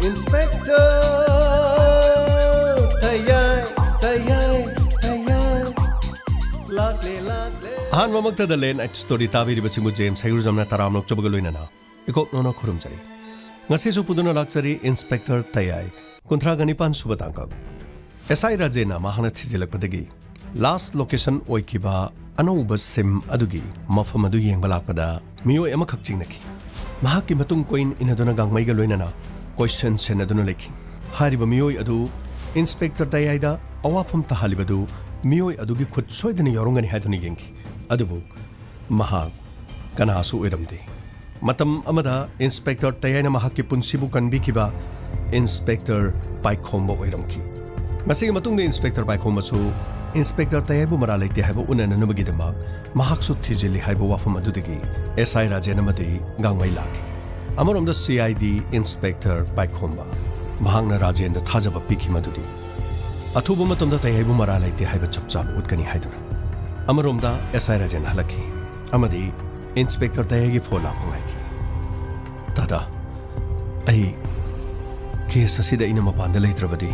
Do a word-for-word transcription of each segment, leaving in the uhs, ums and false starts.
Inspector ꯇꯌꯥꯏ, ꯇꯌꯥꯏ, ꯇꯌꯥꯏ꯫ ꯂꯥꯛꯂꯦ, ꯂꯥꯛꯂꯦ꯫ ꯑꯍꯥꯟꯕꯃꯛꯇꯗ ꯂꯦꯟ ꯑꯦꯠ ꯁ꯭ꯇꯣꯔꯤ ꯇꯥꯕꯤꯔꯤꯕꯁꯤꯡꯕꯨ ꯖꯦꯝꯁ ꯍꯩꯒ꯭ꯔꯨꯖꯝꯅ ꯇꯔꯥꯝꯅ ꯑꯣꯛꯆꯕꯒ ꯂꯣꯏꯅꯅ ꯏꯀꯣꯛ ꯅꯣꯅ ꯈꯨꯔꯨꯝꯖꯔꯤ꯫ ꯉꯁꯤꯁꯨ ꯄꯨꯗꯨꯅ ꯂꯥꯛꯆꯔꯤ ꯏꯟꯁꯄꯦꯛꯇꯔ ꯇꯌꯥꯏ, ꯀꯨꯟꯊ꯭ꯔꯥꯒ ꯅꯤꯄꯥꯟ ꯁꯨꯕ ꯇꯥꯡꯀꯛ꯫ ꯑꯦꯁ ꯑꯥꯏ ꯔꯥꯖꯦꯟꯅ ꯃꯍꯥꯛꯅ ꯊꯤꯖꯤꯜꯂꯛꯄꯗꯒꯤ ꯂꯥꯁ ꯂꯣꯀꯦꯁꯟ ꯑꯣꯏꯈꯤꯕ ꯑꯅꯧꯕ ꯁꯤꯝ ꯑꯗꯨꯒꯤ ꯃꯐꯝ ꯑꯗꯨ ꯌꯦꯡꯕ ꯂꯥꯛꯄꯗ ꯃꯤꯑꯣꯏ ꯑꯃꯈꯛ ꯆꯤꯡꯅꯈꯤ꯫ ꯃꯍꯥꯛꯀꯤ ꯃꯇꯨꯡ ꯀꯣꯏꯟ ꯏꯟꯅꯗꯨꯅ ꯒꯥꯡꯃꯩꯒ ꯂꯣꯏꯅꯅ ꯀꯣꯏꯁꯟ ꯁꯦꯟꯅꯗꯨꯅ ꯂꯩꯈꯤ꯫ ꯍꯥꯏꯔꯤꯕ ꯃꯤꯑꯣꯏ ꯑꯗꯨ ꯏꯟꯁꯄꯦꯛꯇꯔ ꯇꯌꯥꯏꯗ ꯑꯋꯥꯐꯝ ꯇꯥꯍꯜꯂꯤꯕꯗꯨ ꯃꯤꯑꯣꯏ ꯑꯗꯨꯒꯤ ꯈꯨꯠ ꯁꯣꯏꯗꯅ ꯌꯥꯎꯔꯝꯒꯅꯤ ꯍꯥꯏꯗꯨꯅ ꯌꯦꯡꯈꯤ꯫ ꯑꯗꯨꯕꯨ ꯃꯍꯥꯛ ꯀꯅꯥꯁꯨ ꯑꯣꯏꯔꯝꯗꯦ꯫ ꯃꯇꯝ ꯑꯃꯗ ꯏꯟꯁꯄꯦꯛꯇꯔ ꯇꯌꯥꯏꯅ ꯃꯍꯥꯛꯀꯤ ꯄꯨꯟꯁꯤꯕꯨ ꯀꯟꯕꯤꯈꯤꯕ ꯏꯟꯁꯄꯦꯛꯇꯔ ꯄꯥꯏꯈꯣꯝꯕ ꯑꯣꯏꯔꯝꯈꯤ꯫ ꯃꯁꯤꯒꯤ ꯃꯇꯨꯡꯗ ꯏꯟꯁꯄꯦꯛꯇꯔ ꯄꯥꯏꯈꯣꯝꯕꯁꯨ ꯏꯟꯁꯄꯦꯛꯇꯔ ꯇꯌꯥꯏꯕꯨ ꯃꯔꯥ ꯂꯩꯇꯦ ꯍꯥꯏꯕ ꯎꯅꯅꯅꯕꯒꯤꯗꯃꯛ ꯃꯍꯥꯛꯁꯨ ꯊꯤꯖꯤꯜꯂꯤ ꯍꯥꯏꯕ ꯋꯥꯐꯝ ꯑꯗꯨꯗꯒꯤ ꯑꯦꯁ ꯑꯥꯏ ꯔꯥꯖꯦꯟ ꯑꯃꯗꯤ ꯒꯥꯡꯃꯩ ꯂꯥꯛꯈꯤ꯫ ꯑꯃꯔꯣꯝꯗ ꯁꯤ ꯑꯥꯏ ꯗꯤ ꯏꯟꯁꯄꯦꯛꯇꯔ ꯄꯥꯏꯈꯣꯝꯕ, ꯃꯍꯥꯛꯅ ꯔꯥꯖꯦꯟꯗ ꯊꯥꯖꯕ ꯄꯤꯈꯤ ꯃꯗꯨꯗꯤ ꯑꯊꯨꯕ ꯃꯇꯝꯗ ꯇꯌꯥꯏꯕꯨ ꯃꯔꯥ ꯂꯩꯇꯦ ꯍꯥꯏꯕ ꯆꯞ ꯆꯥꯕ ꯎꯠꯀꯅꯤ ꯍꯥꯏꯗꯨꯅ꯫ ꯑꯃꯔꯣꯝꯗ ꯑꯦꯁ ꯑꯥꯏ ꯔꯥꯖꯦꯟ ꯍꯜꯂꯛꯈꯤ ꯑꯃꯗꯤ ꯏꯟꯁꯄꯦꯛꯇꯔ ꯇꯌꯥꯏꯒꯤ ꯐꯣꯟ ꯂꯥꯛꯄ ꯉꯥꯏꯈꯤ꯫ "ꯇꯥꯗꯥ, ꯑꯩ ꯀꯦꯁ ꯑꯁꯤꯗ ꯑꯩꯅ ꯃꯄꯥꯟꯗ ꯂꯩꯇ꯭ꯔꯕꯗꯤ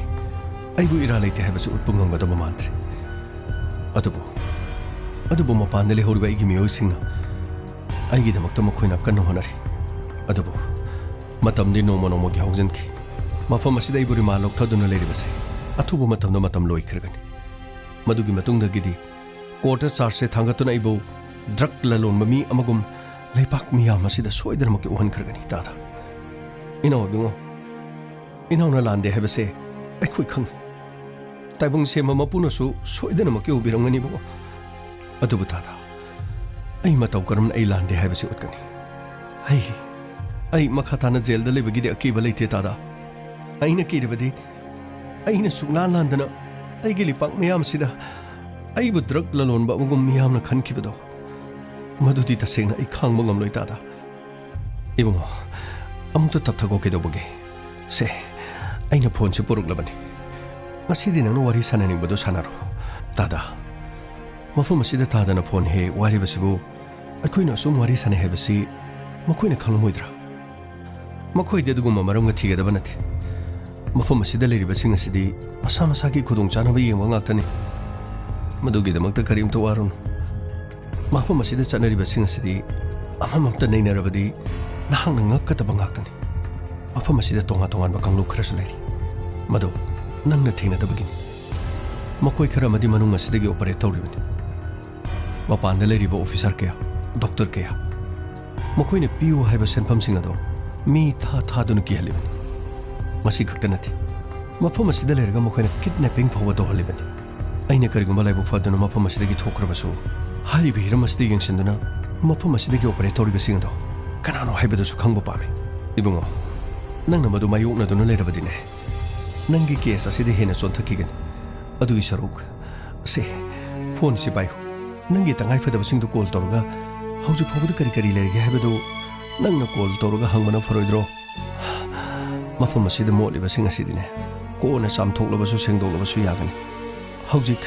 ꯑꯩꯕꯨ ꯏꯔꯥ ꯂꯩꯇꯦ ꯍꯥꯏꯕꯁꯤ ꯎꯠꯄ ꯉꯝꯒꯗꯕ ꯃꯥꯟꯗ꯭ꯔꯦ꯫ ꯑꯗꯨꯕꯨ, ꯑꯗꯨꯕꯨ ꯃꯄꯥꯟꯗ ꯂꯩꯍꯧꯔꯤꯕ ꯑꯩꯒꯤ ꯃꯤꯑꯣꯏꯁꯤꯡꯅ ꯑꯩꯒꯤꯗꯃꯛꯇ ꯃꯈꯣꯏꯅ ꯀꯟꯅ ꯍꯣꯠꯅꯔꯤ꯫ ꯑꯗꯨꯕꯨ ꯃꯇꯝꯗꯤ ꯅꯣꯡꯃ ꯅꯣꯡꯃꯒꯤ ꯍꯧꯖꯤꯟꯈꯤ꯫ ꯃꯐꯝ ꯑꯁꯤꯗ ꯑꯩꯕꯨ ꯔꯤꯃꯥꯟ ꯂꯧꯊꯗꯨꯅ ꯂꯩꯔꯤꯕꯁꯦ ꯑꯊꯨꯕ ꯃꯇꯝꯗ ꯃꯇꯝ ꯂꯣꯏꯈ꯭ꯔꯒꯅꯤ꯫ ꯃꯗꯨꯒꯤ ꯃꯇꯨꯡꯗꯒꯤꯗꯤ ꯀꯣꯔꯠꯇ ꯆꯥꯔꯖꯁꯦ ꯊꯥꯡꯒꯠꯇꯨꯅ ꯑꯩꯕꯨ ꯗ꯭ꯔꯒ ꯂꯂꯣꯟꯕ ꯃꯤ ꯑꯃꯒꯨꯝ ꯂꯩꯕꯥꯛ ꯃꯤꯌꯥꯝ ꯑꯁꯤꯗ ꯁꯣꯏꯗꯅꯃꯛꯀꯤ ꯎꯍꯟꯈ꯭ꯔꯒꯅꯤ, ꯇꯥꯗꯥ꯫ ꯏꯅꯥꯎ ꯏꯕꯨꯡꯉꯣ, ꯏꯅꯥꯎꯅ ꯂꯥꯟꯗꯦ ꯍꯥꯏꯕꯁꯦ ꯑꯩꯈꯣꯏ ꯈꯪꯏ꯫ ꯇꯥꯏꯕꯪ ꯁꯦꯝꯕ ꯃꯄꯨꯅꯁꯨ ꯁꯣꯏꯗꯅꯃꯛꯀꯤ ꯎꯕꯤꯔꯝꯒꯅꯤ, ꯏꯕꯨꯡꯉꯣ꯫ ꯑꯗꯨꯕꯨ ꯇꯥꯗꯥ, ꯑꯩ ꯃꯇꯧ ꯀꯔꯝꯅ ꯑꯩ ꯂꯥꯟꯗꯦ ꯍꯥꯏꯕꯁꯤ ꯎꯠꯀꯅꯤ? ꯑꯩ, ꯑꯩ ꯃꯈꯥ ꯇꯥꯅ ꯖꯦꯜꯗ ꯂꯩꯕꯒꯤꯗꯤ ꯑꯀꯤꯕ ꯂꯩꯇꯦ, ꯇꯥꯗꯥ꯫ ꯑꯩꯅ ꯀꯤꯔꯤꯕꯗꯤ ꯑꯩꯅ ꯁꯨꯛꯂꯥꯟ ꯂꯥꯟꯗꯅ ꯑꯩꯒꯤ ꯂꯩꯄꯥꯛ ꯃꯤꯌꯥꯝꯁꯤꯗ ꯑꯩꯕꯨ ꯗ꯭ꯔꯒ ꯂꯂꯣꯟꯕ ꯑꯃꯒꯨꯝ ꯃꯤꯌꯥꯝꯅ ꯈꯟꯈꯤꯕꯗꯣ, ꯃꯗꯨꯗꯤ ꯇꯁꯦꯡꯅ ꯑꯩ ꯈꯥꯡꯕ ꯉꯝꯂꯣꯏ, ꯇꯥꯗꯥ꯫ ꯏꯕꯨꯡꯉꯣ, ꯑꯃꯨꯛꯇ ꯇꯞꯊꯈꯣ꯫ ꯀꯩꯗꯧꯕꯒꯦ? ꯁꯦ, ꯑꯩꯅ ꯐꯣꯟꯁꯤ ꯄꯨꯔꯛꯂꯕꯅꯤ꯫ ꯉꯁꯤꯗꯤ ꯅꯪꯅ ꯋꯥꯔꯤ ꯁꯥꯟꯅꯅꯤꯡꯕꯗꯣ ꯁꯥꯟꯅꯔꯣ꯫ ꯇꯥꯗꯥ, ꯃꯐꯝ ꯑꯁꯤꯗ ꯇꯥꯗꯅ ꯐꯣꯟ ꯍꯦꯛ ꯋꯥꯏꯔꯤꯕꯁꯤꯕꯨ ꯑꯩꯈꯣꯏꯅ ꯑꯁꯨꯝ ꯋꯥꯔꯤ ꯁꯥꯟꯅꯩ ꯍꯥꯏꯕꯁꯤ ꯃꯈꯣꯏꯅ ꯈꯪꯂꯝꯃꯣꯏꯗ꯭ꯔꯥ? ꯃꯈꯣꯏꯗꯤ ꯑꯗꯨꯒꯨꯝꯕ ꯃꯔꯝꯒ ꯊꯤꯒꯗꯕ ꯅꯠꯇꯦ꯫ ꯃꯐꯝ ꯑꯁꯤꯗ ꯂꯩꯔꯤꯕꯁꯤꯡ ꯑꯁꯤꯗꯤ ꯃꯁꯥ ꯃꯁꯥꯒꯤ ꯈꯨꯗꯣꯡꯆꯥꯅꯕ ꯌꯦꯡꯕ ꯉꯥꯛꯇꯅꯤ꯫ ꯃꯗꯨꯒꯤꯗꯃꯛꯇ ꯀꯔꯤꯝꯇ ꯋꯥꯔꯨꯅꯨ꯫ ꯃꯐꯝ ꯑꯁꯤꯗ ꯆꯠꯅꯔꯤꯕꯁꯤꯡ ꯑꯁꯤꯗꯤ ꯑꯃꯃꯝꯇ ꯅꯩꯅꯔꯕꯗꯤ ꯅꯍꯥꯛꯅ ꯉꯛꯀꯗꯕ ꯉꯥꯛꯇꯅꯤ꯫ ꯃꯐꯝ ꯑꯁꯤꯗ ꯇꯣꯉꯥꯟ ꯇꯣꯉꯥꯟꯕ ꯀꯥꯡꯂꯨꯞ ꯈꯔꯁꯨ ꯂꯩꯔꯤ꯫ ꯃꯗꯨ ꯅꯪꯅ ꯊꯦꯡꯅꯗꯕꯒꯤꯅꯤ꯫ ꯃꯈꯣꯏ ꯈꯔ ꯑꯃꯗꯤ ꯃꯅꯨꯡ ꯑꯁꯤꯗꯒꯤ ꯑꯣꯄꯔꯦꯠ ꯇꯧꯔꯤꯕꯅꯤ꯫ ꯃꯄꯥꯟꯗ ꯂꯩꯔꯤꯕ ꯑꯣꯐꯤꯁꯥꯔ ꯀꯌꯥ, ꯗꯣꯛꯇꯔ ꯀꯌꯥ, ꯃꯈꯣꯏꯅ ꯄꯤꯌꯨ ꯍꯥꯏꯕ ꯁꯦꯟꯐꯝꯁꯤꯡ ꯑꯗꯣ ꯃꯤ ꯊꯥ ꯊꯥꯗꯨꯅ ꯀꯤꯍꯜꯂꯤꯕꯅꯤ꯫ ꯃꯁꯤ ꯈꯛꯇ ꯅꯠꯇꯦ, ꯃꯐꯝ ꯑꯁꯤꯗ ꯂꯩꯔꯒ ꯃꯈꯣꯏꯅ ꯀꯤꯗꯅꯦꯄꯤꯡ ꯐꯥꯎꯕ ꯇꯧꯍꯜꯂꯤꯕꯅꯤ꯫ ꯑꯩꯅ ꯀꯔꯤꯒꯨꯝꯕ ꯂꯥꯏꯕꯛ ꯐꯗꯨꯅ ꯃꯐꯝ ꯑꯁꯤꯗꯒꯤ ꯊꯣꯛꯈ꯭ꯔꯕꯁꯨ, ꯍꯥꯏꯔꯤꯕ ꯍꯤꯔꯝ ꯑꯁꯤꯗ ꯌꯦꯡꯁꯤꯟꯗꯨꯅ ꯃꯐꯝ ꯑꯁꯤꯗꯒꯤ ꯑꯣꯄꯔꯦꯠ ꯇꯧꯔꯤꯕꯁꯤꯡ ꯑꯗꯣ ꯀꯅꯥꯅꯣ ꯍꯥꯏꯕꯗꯨꯁꯨ ꯈꯪꯕ ꯄꯥꯝꯃꯤ꯫ ꯏꯕꯨꯡꯉꯣ, ꯅꯪꯅ ꯃꯗꯨ ꯃꯥꯌꯣꯛꯅꯗꯨꯅ ꯂꯩꯔꯕꯗꯤꯅꯦ, ꯅꯪꯒꯤ ꯀꯦꯁ ꯑꯁꯤꯗ ꯍꯦꯟꯅ ꯆꯣꯟꯊꯈꯤꯒꯅꯤ꯫ ꯑꯗꯨꯒꯤ ꯁꯔꯨꯛ, ꯁꯦ, ꯐꯣꯟꯁꯤ ꯄꯥꯏꯌꯨ꯫ ꯅꯪꯒꯤ ꯇꯉꯥꯏ ꯐꯗꯕꯁꯤꯡꯗꯨ ꯀꯣꯜ ꯇꯧꯔꯒ ꯍꯧꯖꯤꯛ ꯐꯥꯎꯕꯗ ꯀꯔꯤ ꯀꯔꯤ ꯂꯩꯔꯒꯦ ꯍꯥꯏꯕꯗꯨ ꯅꯪꯅ ꯀꯣꯜ ꯇꯧꯔꯒ ꯍꯪꯕꯅ ꯐꯔꯣꯏꯗ꯭ꯔꯣ? ꯃꯐꯝ ꯑꯁꯤꯗ ꯃꯣꯠꯂꯤꯕꯁꯤꯡ ꯑꯁꯤꯗꯤꯅꯦ, ꯀꯣꯟꯅ ꯆꯥꯝꯊꯣꯛꯂꯕꯁꯨ ꯁꯦꯡꯗꯣꯛꯂꯕꯁꯨ ꯌꯥꯒꯅꯤ꯫ ꯍꯧꯖꯤꯛ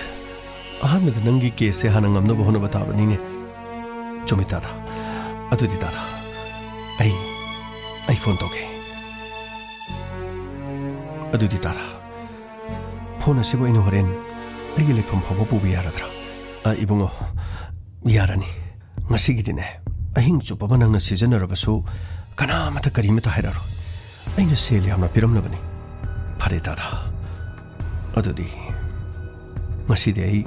ꯑꯍꯥꯟꯕꯗ ꯅꯪꯒꯤ ꯀꯦꯁꯁꯦ ꯍꯥꯟꯅ ꯉꯝꯅꯕ ꯍꯣꯠꯅꯕ ꯇꯥꯕꯅꯤꯅꯦ꯫ ꯆꯨꯝꯃꯤ ꯇꯥꯗ꯫ ꯑꯗꯨꯗꯤ ꯇꯥꯗ, ꯑꯩ, ꯑꯩ ꯐꯣꯟ ꯇꯧꯒꯦ꯫ ꯑꯗꯨꯗꯤ ꯇꯥꯗ, ꯐꯣꯟ ꯑꯁꯤꯕꯨ ꯑꯩꯅ ꯍꯣꯔꯦꯟ ꯑꯩꯒꯤ ꯂꯩꯐꯝ ꯐꯥꯎꯕ ꯄꯨꯕ ꯌꯥꯔꯗ꯭ꯔꯥ? ꯑ, ꯏꯕꯨꯡꯉꯣ, ꯌꯥꯔꯅꯤ꯫ ꯉꯁꯤꯒꯤꯗꯤꯅꯦ, ꯑꯍꯤꯡ ꯆꯨꯞꯄ ꯑꯃ ꯅꯪꯅ ꯁꯤꯖꯤꯟꯅꯔꯕꯁꯨ ꯀꯅꯥꯃꯠꯇ ꯀꯔꯤꯃꯠꯇ ꯍꯥꯏꯔꯛꯑꯔꯣꯏ꯫ ꯑꯩꯅ ꯁꯦꯜ ꯌꯥꯝꯅ ꯄꯤꯔꯝꯂꯕꯅꯤ꯫ ꯐꯔꯦ ꯇꯥꯗ, ꯑꯗꯨꯗꯤ ꯉꯁꯤꯗꯤ ꯑꯩ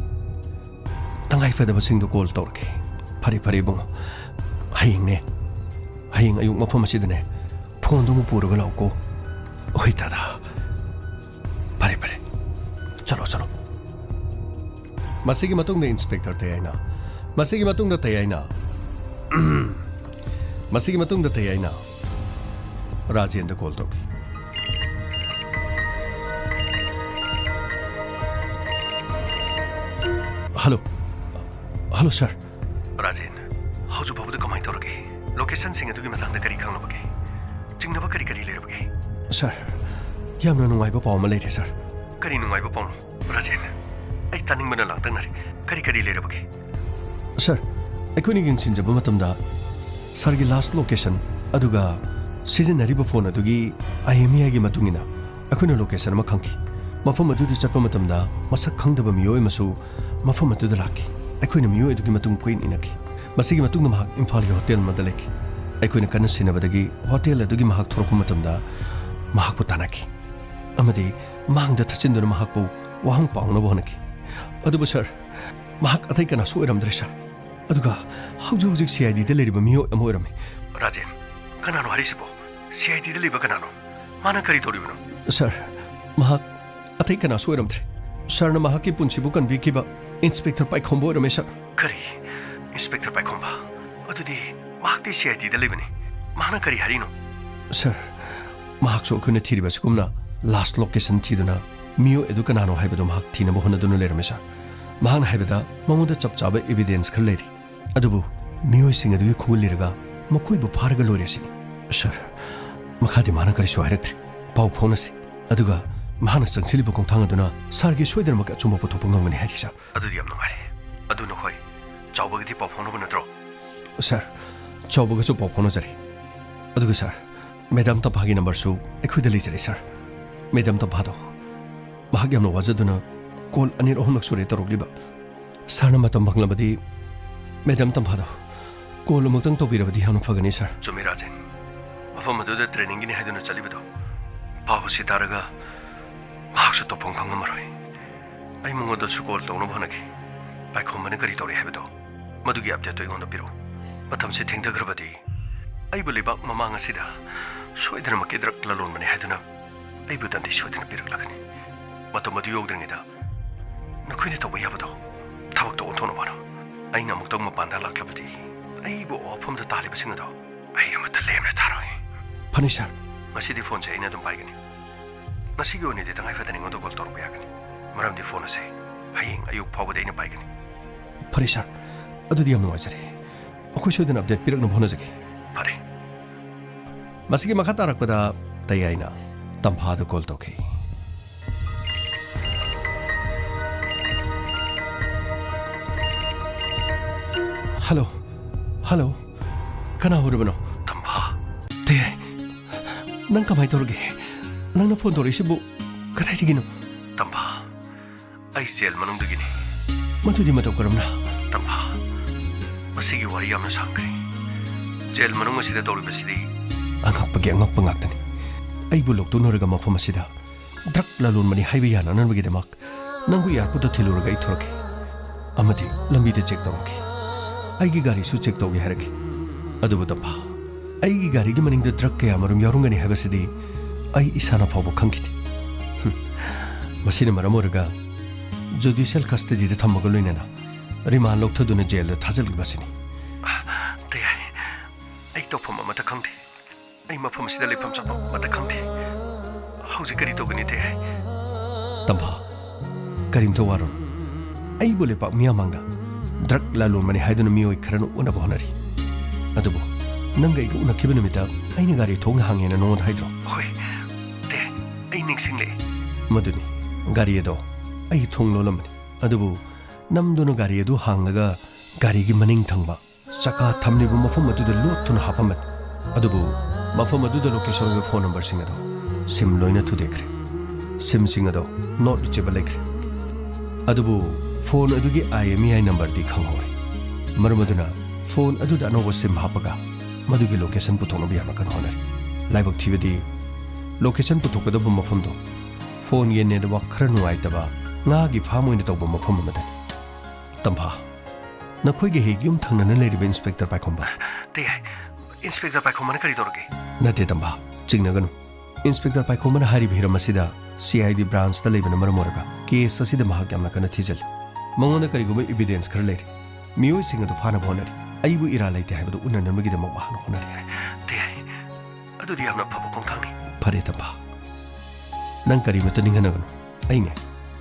ꯇꯉꯥꯏ ꯐꯗꯕꯁꯤꯡꯗꯨ ꯀꯣꯜ ꯇꯧꯔꯒꯦ꯫ ꯐꯔꯦ, ꯐꯔꯦ ꯏꯕꯨꯡꯉꯣ, ꯍꯌꯦꯡꯅꯦ, ꯍꯌꯦꯡ ꯑꯌꯨꯛ ꯃꯐꯝ ꯑꯁꯤꯗꯅꯦ, ꯐꯣꯟꯗꯨ ꯑꯃꯨꯛ ꯄꯨꯔꯒ ꯂꯥꯛꯎꯀꯣ꯫ ꯍꯣꯏ ꯇꯥꯗ, ꯐꯔꯦ, ꯐꯔꯦ, ꯆꯠꯂꯣ, ꯆꯠꯂꯣ꯫ ꯃꯁꯤꯒꯤ ꯃꯇꯨꯡꯗ ꯏꯟꯁꯄꯦꯛꯇꯔ ꯇꯌꯥꯏꯅ, ꯃꯁꯤꯒꯤ ꯃꯇꯨꯡꯗ ꯇꯌꯥꯏꯅ, ꯃꯁꯤꯒꯤ ꯃꯇꯨꯡꯗ ꯇꯌꯥꯏꯅ ꯔꯥꯖꯦꯟꯗ ꯀꯣꯜ ꯇꯧꯈꯤ꯫ ꯍꯜꯂꯣ, ꯍꯜꯂꯣ ꯁꯥꯔ꯫ ꯔꯥꯖꯦꯟ, ꯍꯧꯖꯤꯛ ꯐꯥꯎꯕꯗ ꯀꯃꯥꯏꯅ ꯇꯧꯔꯒꯦ? ꯂꯣꯀꯦꯁꯟꯁꯤꯡ ꯑꯗꯨꯒꯤ ꯃꯇꯥꯡꯗ ꯀꯔꯤ ꯈꯪꯂꯕꯒꯦ? ꯆꯤꯡꯅꯕ ꯀꯔꯤ ꯀꯔꯤ ꯂꯩꯔꯕꯒꯦ? ꯁꯥꯔ, ꯌꯥꯝꯅ ꯅꯨꯡꯉꯥꯏꯕ ꯄꯥꯎ ꯑꯃ ꯂꯩꯔꯦ ꯁꯥꯔ꯫ ꯀꯔꯤ ꯅꯨꯡꯉꯥꯏꯕ ꯄꯥꯎꯅꯣ? ꯔꯥꯖꯦꯟ, ꯑꯩ ꯇꯥꯅꯤꯡꯕꯅ ꯂꯥꯡꯇꯛꯅꯔꯦ꯫ ꯀꯔꯤ ꯀꯔꯤ ꯂꯩꯔꯕꯒꯦ? ꯁꯥꯔ, ꯑꯩꯈꯣꯏꯅ ꯌꯦꯡꯁꯤꯟꯖꯕ ꯃꯇꯝꯗ ꯁꯥꯔꯒꯤ ꯂꯥꯁ ꯂꯣꯀꯦꯁꯟ ꯑꯗꯨꯒ ꯁꯤꯖꯤꯟꯅꯔꯤꯕ ꯐꯣꯟ ꯑꯗꯨꯒꯤ IMEI ꯒꯤ ꯃꯇꯨꯡ ꯏꯟꯅ ꯑꯩꯈꯣꯏꯅ ꯂꯣꯀꯦꯁꯟ ꯑꯃ ꯈꯪꯈꯤ꯫ ꯃꯐꯝ ꯑꯗꯨꯗ ꯆꯠꯄ ꯃꯇꯝꯗ ꯃꯁꯛ ꯈꯪꯗꯕ ꯃꯤꯑꯣꯏ ꯑꯃꯁꯨ ꯃꯐꯝ ꯑꯗꯨꯗ ꯂꯥꯛꯈꯤ꯫ ꯑꯩꯈꯣꯏꯅ ꯃꯤꯑꯣꯏ ꯑꯗꯨꯒꯤ ꯃꯇꯨꯡ ꯀꯨꯏꯅ ꯏꯟꯅꯈꯤ꯫ ꯃꯁꯤꯒꯤ ꯃꯇꯨꯡꯗ ꯃꯍꯥꯛ ꯏꯝꯐꯥꯜꯒꯤ ꯍꯣꯇꯦꯜ ꯑꯃꯗ ꯂꯩꯈꯤ꯫ ꯑꯩꯈꯣꯏꯅ ꯀꯟꯅ ꯁꯦꯟꯅꯕꯗꯒꯤ ꯍꯣꯇꯦꯜ ꯑꯗꯨꯒꯤ ꯃꯍꯥꯛ ꯊꯣꯔꯛꯄ ꯃꯇꯝꯗ ꯃꯍꯥꯛꯄꯨ ꯇꯥꯟꯅꯈꯤ ꯑꯃꯗꯤ ꯃꯥꯡꯗ ꯊꯠꯆꯤꯟꯗꯨꯅ ꯃꯍꯥꯛꯄꯨ ꯋꯥꯍꯪ ꯄꯥꯎꯅꯕ ꯍꯣꯠꯅꯈꯤ꯫ ꯑꯗꯨꯕꯨ ꯁꯥꯔ, ꯃꯍꯥꯛ ꯑꯇꯩ ꯀꯅꯥꯁꯨ ꯑꯣꯏꯔꯝꯗ꯭ꯔꯦ ꯁꯥꯔ꯫ ꯑꯗꯨꯒ ꯍꯧꯖꯤꯛ ꯍꯧꯖꯤꯛ CID ꯗ ꯂꯩꯔꯤꯕ ꯃꯤꯑꯣꯏ ꯑꯃ ꯑꯣꯏꯔꯝꯃꯤ꯫ ꯔꯥꯖꯦꯟ, ꯀꯅꯥꯅꯣ ꯍꯥꯏꯔꯤꯁꯤꯕꯣ? CID ꯗ ꯂꯩꯕ ꯀꯅꯥꯅꯣ? ꯃꯥꯅ ꯀꯔꯤ ꯇꯧꯔꯤꯕꯅꯣ? ꯁꯥꯔ, ꯃꯍꯥꯛ ꯑꯇꯩ ꯀꯅꯥꯁꯨ ꯑꯣꯏꯔꯝꯗ꯭ꯔꯦ꯫ ꯁꯥꯔꯅ ꯃꯍꯥꯛꯀꯤ ꯄꯨꯟꯁꯤꯕꯨ ꯀꯟꯕꯤꯈꯤꯕ ꯏꯟꯁꯄꯦꯛꯇꯔ ꯄꯥꯏꯈꯣꯝꯕ ꯑꯣꯏꯔꯝꯃꯦ ꯁꯥꯔ꯫ ꯀꯔꯤ? ꯏꯟꯁꯄꯦꯛꯇꯔ ꯄꯥꯏꯈꯣꯝꯕ? ꯑꯗꯨꯗꯤ ꯃꯍꯥꯛꯇꯤ CID ꯗ ꯂꯩꯕꯅꯤ꯫ ꯃꯍꯥꯛꯅ ꯀꯔꯤ ꯍꯥꯏꯔꯤꯅꯣ? ꯁꯥꯔ, ꯃꯍꯥꯛꯁꯨ ꯑꯩꯈꯣꯏꯅ ꯊꯤꯔꯤꯕ ꯑꯁꯤꯒꯨꯝꯅ ꯂꯥꯁ ꯂꯣꯀꯦꯁꯟ ꯊꯤꯗꯨꯅ ꯃꯤꯑꯣꯏ ꯑꯗꯨ ꯀꯅꯥꯅꯣ ꯍꯥꯏꯕꯗꯨ ꯃꯍꯥꯛ ꯊꯤꯅꯕ ꯍꯣꯠꯅꯗꯨꯅ ꯂꯩꯔꯝꯃꯦ ꯁꯥꯔ꯫ ꯃꯍꯥꯛꯅ ꯍꯥꯏꯕꯗ ꯃꯉꯣꯟꯗ ꯆꯞ ꯆꯥꯕ ꯏꯕꯤꯗꯦꯟꯁ ꯈꯔ ꯂꯩꯔꯤ꯫ ꯑꯗꯨꯕꯨ ꯃꯤꯑꯣꯏꯁꯤꯡ ꯑꯗꯨꯒꯤ ꯈꯨꯒꯨꯜ ꯂꯤꯔꯒ ꯃꯈꯣꯏꯕꯨ ꯐꯥꯔꯒ ꯂꯣꯏꯔꯦ ꯁꯤꯅꯤ꯫ ꯁꯥꯔ, ꯃꯈꯥꯗꯤ ꯃꯥꯅ ꯀꯔꯤꯁꯨ ꯍꯥꯏꯔꯛꯇ꯭ꯔꯤ꯫ ꯄꯥꯎ ꯐꯥꯎꯅꯁꯤ꯫ ꯑꯗꯨꯒ ꯃꯍꯥꯛꯅ ꯆꯪꯁꯤꯜꯂꯤꯕ ꯈꯣꯡꯊꯥꯡ ꯑꯗꯨꯅ ꯁꯥꯔꯒꯤ ꯁꯣꯏꯗꯅꯃꯛꯀꯤ ꯑꯆꯨꯝꯕ ꯄꯨꯊꯣꯛꯄ ꯉꯝꯒꯅꯤ ꯍꯥꯏꯔꯤ ꯁꯥꯔ꯫ ꯑꯗꯨꯗꯤ ꯌꯥꯝ ꯅꯨꯡꯉꯥꯏꯔꯦ꯫ ꯑꯗꯨ ꯅꯈꯣꯏ ꯆꯥꯎꯕꯒꯗꯤ ꯄꯥꯎ ꯐꯥꯎꯅꯕ ꯅꯠꯇ꯭ꯔꯣ? ꯁꯥꯔ, ꯆꯥꯎꯕꯒꯁꯨ ꯄꯥꯎ ꯐꯥꯎꯅꯖꯔꯦ꯫ ꯑꯗꯨꯒ ꯁꯥꯔ, ꯃꯦꯗꯥꯝ ꯇꯝꯐꯥꯒꯤ ꯅꯝꯕꯔꯁꯨ ꯑꯩꯈꯣꯏꯗ ꯂꯩꯖꯔꯦ ꯁꯥꯔ꯫ ꯃꯦꯗꯥꯝ ꯇꯝꯐꯥꯗꯣ ꯃꯍꯥꯛ ꯌꯥꯝꯅ ꯋꯥꯖꯗꯨꯅ ꯀꯣꯜ ꯑꯅꯤꯔꯛ ꯑꯍꯨꯝꯂꯛ ꯁꯨꯔꯦ ꯇꯧꯔꯛꯂꯤꯕ꯫ ꯁꯥꯔꯅ ꯃꯇꯝ ꯐꯪꯂꯕꯗꯤ ꯃꯦꯗꯥꯝ ꯇꯝꯐꯥꯗꯣ ꯀꯣꯜ ꯑꯃꯨꯛꯇꯪ ꯇꯧꯕꯤꯔꯕꯗꯤ ꯌꯥꯝꯅ ꯐꯒꯅꯤ ꯁꯥꯔ꯫ ꯆꯨꯝꯃꯤ ꯔꯥꯖꯦꯟ, ꯃꯐꯝ ꯑꯗꯨꯗ ꯇ꯭ꯔꯦꯅꯤꯡꯒꯤꯅꯤ ꯍꯥꯏꯗꯨꯅ ꯆꯠꯂꯤꯕꯗꯣ ꯄꯥꯎ ꯑꯁꯤ ꯇꯥꯔꯒ ꯃꯍꯥꯛꯁꯨ ꯇꯧꯐꯝ ꯈꯪꯉꯝꯃꯔꯣꯏ꯫ ꯑꯩ ꯃꯉꯣꯟꯗꯁꯨ ꯀꯣꯜ ꯇꯧꯅꯕ ꯍꯣꯠꯅꯈꯤ꯫ ꯄꯥꯏꯈꯣꯝꯕꯅ ꯀꯔꯤ ꯇꯧꯔꯤ ꯍꯥꯏꯕꯗꯣ ꯃꯗꯨꯒꯤ ꯑꯞꯗꯦꯠꯇꯨ ꯑꯩꯉꯣꯟꯗ ꯄꯤꯔꯛꯎ꯫ ꯃꯇꯝꯁꯤ ꯊꯦꯡꯊꯈ꯭ꯔꯕꯗꯤ ꯑꯩꯕꯨ ꯂꯩꯕꯥꯛ ꯃꯃꯥꯡ ꯑꯁꯤꯗ ꯁꯣꯏꯗꯅꯃꯛꯀꯤ ꯗ꯭ꯔꯒ ꯂꯂꯣꯟꯕꯅꯤ ꯍꯥꯏꯗꯨꯅ ꯑꯩꯕꯨ ꯗꯟꯗꯤ ꯁꯣꯏꯗꯅ ꯄꯤꯔꯛꯂꯒꯅꯤ꯫ ꯃꯇꯝ ꯑꯗꯨ ꯌꯧꯗ꯭ꯔꯤꯉꯩꯗ ꯅꯈꯣꯏꯅ ꯇꯧꯕ ꯌꯥꯕꯗꯣ ꯊꯕꯛꯇ ꯑꯣꯟꯊꯣꯛꯅꯕ ꯍꯣꯠꯅꯧ꯫ ꯑꯩꯅ ꯑꯃꯨꯛꯇꯪ ꯃꯄꯥꯟꯗ ꯂꯥꯛꯂꯕꯗꯤ ꯑꯩꯕꯨ ꯑꯋꯥꯐꯝꯗ ꯇꯥꯜꯂꯤꯕꯁꯤꯡ ꯑꯗꯣ ꯑꯩ ꯑꯃꯠꯇ ꯂꯦꯝꯅ ꯊꯥꯔꯣꯏ꯫ ꯐꯅꯤ ꯁꯥꯔ꯫ ꯉꯁꯤꯗꯤ ꯐꯣꯟꯁꯦ ꯑꯩꯅ ꯑꯗꯨꯝ ꯄꯥꯏꯒꯅꯤ꯫ ꯉꯁꯤꯒꯤ ꯑꯣꯏꯅꯗꯤ ꯇꯉꯥꯏ ꯐꯗꯅ ꯑꯩꯉꯣꯟꯗ ꯀꯣꯜ ꯇꯧꯔꯛꯄ ꯌꯥꯒꯅꯤ, ꯃꯔꯝꯗꯤ ꯐꯣꯟ ꯑꯁꯦ ꯍꯌꯦꯡ ꯑꯌꯨꯛ ꯐꯥꯎꯕꯗꯤ ꯑꯩꯅ ꯄꯥꯏꯒꯅꯤ꯫ ꯐꯔꯦ ꯁꯥꯔ, ꯑꯗꯨꯗꯤ ꯌꯥꯝ ꯅꯨꯡꯉꯥꯏꯖꯔꯦ꯫ ꯑꯩꯈꯣꯏ ꯁꯣꯏꯗꯅ ꯑꯞꯗꯦꯠ ꯄꯤꯔꯛꯅꯕ ꯍꯣꯠꯅꯖꯒꯦ꯫ ꯐꯔꯦ꯫ ꯃꯁꯤꯒꯤ ꯃꯈꯥ ꯇꯥꯔꯛꯄꯗ ꯇꯌꯥꯏꯅ ꯇꯝꯐꯥꯗ ꯀꯣꯜ ꯇꯧꯈꯤ꯫ ꯍꯜꯂꯣ꯫ ꯍꯜꯂꯣ꯫ ꯀꯅꯥ ꯑꯣꯏꯔꯕꯅꯣ? ꯇꯝꯐꯥ꯫ ꯇꯌꯥꯏ꯫ ꯅꯪ ꯀꯃꯥꯏꯅ ꯇꯧꯔꯒꯦ? ꯅꯪꯅ ꯐꯣꯟ ꯇꯧꯔꯛꯏꯁꯤꯕꯨ ꯀꯗꯥꯏꯗꯒꯤꯅꯣ? ꯇꯝꯐꯥ, ꯑꯩ ꯖꯦꯜ ꯃꯅꯨꯡꯗꯒꯤꯅꯤ꯫ ꯃꯗꯨꯗꯤ ꯃꯇꯧ ꯀꯔꯝꯅ? ꯇꯝꯐꯥ, ꯃꯁꯤꯒꯤ ꯋꯥꯔꯤ ꯌꯥꯝꯅ ꯁꯥꯡꯈ꯭ꯔꯦ꯫ ꯖꯦꯜ ꯃꯅꯨꯡ ꯑꯁꯤꯗ ꯇꯧꯔꯤꯕꯁꯤꯗꯤ ꯑꯉꯛꯄꯒꯤ ꯑꯉꯛꯄ ꯉꯥꯛꯇꯅꯤ꯫ ꯑꯩꯕꯨ ꯂꯣꯛꯇꯨꯅꯔꯒ ꯃꯐꯝ ꯑꯁꯤꯗ ꯗ꯭ꯔꯒ ꯂꯂꯣꯟꯕꯅꯤ ꯍꯥꯏꯕ ꯌꯥꯅꯅꯕꯒꯤꯗꯃꯛ ꯅꯪꯕꯨ ꯑꯦꯌꯥꯔꯄꯣꯔꯠꯇ ꯊꯤꯜꯂꯨꯔꯒ ꯑꯩ ꯊꯣꯔꯛꯀꯦ꯫ ꯑꯃꯗꯤ ꯂꯝꯕꯤꯗ ꯆꯦꯛ ꯇꯧꯔꯛꯀꯦ꯫ ꯑꯩꯒꯤ ꯒꯥꯔꯤꯁꯨ ꯆꯦꯛ ꯇꯧꯒꯦ ꯍꯥꯏꯔꯛꯀꯦ꯫ ꯑꯗꯨꯕꯨ ꯇꯝꯐꯥ, ꯑꯩꯒꯤ ꯒꯥꯔꯤꯒꯤ ꯃꯅꯤꯡꯗ ꯗ꯭ꯔꯒ ꯀꯌꯥ ꯃꯔꯨꯝ ꯌꯥꯎꯔꯝꯒꯅꯤ ꯍꯥꯏꯕꯁꯤꯗꯤ ꯑꯩ ꯏꯁꯥꯅ ꯐꯥꯎꯕ ꯈꯪꯈꯤꯗꯦ꯫ ꯍꯨꯝ꯫ ꯃꯁꯤꯅ ꯃꯔꯝ ꯑꯣꯏꯔꯒ ꯖꯨꯗꯤꯁꯤꯌꯦꯜ ꯀꯁꯇꯗꯤꯗ ꯊꯝꯕꯒ ꯂꯣꯏꯅꯅ ꯔꯤꯃꯥꯟ ꯂꯧꯊꯗꯨꯅ ꯖꯦꯜꯗ ꯊꯥꯖꯤꯜꯂꯤꯕꯁꯤꯅꯤ꯫ ꯇꯌꯥꯏ, ꯑꯩ ꯇꯧꯐꯝ ꯑꯃꯠꯇ ꯈꯪꯗꯦ꯫ ꯑꯩ ꯃꯐꯝ ꯑꯁꯤꯗ ꯂꯩꯐꯝ ꯆꯥꯐꯝ ꯑꯃꯠꯇ ꯈꯪꯗꯦ꯫ ꯍꯧꯖꯤꯛ ꯀꯔꯤ ꯇꯧꯒꯅꯤ, ꯇꯌꯥꯏ? ꯇꯝꯐꯥ, ꯀꯔꯤꯝꯇ ꯋꯥꯔꯨꯅꯨ꯫ ꯑꯩꯕꯨ ꯂꯩꯄꯥꯛ ꯃꯤꯌꯥꯝ ꯃꯥꯡꯗ ꯗ꯭ꯔꯒ ꯂꯂꯣꯟꯕꯅꯤ ꯍꯥꯏꯗꯨꯅ ꯃꯤꯑꯣꯏ ꯈꯔꯅ ꯎꯠꯅꯕ ꯍꯣꯠꯅꯔꯤ꯫ ꯑꯗꯨꯕꯨ ꯅꯪꯒ ꯑꯩꯒ ꯎꯅꯈꯤꯕ ꯅꯨꯃꯤꯠꯇ ꯑꯩꯅ ꯒꯥꯔꯤ ꯊꯣꯡꯅ ꯍꯥꯡꯉꯦꯅ ꯅꯉꯣꯟꯗ ꯍꯥꯏꯗ꯭ꯔꯣ? ꯍꯣꯏ, ꯇꯌꯥꯏ, ꯑꯩ ꯅꯤꯡꯁꯤꯡꯂꯛꯑꯦ꯫ ꯃꯗꯨꯅꯤ, ꯒꯥꯔꯤ ꯑꯗꯣ ꯑꯩ ꯊꯣꯡ ꯂꯣꯜꯂꯝꯕꯅꯤ꯫ ꯑꯗꯨꯕꯨ ꯅꯝꯗꯨꯅ ꯒꯥꯔꯤ ꯑꯗꯨ ꯍꯥꯡꯂꯒ ꯒꯥꯔꯤꯒꯤ ꯃꯅꯤꯡ ꯊꯪꯕ ꯆꯀꯥ ꯊꯝꯂꯤꯕ ꯃꯐꯝ ꯑꯗꯨꯗ ꯂꯣꯠꯇꯨꯅ ꯍꯥꯞꯄꯝꯕꯅꯤ꯫ ꯑꯗꯨꯕꯨ ꯃꯐꯝ ꯑꯗꯨꯗ ꯂꯣꯀꯦꯁꯟ ꯑꯣꯏꯕ ꯐꯣꯟ ꯅꯝꯕꯔꯁꯤꯡ ꯑꯗꯣ ꯁꯤꯝ ꯂꯣꯏꯅ ꯊꯨꯗꯦꯛꯈ꯭ꯔꯦ꯫ ꯁꯤꯝꯁꯤꯡ ꯑꯗꯣ not reachable ꯂꯩꯈ꯭ꯔꯦ꯫ ꯑꯗꯨꯕꯨ ꯐꯣꯟ ꯑꯗꯨꯒꯤ IMEI ꯅꯝꯕꯔꯗꯤ ꯈꯪꯍꯧꯔꯦ꯫ ꯃꯔꯝ ꯑꯗꯨꯅ ꯐꯣꯟ ꯑꯗꯨꯗ ꯑꯅꯧꯕ ꯁꯤꯝ ꯍꯥꯞꯄꯒ ꯃꯗꯨꯒꯤ ꯂꯣꯀꯦꯁꯟ ꯄꯨꯊꯣꯛꯅꯕ ꯌꯥꯝꯅ ꯀꯟꯅ ꯍꯣꯠꯅꯔꯤ꯫ ꯂꯥꯏꯕꯛ ꯊꯤꯕꯗꯤ ꯂꯣꯀꯦꯁꯟ ꯄꯨꯊꯣꯛꯀꯗꯕ ꯃꯐꯝꯗꯣ ꯐꯣꯟꯒꯤ ꯅꯦꯠꯋꯥꯛ ꯈꯔ ꯅꯨꯡꯉꯥꯏꯇꯕ ꯉꯥꯒꯤ ꯐꯥꯝ ꯑꯣꯏꯅ ꯇꯧꯕ ꯃꯐꯝ ꯑꯃꯗꯅꯤ꯫ ꯇꯝꯐꯥ, ꯅꯈꯣꯏꯒꯤ ꯍꯦꯛ ꯌꯨꯝ ꯊꯪꯅꯅ ꯂꯩꯔꯤꯕ ꯏꯟꯁꯄꯦꯛꯇꯔ ꯄꯥꯏꯈꯣꯝꯕ? ꯇꯌꯥꯏ, ꯏꯟꯁꯄꯦꯛꯇꯔ ꯄꯥꯏꯈꯣꯝꯕꯅ ꯀꯔꯤ ꯇꯧꯔꯒꯦ? ꯅꯠꯇꯦ ꯇꯝꯐꯥ, ꯆꯤꯡꯅꯒꯅꯨ꯫ ꯏꯟꯁꯄꯦꯛꯇꯔ ꯄꯥꯏꯈꯣꯝꯕꯅ ꯍꯥꯏꯔꯤꯕ ꯍꯤꯔꯝ ꯑꯁꯤꯗ CID ꯕ꯭ꯔꯥꯟꯁꯇ ꯂꯩꯕꯅ ꯃꯔꯝ ꯑꯣꯏꯔꯒ ꯀꯦꯁ ꯑꯁꯤꯗ ꯃꯍꯥꯛ ꯌꯥꯝꯅ ꯀꯟꯅ ꯊꯤꯖꯤꯜꯂꯤ꯫ ꯃꯉꯣꯟꯗ ꯀꯔꯤꯒꯨꯝꯕ ꯏꯕꯤꯗꯦꯟꯁ ꯈꯔ ꯂꯩꯔꯦ꯫ ꯃꯤꯑꯣꯏꯁꯤꯡ ꯑꯗꯨ ꯐꯥꯅꯕ ꯍꯣꯠꯅꯔꯤ꯫ ꯑꯩꯕꯨ ꯏꯔꯥ ꯂꯩꯇꯦ ꯍꯥꯏꯕꯗꯨ ꯎꯅꯅꯕꯒꯤꯗꯃꯛ ꯃꯍꯥꯛꯅ ꯍꯣꯠꯅꯔꯤ꯫ ꯇꯌꯥꯏ, ꯑꯗꯨꯗꯤ ꯌꯥꯝꯅ ꯐꯕ ꯈꯣꯡꯊꯥꯡꯅꯤ꯫ ꯐꯔꯦ ꯇꯝꯐꯥ, ꯅꯪ ꯀꯔꯤꯃꯠꯇ ꯅꯤꯡꯍꯟꯅꯒꯅꯨ꯫ ꯑꯩꯅꯦ,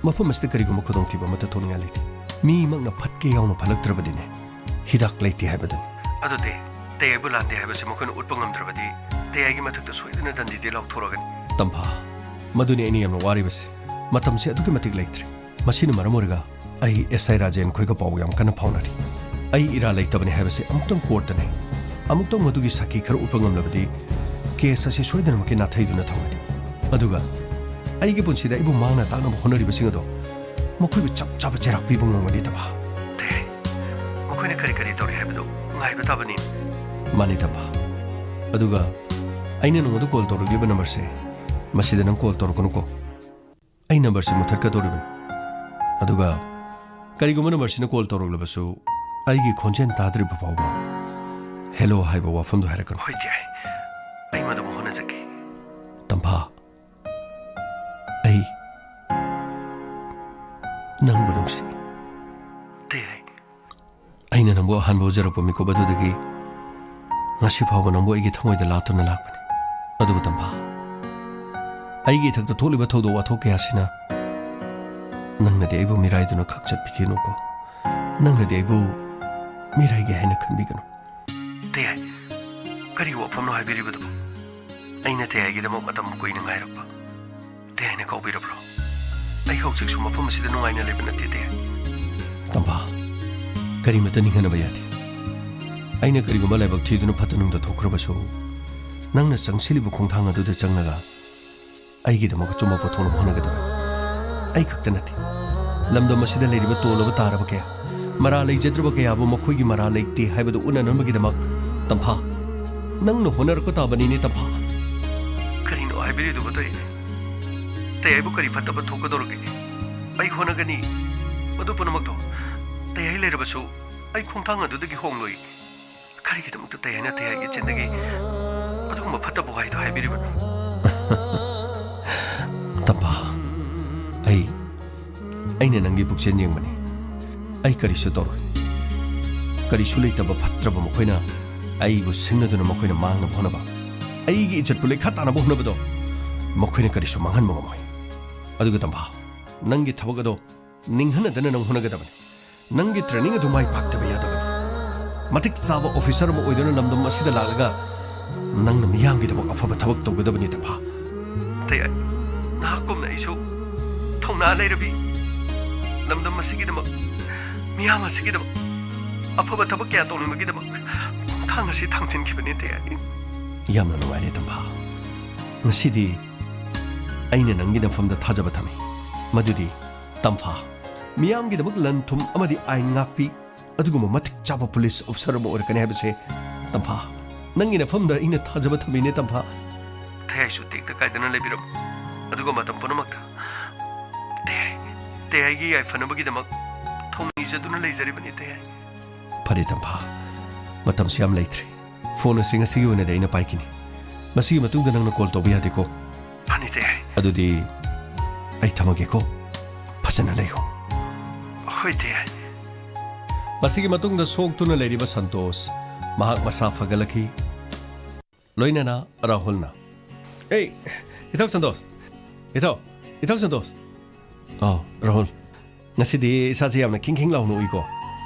ꯃꯐꯝ ꯑꯁꯤꯗ ꯀꯔꯤꯒꯨꯝꯕ ꯈꯨꯗꯣꯡꯊꯤꯕ ꯑꯃꯠꯇ ꯊꯣꯛꯅꯤꯡꯉꯥꯏ ꯂꯩꯇꯦ꯫ ꯃꯤꯃꯛꯅ ꯐꯠꯀꯦ ꯌꯥꯎꯅ ꯐꯠꯂꯛꯇ꯭ꯔꯕꯗꯤꯅꯦ, ꯍꯤꯗꯥꯛ ꯂꯩꯇꯦ ꯍꯥꯏꯕꯗꯨꯅꯤ꯫ ꯑꯗꯨꯗꯤ ꯇꯌꯥꯏꯕꯨ ꯂꯥꯟꯗꯦ ꯍꯥꯏꯕꯁꯤ ꯃꯈꯣꯏꯅ ꯎꯠꯄ ꯉꯝꯗ꯭ꯔꯕꯗꯤ ꯇꯌꯥꯏꯒꯤ ꯃꯊꯛꯇ ꯁꯣꯏꯗꯅ ꯗꯟꯗꯤꯗꯤ ꯂꯥꯎꯊꯣꯔꯛꯒꯅꯤ꯫ ꯇꯝꯐꯥ, ꯃꯗꯨꯅꯤ ꯑꯩꯅ ꯌꯥꯝꯅ ꯋꯥꯔꯤꯕꯁꯤ꯫ ꯃꯇꯝꯁꯤ ꯑꯗꯨꯛꯀꯤ ꯃꯇꯤꯛ ꯂꯩꯇ꯭ꯔꯦ꯫ ꯃꯁꯤꯅ ꯃꯔꯝ ꯑꯣꯏꯔꯒ ꯑꯩ SI ꯔꯥꯖꯦꯟ ꯈꯣꯏꯒ ꯄꯥꯎ ꯌꯥꯝ ꯀꯟꯅ ꯐꯥꯎꯅꯔꯤ꯫ ꯑꯩ ꯏꯔꯥ ꯂꯩꯇꯕꯅꯤ ꯍꯥꯏꯕꯁꯤ ꯑꯃꯨꯛꯇꯪ ꯀꯣꯔꯠꯇꯅꯦ, ꯑꯃꯨꯛꯇꯪ ꯃꯗꯨꯒꯤ ꯁꯥꯈꯤ ꯈꯔ ꯎꯠꯄ ꯉꯝꯂꯕꯗꯤ ꯀꯦꯁ ꯑꯁꯤ ꯁꯣꯏꯗꯅꯃꯛꯀꯤ ꯅꯥꯊꯩꯗꯨꯅ ꯊꯝꯒꯅꯤ꯫ ꯑꯗꯨꯒ ꯑꯩꯒꯤ ꯄꯨꯟꯁꯤꯗ ꯑꯩꯕꯨ ꯃꯥꯡꯅ ꯇꯥꯛꯅꯕ ꯍꯣꯠꯅꯔꯤꯕꯁꯤꯡ ꯑꯗꯣ ꯃꯈꯣꯏꯕꯨ ꯆꯞ ꯆꯥꯕ ꯆꯩꯔꯥꯛ ꯄꯤꯕ ꯉꯝꯒꯅꯤ, ꯇꯝꯐꯥ꯫ ꯇꯦ, ꯃꯈꯣꯏꯅ ꯀꯔꯤ ꯀꯔꯤ ꯇꯧꯔꯤ ꯍꯥꯏꯕꯗꯨ ꯉꯥꯏꯕ ꯇꯥꯕꯅꯤ꯫ ꯃꯥꯅꯤ, ꯇꯝꯐꯥ꯫ ꯑꯗꯨꯒ ꯑꯩꯅ ꯅꯉꯣꯟꯗ ꯀꯣꯜ ꯇꯧꯔꯛꯂꯤꯕ ꯅꯝꯕꯔꯁꯦ, ꯃꯁꯤꯗ ꯅꯪ ꯀꯣꯜ ꯇꯧꯔꯛꯀꯅꯨꯀꯣ꯫ ꯑꯩ ꯅꯝꯕꯔꯁꯤ ꯃꯨꯊꯠꯀꯗꯧꯔꯤꯕꯅꯤ꯫ ꯑꯗꯨꯒ ꯀꯔꯤꯒꯨꯝꯕ ꯅꯝꯕꯔꯁꯤꯅ ꯀꯣꯜ ꯇꯧꯔꯛꯂꯕꯁꯨ, ꯑꯩꯒꯤ ꯈꯣꯟꯖꯦꯜ ꯇꯥꯗ꯭ꯔꯤꯕ ꯐꯥꯎꯕ "ꯍꯦꯂꯣ" ꯍꯥꯏꯕ ꯋꯥꯐꯝꯗꯨ ꯍꯥꯏꯔꯛꯀꯅꯨ꯫ ꯍꯣꯏ, ꯇꯦ꯫ ꯑꯩ ꯃꯗꯨꯃ ꯍꯣꯠꯅꯖꯒꯦ꯫ ꯇꯝꯐꯥ, ꯑꯩ ꯅꯪꯕꯨ ꯅꯨꯡꯁꯤ꯫ ꯇꯦ, ꯑꯩ ꯑꯩꯅ ꯅꯪꯕꯨ ꯑꯍꯥꯟꯕ ꯎꯖꯔꯛꯄ ꯃꯤꯀꯨꯞ ꯑꯗꯨꯗꯒꯤ ꯉꯁꯤ ꯐꯥꯎꯕ ꯅꯪꯕꯨ ꯑꯩꯒꯤ ꯊꯃꯣꯏꯗ ꯂꯥꯠꯇꯨꯅ ꯂꯥꯛꯄꯅꯤ꯫ ꯑꯗꯨꯕꯨ ꯇꯝꯐꯥ, ꯑꯩꯒꯤ ꯏꯊꯛꯇ ꯊꯣꯛꯂꯤꯕ ꯊꯧꯗꯣꯛ ꯋꯥꯊꯣꯛ ꯀꯌꯥꯁꯤꯅ ꯅꯪꯅꯗꯤ ꯑꯩꯕꯨ ꯃꯤꯔꯥꯏꯗꯨꯅ ꯈꯛ ꯆꯠꯄꯤꯒꯅꯨꯀꯣ꯫ ꯅꯪꯅꯗꯤ ꯑꯩꯕꯨ ꯃꯤꯔꯥꯏꯒꯦ ꯍꯥꯏꯅ ꯈꯟꯕꯤꯒꯅꯨ꯫ ꯇꯦ, ꯀꯔꯤ ꯋꯥꯐꯝꯅꯣ ꯍꯥꯏꯕꯤꯔꯤꯕꯗꯨꯕꯨ? ꯑꯩꯅ ꯇꯦ ꯑꯩꯒꯤꯗꯃꯛ ꯃꯇꯝ ꯀꯨꯏꯅ ꯉꯥꯏꯔꯛꯄ꯫ ꯇꯦ ꯍꯥꯏꯅ ꯀꯧꯕꯤꯔꯕ꯭ꯔꯣ? ꯑꯩ ꯍꯧꯖꯤꯛꯁꯨ ꯃꯐꯝ ꯑꯁꯤꯗ ꯅꯨꯡꯉꯥꯏꯅ ꯂꯩꯕ ꯅꯠꯇꯦ, ꯇꯦ꯫ ꯇꯝꯐꯥ, ꯀꯔꯤꯃꯠꯇ ꯅꯤꯡꯍꯟꯅꯕ ꯌꯥꯗꯦ꯫ ꯑꯩꯅ ꯀꯔꯤꯒꯨꯝꯕ ꯂꯥꯏꯕꯛ ꯊꯤꯗꯨꯅ ꯐꯠꯇ ꯅꯨꯡꯗ ꯊꯣꯛꯈ꯭ꯔꯕꯁꯨ, ꯅꯪꯅ ꯆꯪꯁꯤꯜꯂꯤꯕ ꯈꯣꯡꯊꯥꯡ ꯑꯗꯨꯗ ꯆꯪꯂꯒ ꯑꯩꯒꯤꯗꯃꯛ ꯑꯆꯨꯝꯕ ꯄꯣꯠꯊꯣꯛꯅꯕ ꯍꯣꯠꯅꯒꯗꯕꯅꯤ꯫ ꯑꯩ ꯈꯛꯇ ꯅꯠꯇꯦ, ꯂꯝꯗꯝ ꯑꯁꯤꯗ ꯂꯩꯔꯤꯕ ꯇꯣꯜꯂꯕ ꯇꯥꯔꯕ ꯀꯌꯥ, ꯃꯔꯥ ꯂꯩꯖꯗ꯭ꯔꯕ ꯀꯌꯥꯕꯨ ꯃꯈꯣꯏꯒꯤ ꯃꯔꯥ ꯂꯩꯇꯦ ꯍꯥꯏꯕꯗꯨ ꯎꯠꯅꯅꯕꯒꯤꯗꯃꯛ, ꯇꯝꯐꯥ, ꯅꯪꯅ ꯍꯣꯠꯅꯔꯛꯄ ꯇꯥꯕꯅꯤꯅꯦ, ꯇꯝꯐꯥ꯫ ꯀꯔꯤꯅꯣ ꯍꯥꯏꯕꯤꯔꯤꯗꯨꯕꯨ, ꯇꯦ? ꯇꯦ ꯑꯩꯕꯨ ꯀꯔꯤ ꯐꯠꯇꯕ ꯊꯣꯛꯀꯗꯧꯔꯒꯦ? ꯑꯩ ꯍꯣꯠꯅꯒꯅꯤ꯫ ꯃꯗꯨ ꯄꯨꯝꯅꯃꯛꯇꯣ ꯇꯦ ꯑꯩ ꯂꯩꯔꯕꯁꯨ ꯑꯩ ꯈꯣꯡꯊꯥꯡ ꯑꯗꯨꯗꯒꯤ ꯍꯣꯡꯂꯣꯏ꯫ ꯀꯔꯤꯒꯤꯗꯃꯛꯇ ꯇꯦ ꯑꯩꯅ ꯇꯦ ꯑꯩꯒꯤ ꯆꯤꯟꯗꯒꯤ ꯑꯗꯨꯒꯨꯝꯕ ꯐꯠꯇꯕ ꯋꯥꯍꯩꯗꯣ ꯍꯥꯏꯕꯤꯔꯤꯕꯅꯣ? ꯇꯝꯐꯥ, ꯑꯩ, ꯑꯩꯅ ꯅꯪꯒꯤ ꯄꯨꯛꯆꯦꯜ ꯌꯦꯡꯕꯅꯤ꯫ ꯑꯩ ꯀꯔꯤꯁꯨ ꯇꯧꯔꯣꯏ꯫ ꯀꯔꯤꯁꯨ ꯂꯩꯇꯕ ꯐꯠꯇ꯭ꯔꯕ ꯃꯈꯣꯏꯅ ꯑꯩꯕꯨ ꯁꯤꯡꯅꯗꯨꯅ ꯃꯈꯣꯏꯅ ꯃꯥꯡꯅꯕ ꯍꯣꯠꯅꯕ, ꯑꯩꯒꯤ ꯏꯖꯠꯄꯨ ꯂꯩꯈꯥ ꯇꯥꯅꯕ ꯍꯣꯠꯅꯕꯗꯣ ꯃꯈꯣꯏꯅ ꯀꯔꯤꯁꯨ ꯃꯥꯡꯍꯟꯕ ꯉꯝꯃꯣꯏ꯫ ꯑꯗꯨꯒ ꯇꯝꯐꯥ, ꯅꯪꯒꯤ ꯊꯕꯛ ꯑꯗꯣ ꯅꯤꯡꯍꯟꯅꯗꯅ ꯅꯪ ꯍꯣꯠꯅꯒꯗꯕꯅꯤ꯫ ꯅꯪꯒꯤ training ꯑꯗꯨ ꯃꯥꯏ ꯄꯥꯛꯇꯕ ꯌꯥꯗꯕꯅꯤ꯫ ꯃꯇꯤꯛ ꯆꯥꯕ officer ꯑꯃ ꯑꯣꯏꯗꯨꯅ ꯂꯝꯗꯝ ꯑꯁꯤꯗ ꯂꯥꯛꯂꯒ ꯅꯪꯅ ꯃꯤꯌꯥꯝꯒꯤꯗꯃꯛ ꯑꯐꯕ ꯊꯕꯛ ꯇꯧꯒꯗꯕꯅꯤ, ꯇꯝꯐꯥ꯫ ꯇꯦ ꯑꯩ, ꯅꯍꯥꯛꯀꯨꯝꯅ ꯑꯩꯁꯨ ꯊꯧꯅꯥ ꯂꯩꯔꯕꯤ, ꯂꯝꯗꯝ ꯑꯁꯤꯒꯤꯗꯃꯛ, ꯃꯤꯌꯥꯝ ꯑꯁꯤꯒꯤꯗꯃꯛ ꯑꯐꯕ ꯊꯕꯛ ꯀꯌꯥ ꯇꯧꯅꯕꯒꯤꯗꯃꯛ ꯈꯣꯡꯊꯥꯡ ꯑꯁꯤ ꯊꯥꯡꯖꯤꯟꯈꯤꯕꯅꯤ, ꯇꯦ ꯑꯩ꯫ ꯌꯥꯝꯅ ꯅꯨꯡꯉꯥꯏꯔꯦ, ꯇꯝꯐꯥ꯫ ꯉꯁꯤꯗꯤ ꯑꯩꯅ ꯅꯪꯒꯤ ꯅꯐꯝꯗ ꯊꯥꯖꯕ ꯊꯝꯃꯤ꯫ ꯃꯗꯨꯗꯤ, ꯇꯝꯐꯥ, ꯃꯤꯌꯥꯝꯒꯤꯗꯃꯛ ꯂꯟ ꯊꯨꯝ ꯑꯃꯗꯤ ꯑꯥꯏꯟ ꯉꯥꯛꯄꯤ ꯑꯗꯨꯒꯨꯝꯕ ꯃꯇꯤꯛ ꯆꯥꯕ ꯄꯨꯂꯤꯁ ꯑꯣꯐꯤꯁꯔ ꯑꯃ ꯑꯣꯏꯔꯛꯀꯅꯤ ꯍꯥꯏꯕꯁꯦ, ꯇꯝꯐꯥ, ꯅꯪꯒꯤ ꯅꯐꯝꯗ ꯑꯩꯅ ꯊꯥꯖꯕ ꯊꯝꯃꯤꯅꯦ, ꯇꯝꯐꯥ꯫ ꯊꯌꯥꯏꯁꯨ ꯇꯦꯛꯇ ꯀꯥꯏꯗꯅ ꯂꯩꯕꯤꯔꯝꯃꯨ, ꯑꯗꯨꯒ ꯃꯇꯝ ꯄꯨꯝꯅꯃꯛꯇ ꯇꯌꯥꯏ, ꯇꯌꯥꯏꯒꯤ ꯌꯥꯏꯐꯅꯕꯒꯤꯗꯃꯛ ꯊꯧꯅꯤꯖꯗꯨꯅ ꯂꯩꯖꯔꯤꯕꯅꯤ, ꯇꯌꯥꯏ꯫ ꯐꯔꯦ, ꯇꯝꯐꯥ, ꯃꯇꯝꯁꯨ ꯌꯥꯝ ꯂꯩꯇ꯭ꯔꯦ꯫ ꯐꯣꯟ ꯑꯁꯤ ꯉꯁꯤꯒꯤ ꯑꯣꯏꯅꯗꯤ ꯑꯩꯅ ꯄꯥꯏꯈꯤꯅꯤ꯫ ꯃꯁꯤꯒꯤ ꯃꯇꯨꯡꯗ ꯅꯪꯅ ꯀꯣꯜ ꯇꯧꯕ ꯌꯥꯗꯦꯀꯣ? ꯐꯅꯤ, ꯇꯌꯥꯏ꯫ ꯑꯗꯨꯗꯤ ꯑꯩ ꯊꯝꯃꯒꯦꯀꯣ꯫ ꯐꯖꯅ ꯂꯩꯌꯨ꯫ ꯍꯣꯏ, ꯇꯌꯥꯏ꯫ ꯃꯁꯤꯒꯤ ꯃꯇꯨꯡꯗ ꯁꯣꯛꯇꯨꯅ ꯂꯩꯔꯤꯕ ꯁꯟꯇꯣꯁ ꯃꯍꯥꯛ ꯃꯁꯥ ꯐꯒꯠꯂꯛꯈꯤ, ꯂꯣꯏꯅꯅ ꯔꯥꯍꯨꯜꯅ꯫ ꯑꯦ, ꯏꯊꯧ ꯁꯟꯇꯣꯁ! ꯏꯊꯧ! ꯏꯊꯧ ꯁꯟꯇꯣꯁ! ꯑꯥ, ꯔꯥꯍꯨꯜ꯫ ꯉꯁꯤꯗꯤ ꯏꯁꯥꯁꯦ ꯌꯥꯝꯅ ꯈꯤꯡ ꯈꯤꯡ ꯂꯥꯎꯅ ꯎꯏꯀꯣ꯫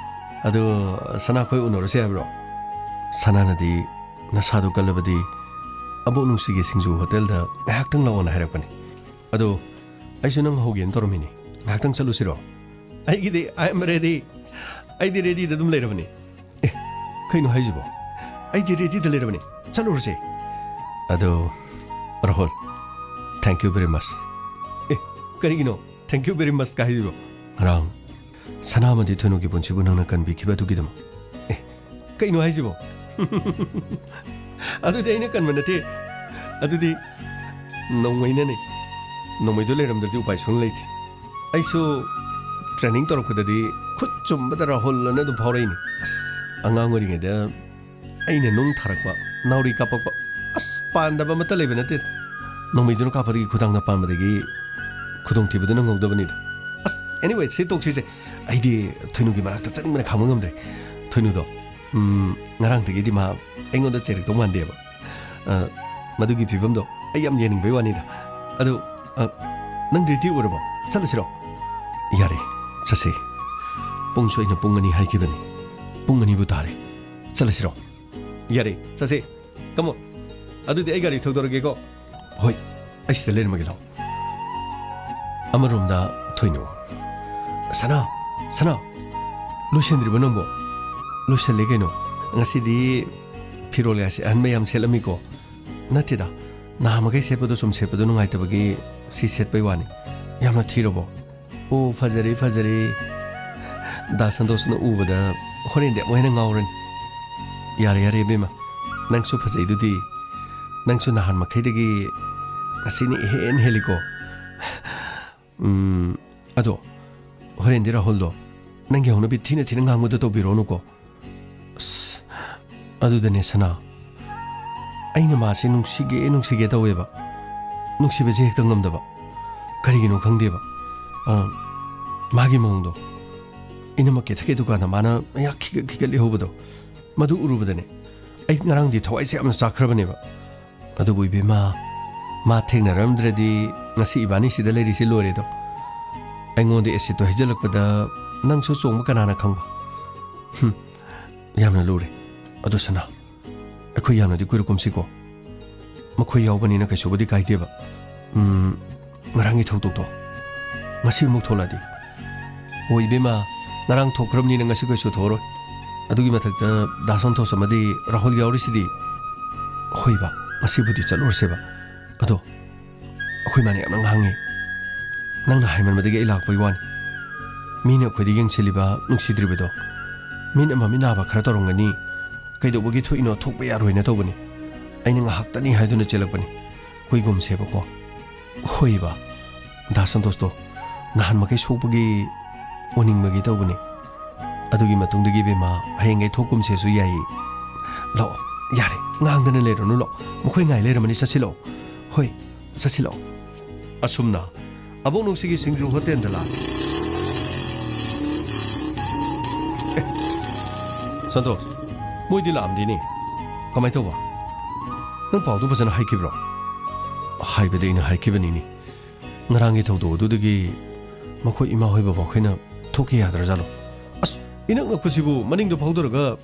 ꯑꯗꯨ ꯁꯅꯥ, ꯑꯩꯈꯣꯏ ꯎꯅꯔꯨꯁꯦ ꯍꯥꯏꯕ꯭ꯔꯣ? ꯁꯅꯥꯅꯗꯤ, "ꯅꯁꯥꯗꯣ ꯀꯜꯂꯕꯗꯤ ꯑꯕꯣꯛ ꯅꯨꯡꯁꯤꯒꯤ ꯁꯤꯡꯖꯨ ꯍꯣꯇꯦꯜꯗ ꯉꯥꯏꯍꯥꯛꯇꯪ ꯂꯥꯛꯑꯣꯅ" ꯍꯥꯏꯔꯛꯄꯅꯤ꯫ ꯑꯗꯣ ꯑꯩꯁꯨ ꯅꯪ ꯍꯧꯒꯦꯅ ꯇꯧꯔꯝꯃꯤꯅꯤ꯫ ꯉꯥꯏꯍꯥꯛꯇꯪ ꯆꯠꯂꯨꯁꯤꯔꯣ? ꯑꯩꯒꯤꯗꯤ "I am ready"꯫ ꯑꯩꯗꯤ ꯔꯦꯗꯤꯗ ꯑꯗꯨꯝ ꯂꯩꯔꯕꯅꯤ꯫ ꯑꯦ, ꯀꯩꯅꯣ ꯍꯥꯏꯁꯤꯕꯣ? ꯑꯩꯗꯤ ꯔꯦꯗꯤꯗ ꯂꯩꯔꯕꯅꯤ꯫ ꯆꯠꯂꯨꯔꯁꯦ꯫ ꯑꯗꯣ, Rahul, thank you very much꯫ ꯑꯦ, ꯀꯔꯤꯒꯤꯅꯣ thank you very much ꯀ ꯍꯥꯏꯁꯤꯕꯣ? ꯉꯔꯥꯡ ꯁꯅꯥꯃꯗꯤ ꯊꯣꯏꯅꯨꯒꯤ ꯄꯨꯟꯁꯤꯕꯨ ꯅꯪꯅ ꯀꯟꯕꯤꯈꯤꯕ ꯑꯗꯨꯒꯤꯗꯃꯛ꯫ ꯑꯦ, ꯀꯩꯅꯣ ꯍꯥꯏꯁꯤꯕꯣ? ꯑꯗꯨꯗꯤ ꯑꯩꯅ ꯀꯟꯕ ꯅꯠꯇꯦ꯫ ꯑꯗꯨꯗꯤ ꯅꯣꯡꯃꯩꯅꯅꯦ꯫ ꯅꯣꯡꯃꯩꯗꯣ ꯂꯩꯔꯝꯗ꯭ꯔꯗꯤ ꯎꯄꯥꯏ ꯁꯨꯡꯂꯩ ꯂꯩꯇꯦ꯫ ꯑꯩꯁꯨ ꯇ꯭ꯔꯦꯅꯤꯡ ꯇꯧꯔꯛꯄꯗꯗꯤ ꯈꯨꯠ ꯆꯨꯝꯕꯗ ꯔꯥꯍꯨꯜ ꯑꯅ ꯑꯗꯨꯝ ꯐꯥꯎꯔꯛꯏꯅꯤ꯫ ꯑꯁ, ꯑꯉꯥꯡ ꯑꯣꯏꯔꯤꯉꯩꯗ ꯑꯩꯅ ꯅꯨꯡ ꯊꯥꯔꯛꯄ, ꯅꯥꯎꯔꯤ ꯀꯥꯞꯄꯛꯄ, ꯑꯁ, ꯄꯥꯟꯗꯕ ꯑꯃꯠꯇ ꯂꯩꯕ ꯅꯠꯇꯦꯗ꯫ ꯅꯣꯡꯃꯩꯗꯨꯅ ꯀꯥꯞꯄꯗꯒꯤ ꯈꯨꯗꯥꯡꯗ ꯄꯥꯟꯕꯗꯒꯤ ꯈꯨꯗꯣꯡꯊꯤꯕꯗꯨ ꯅꯪꯍꯧꯗꯕꯅꯤꯗ꯫ ꯑꯁ, anyway, ꯁꯤ ꯇꯣꯛꯁꯤꯁꯦ꯫ ꯑꯩꯗꯤ ꯊꯣꯏꯅꯨꯒꯤ ꯃꯅꯥꯛꯇ ꯆꯠꯅꯤꯡꯕꯅ ꯈꯥꯡꯕ ꯉꯝꯗ꯭ꯔꯦ꯫ ꯊꯣꯏꯅꯨꯗꯣ, ꯎꯝ, ꯉꯔꯥꯡꯗꯒꯤꯗꯤ ꯃꯥ ꯑꯩꯉꯣꯟꯗ ꯆꯩꯔꯛꯇꯧ ꯃꯥꯟꯗꯦꯕ꯫ ꯑ, ꯃꯗꯨꯒꯤ ꯐꯤꯕꯝꯗꯣ ꯑꯩ ꯌꯥꯝ ꯌꯦꯡꯅꯤꯡꯕꯩ ꯋꯥꯅꯤꯗ꯫ ꯑꯗꯨ, ꯑ, ꯅꯪ ꯔꯦꯗꯤ ꯑꯣꯏꯔꯕꯣ? ꯆꯠꯂꯁꯤꯔꯣ? ꯌꯥꯔꯦ, ꯆꯠꯁꯦ꯫ ꯄꯨꯡꯁꯨ ꯑꯩꯅ ꯄꯨꯡ ꯑꯅꯤ ꯍꯥꯏꯈꯤꯕꯅꯤ꯫ ꯄꯨꯡ ꯑꯅꯤꯕꯨ ꯇꯥꯔꯦ꯫ ꯆꯠꯂꯁꯤꯔꯣ? ꯌꯥꯔꯦ, ꯆꯠꯁꯦ꯫ Come on꯫ ꯑꯗꯨꯗꯤ ꯑꯩ ꯒꯥꯔꯤ ꯊꯧꯗꯣꯔꯛꯀꯦꯀꯣ꯫ ꯍꯣꯏ, ꯑꯩ ꯁꯤꯗ ꯂꯩꯔꯝꯃꯒꯦ, ꯂꯥꯛꯑꯣ꯫ ꯑꯃꯔꯣꯝꯗ ꯊꯣꯏꯅꯨ, "ꯁꯅꯥ, ꯁꯅꯥ, ꯂꯣꯏꯁꯤꯟꯗ꯭ꯔꯤꯕꯣ ꯅꯪꯕꯣ?" "ꯂꯣꯏꯁꯤꯜꯂꯦ ꯀꯩꯅꯣ꯫ ꯉꯁꯤꯗꯤ ꯐꯤꯔꯣꯜꯒꯁꯦ ꯑꯍꯟꯕ ꯌꯥꯝ ꯁꯦꯠꯂꯝꯃꯤꯀꯣ꯫ ꯅꯠꯇꯦꯗ, ꯅꯍꯥꯟꯃꯈꯩ ꯁꯦꯠꯄꯗꯣ ꯁꯨꯝ ꯁꯦꯠꯄꯗꯣ ꯅꯨꯡꯉꯥꯏꯇꯕꯒꯤ ꯁꯤ ꯁꯦꯠꯄꯩ ꯋꯥꯅꯤ꯫ ꯌꯥꯝꯅ ꯊꯤꯔꯕꯣ? ꯑꯣ, ꯐꯖꯔꯦ, ꯐꯖꯔꯦ꯫ ꯗꯥ ꯁꯟꯇꯣꯁꯅ ꯎꯕꯗ ꯍꯣꯔꯦꯟꯗꯤ ꯑꯃꯨꯛ ꯍꯦꯟꯅ ꯉꯥꯎꯔꯅꯤ꯫ ꯌꯥꯔꯦ, ꯌꯥꯔꯦ, ꯏꯕꯦꯝꯃ꯫ ꯅꯪꯁꯨ ꯐꯖꯩꯗꯨꯗꯤ꯫ ꯅꯪꯁꯨ ꯅꯍꯥꯟ ꯃꯈꯩꯗꯒꯤ ꯉꯁꯤꯅ ꯏꯍꯦꯟ ꯍꯦꯜꯂꯤꯀꯣ꯫ ꯎꯝ, ꯑꯗꯣ, ꯍꯣꯔꯦꯟꯗꯤ ꯔꯥꯍꯨꯜꯗꯣ ꯅꯪꯒꯤ ꯍꯧꯅꯕꯤ ꯊꯤꯅ ꯊꯤꯅ ꯉꯥꯡꯕꯗꯣ ꯇꯧꯕꯤꯔꯣꯅꯨꯀꯣ꯫ ꯑꯁ, ꯑꯗꯨꯗꯅꯦ ꯁꯅꯥ, ꯑꯩꯅ ꯃꯥꯁꯦ ꯅꯨꯡꯁꯤꯒꯦ ꯅꯨꯡꯁꯤꯒꯦ ꯇꯧꯋꯦꯕ, ꯅꯨꯡꯁꯤꯕꯁꯦ ꯍꯦꯛꯇ ꯉꯝꯗꯕ꯫ ꯀꯔꯤꯒꯤꯅꯣ ꯈꯪꯗꯦꯕ꯫ ꯑ, ꯃꯥꯒꯤ ꯃꯑꯣꯡꯗꯣ, ꯏꯅꯝꯃ ꯀꯦꯊꯛꯀꯤ ꯗꯨꯀꯥꯟꯗ ꯃꯥꯅ ꯃꯌꯥ ꯈꯤꯒꯠ ꯈꯤꯒꯠ ꯂꯩꯍꯧꯕꯗꯣ, ꯃꯗꯨ ꯎꯔꯨꯕꯗꯅꯦ ꯑꯩ ꯉꯔꯥꯡꯗꯤ ꯊꯋꯥꯏꯁꯦ ꯌꯥꯝꯅ ꯆꯥꯛꯈ꯭ꯔꯕꯅꯦꯕ꯫ ꯑꯗꯨꯕꯨ ꯏꯕꯦꯝꯃ, ꯃꯥ ꯊꯦꯡꯅꯔꯝꯗ꯭ꯔꯗꯤ ꯉꯁꯤ ꯏꯕꯥꯅꯤ ꯁꯤꯗ ꯂꯩꯔꯤꯁꯦ ꯂꯣꯏꯔꯦꯗꯣ꯫ ꯑꯩꯉꯣꯟꯗ ꯑꯦꯁꯤꯠꯇꯣ ꯍꯩꯖꯤꯜꯂꯛꯄꯗ ꯅꯪꯁꯨ ꯆꯣꯡꯕ ꯀꯅꯥꯅ ꯈꯪꯕ? ꯍꯨꯝ, ꯌꯥꯝꯅ ꯂꯨꯔꯦ꯫ ꯑꯗꯨ ꯁꯅꯥ, ꯑꯩꯈꯣꯏ ꯌꯥꯝꯅꯗꯤ ꯀꯨꯏꯔꯛꯀꯨꯝꯁꯤꯀꯣ꯫ ꯃꯈꯣꯏ ꯌꯥꯎꯕꯅꯤꯅ ꯀꯩꯁꯨꯕꯨꯗꯤ ꯀꯥꯏꯗꯦꯕ꯫ ꯎꯝ, ꯉꯔꯥꯡꯒꯤ ꯊꯧꯗꯣꯛꯇꯣ ꯉꯁꯤ ꯑꯃꯨꯛ ꯊꯣꯛꯂꯛꯑꯗꯤ? ꯑꯣ ꯏꯕꯦꯝꯃ, ꯉꯔꯥꯡ ꯊꯣꯛꯈ꯭ꯔꯕꯅꯤꯅ ꯉꯁꯤ ꯀꯩꯁꯨ ꯊꯣꯛꯑꯔꯣꯏ꯫ ꯑꯗꯨꯒꯤ ꯃꯊꯛꯇ ꯗꯥ ꯁꯟꯇꯣꯁ ꯑꯃꯗꯤ ꯔꯥꯍꯨꯜ ꯌꯥꯎꯔꯤꯁꯤꯗꯤ꯫ ꯍꯣꯏꯕ, ꯉꯁꯤꯕꯨꯗꯤ ꯆꯠꯂꯨꯔꯁꯦꯕ꯫ ꯑꯗꯣ ꯑꯩꯈꯣꯏ ꯃꯥꯅ ꯌꯥꯝꯅ ꯉꯥꯡꯉꯤ꯫ ꯅꯪꯅ ꯍꯥꯏꯃꯟꯕꯗꯒꯤ ꯑꯩ ꯂꯥꯛꯄꯩ ꯋꯥꯅꯤ꯫ ꯃꯤꯅ ꯑꯩꯈꯣꯏꯗ ꯌꯦꯡꯁꯤꯜꯂꯤꯕ, ꯅꯨꯡꯁꯤꯗ꯭ꯔꯤꯕꯗꯣ꯫ ꯃꯤꯅ ꯃꯃꯤꯠ ꯅꯥꯕ ꯈꯔ ꯇꯧꯔꯝꯒꯅꯤ꯫ ꯀꯩꯗꯧꯕꯒꯤ ꯊꯣꯛꯏꯅꯣ? ꯊꯣꯛꯄ ꯌꯥꯔꯣꯏꯅ ꯇꯧꯕꯅꯤ꯫ ꯑꯩꯅ ꯉꯥꯏꯍꯥꯛꯇꯅꯤ ꯍꯥꯏꯗꯨꯅ ꯆꯦꯜꯂꯛꯄꯅꯤ꯫ ꯀꯨꯏꯒꯨꯝꯁꯦꯕꯀꯣ꯫ ꯍꯣꯏꯕ, ꯗꯥ ꯁꯟꯇꯣꯁꯇꯣ ꯅꯍꯥꯟ ꯃꯈꯩ ꯁꯣꯛꯄꯒꯤ ꯑꯣꯅꯤꯡꯕꯒꯤ ꯇꯧꯕꯅꯤ꯫ ꯑꯗꯨꯒꯤ ꯃꯇꯨꯡꯗꯒꯤ ꯏꯕꯦꯝꯃ, ꯍꯌꯦꯡꯒꯩ ꯊꯣꯛꯀꯨꯝꯁꯦꯁꯨ ꯌꯥꯏꯌꯦ꯫ ꯂꯥꯛꯑꯣ, ꯌꯥꯔꯦ, ꯉꯥꯡꯗꯅ ꯂꯩꯔꯅꯨ, ꯂꯥꯛꯑꯣ꯫ ꯃꯈꯣꯏ ꯉꯥꯏ ꯂꯩꯔꯝꯃꯅꯤ, ꯆꯠꯁꯤ ꯂꯥꯛꯑꯣ꯫ ꯍꯣꯏ, ꯆꯠꯁꯤ ꯂꯥꯛꯑꯣ꯫ ꯑꯁꯨꯝꯅ ꯑꯕꯣꯛ ꯅꯨꯡꯁꯤꯒꯤ ꯁꯤꯡꯖꯨ ꯍꯣꯇꯦꯜꯗ ꯂꯥꯛꯀꯦ꯫ ꯑꯦ, ꯁꯟꯇꯣꯁ, ꯃꯣꯏꯗꯤ ꯂꯥꯛꯑꯝꯗꯦꯅꯦ꯫ ꯀꯃꯥꯏ ꯇꯧꯕ? ꯅꯪ ꯄꯥꯎꯗꯨ ꯐꯖꯅ ꯍꯥꯏꯈꯤꯕ꯭ꯔꯣ? ꯍꯥꯏꯕꯗꯤ ꯑꯩꯅ ꯍꯥꯏꯈꯤꯕꯅꯤꯅꯦ꯫ ꯉꯔꯥꯡꯒꯤ ꯊꯧꯗꯣꯛ ꯑꯗꯨꯗꯒꯤ ꯃꯈꯣꯏ ꯏꯃꯥ ꯍꯣꯏ ꯕꯕꯥ ꯍꯣꯏꯅ ꯊꯣꯛꯈꯤ ꯌꯥꯗ꯭ꯔꯖꯥꯠꯂꯣ? ꯑꯁ, ꯏꯅꯛ ꯅꯛꯄꯁꯤꯕꯨ ꯃꯅꯤꯡꯗ ꯐꯥꯎꯗꯔꯒ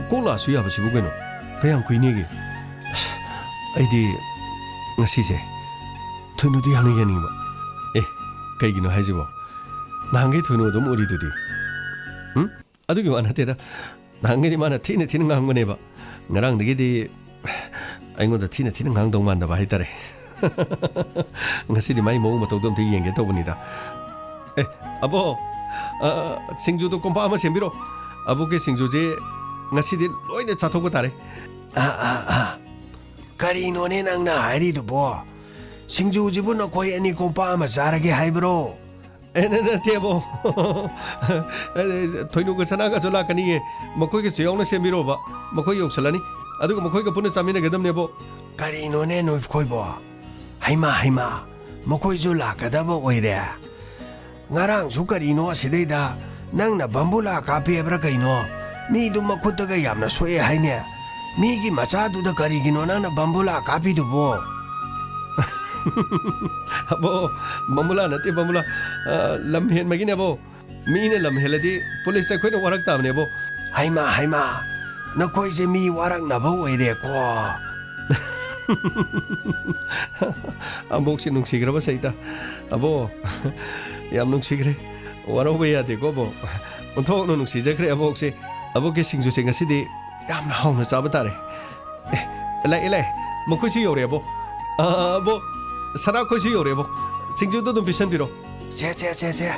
ꯀꯣꯛ ꯂꯥꯛꯑꯁꯨ ꯌꯥꯕꯁꯤꯕꯨ ꯀꯩꯅꯣ? ꯀꯌꯥꯝ ꯀꯨꯏꯅꯦꯒꯦ? ꯑꯁ, ꯑꯩꯗꯤ ꯉꯁꯤꯁꯦ ꯊꯣꯏꯅꯨꯗꯤ ꯌꯥꯝꯅ ꯌꯦꯡꯅꯤꯡꯕ꯫ ꯑꯦ, ꯀꯩꯒꯤꯅꯣ ꯍꯥꯏꯁꯤꯕꯣ? ꯅꯍꯥꯟꯈꯩ ꯊꯣꯏꯅꯨ ꯑꯗꯨꯝ ꯎꯔꯤꯗꯨꯗꯤ꯫ ꯎꯝ? ꯑꯗꯨꯒꯤ ꯋꯥ ꯅꯠꯇꯦꯗ꯫ ꯅꯍꯥꯟꯈꯩꯗꯤ ꯃꯥꯅ ꯊꯤꯅ ꯊꯤꯅ ꯉꯥꯡꯕꯅꯦꯕ꯫ ꯉꯔꯥꯡꯗꯒꯤꯗꯤ ꯑꯩꯉꯣꯟꯗ ꯊꯤꯅ ꯊꯤꯅ ꯉꯥꯡꯗꯧ ꯃꯥꯟꯗꯕ ꯍꯥꯏꯇꯥꯔꯦ꯫ ꯉꯁꯤꯗꯤ ꯃꯥꯏ ꯃꯑꯣꯡ ꯃꯇꯧꯗꯣ ꯑꯝꯇ ꯌꯦꯡꯒꯦ ꯇꯧꯕꯅꯤꯗ꯫ ꯑꯦ, ꯑꯕꯣ, ꯑ, ꯁꯤꯡꯖꯨꯗꯣ ꯀꯣꯝꯄꯥꯛ ꯑꯃ ꯁꯦꯝꯕꯤꯔꯣ꯫ ꯑꯕꯣꯛꯀꯤ ꯁꯤꯡꯖꯨꯁꯦ ꯉꯁꯤꯗꯤ ꯂꯣꯏꯅ ꯆꯥꯊꯣꯛꯄ ꯇꯥꯔꯦ꯫ ꯑ, ꯑ, ꯑ, ꯀꯔꯤꯅꯣꯅꯦ ꯅꯪꯅ ꯍꯥꯏꯔꯤꯗꯨꯕꯣ? ꯁꯤꯡꯖꯨꯁꯤꯕꯨ ꯅꯈꯣꯏ ꯑꯅꯤ ꯀꯣꯝꯄꯥꯛ ꯑꯃ ꯆꯥꯔꯒꯦ ꯍꯥꯏꯕ꯭ꯔꯣ? ꯑꯦ, ꯅ-, ꯅꯠꯇꯦꯕꯣ꯫ ꯊꯣꯏꯅꯨꯒ ꯁꯅꯥꯒꯁꯨ ꯂꯥꯛꯀꯅꯤꯌꯦ꯫ ꯃꯈꯣꯏꯒꯤꯁꯨ ꯌꯥꯎꯅ ꯁꯦꯝꯕꯤꯔꯣꯕ꯫ ꯃꯈꯣꯏ ꯌꯧꯁꯜꯂꯅꯤ꯫ ꯑꯗꯨꯒ ꯃꯈꯣꯏꯒ ꯄꯨꯟꯅ ꯆꯥꯃꯤꯟꯅꯒꯗꯕꯅꯦꯕꯣ꯫ ꯀꯔꯤꯅꯣꯅꯦ ꯅꯈꯣꯏꯕꯣ? ꯍꯩꯃꯥ, ꯍꯩꯃꯥ, ꯃꯈꯣꯏꯁꯨ ꯂꯥꯛꯀꯗꯕ ꯑꯣꯏꯔꯦ꯫ ꯉꯔꯥꯡꯁꯨ ꯀꯔꯤꯅꯣ ꯑꯁꯤꯗꯩꯗ ꯅꯪꯅ ꯕꯝꯕꯨꯂꯥ ꯀꯥꯞꯄꯦ ꯍꯥꯏꯕ꯭ꯔꯥ ꯀꯩꯅꯣ? ꯃꯤꯗꯨ ꯃꯈꯨꯠꯇꯒ ꯌꯥꯝꯅ ꯁꯣꯛꯑꯦ ꯍꯥꯏꯅꯦ꯫ ꯃꯤꯒꯤ ꯃꯆꯥꯗꯨꯗ ꯀꯔꯤꯒꯤꯅꯣ ꯅꯪꯅ ꯕꯝꯕꯨꯂꯥ ꯀꯥꯞꯄꯤꯗꯨꯕꯣ? ꯑꯕꯣ, ꯕꯝꯕꯨꯂꯥ ꯅꯠꯇꯦ, ꯕꯝꯕꯨꯂꯥ꯫ ꯑ, ꯂꯝ ꯍꯦꯟꯕꯒꯤꯅꯦꯕꯣ꯫ ꯃꯤꯅ ꯂꯝ ꯍꯦꯜꯂꯗꯤ ꯄꯨꯂꯤꯁ ꯑꯩꯈꯣꯏꯅ ꯋꯥꯔꯛ ꯇꯥꯕꯅꯦꯕꯣ꯫ ꯍꯩꯃꯥ, ꯍꯩꯃꯥ, ꯅꯈꯣꯏꯁꯦ ꯃꯤ ꯋꯥꯔꯛꯅꯕ ꯑꯣꯏꯔꯦꯀꯣ꯫ ꯑꯕꯣꯛꯁꯦ ꯅꯨꯡꯁꯤꯈ꯭ꯔꯕ ꯁꯩꯇ꯫ ꯑꯕꯣ, ꯌꯥꯝ ꯅꯨꯡꯁꯤꯈ꯭ꯔꯦ꯫ ꯋꯥꯔꯧꯕ ꯌꯥꯗꯦꯀꯣ, ꯑꯕꯣ꯫ ꯑꯣꯟꯊꯣꯛꯅ ꯅꯨꯡꯁꯤꯖꯈ꯭ꯔꯦ ꯑꯕꯣꯛꯁꯦ꯫ ꯑꯕꯣꯛꯀꯤ ꯁꯤꯡꯖꯨꯁꯦ ꯉꯁꯤꯗꯤ ꯌꯥꯝꯅ ꯍꯥꯎꯅ ꯆꯥꯕ ꯇꯥꯔꯦ꯫ ꯑꯦ, ꯂꯥꯛꯑꯦ, ꯂꯥꯛꯑꯦ꯫ ꯃꯈꯣꯏꯁꯨ ꯌꯧꯔꯛꯑꯦ, ꯑꯕꯣ꯫ ꯑ, ꯑꯕꯣ, ꯁꯅꯥ ꯈꯣꯏꯁꯨ ꯌꯧꯔꯛꯑꯦ, ꯑꯕꯣ꯫ ꯁꯤꯡꯖꯨꯗꯣ ꯑꯗꯨꯝ ꯄꯤꯁꯟꯕꯤꯔꯣ꯫ ꯁꯦ, ꯁꯦ, ꯁꯦ, ꯁꯦ꯫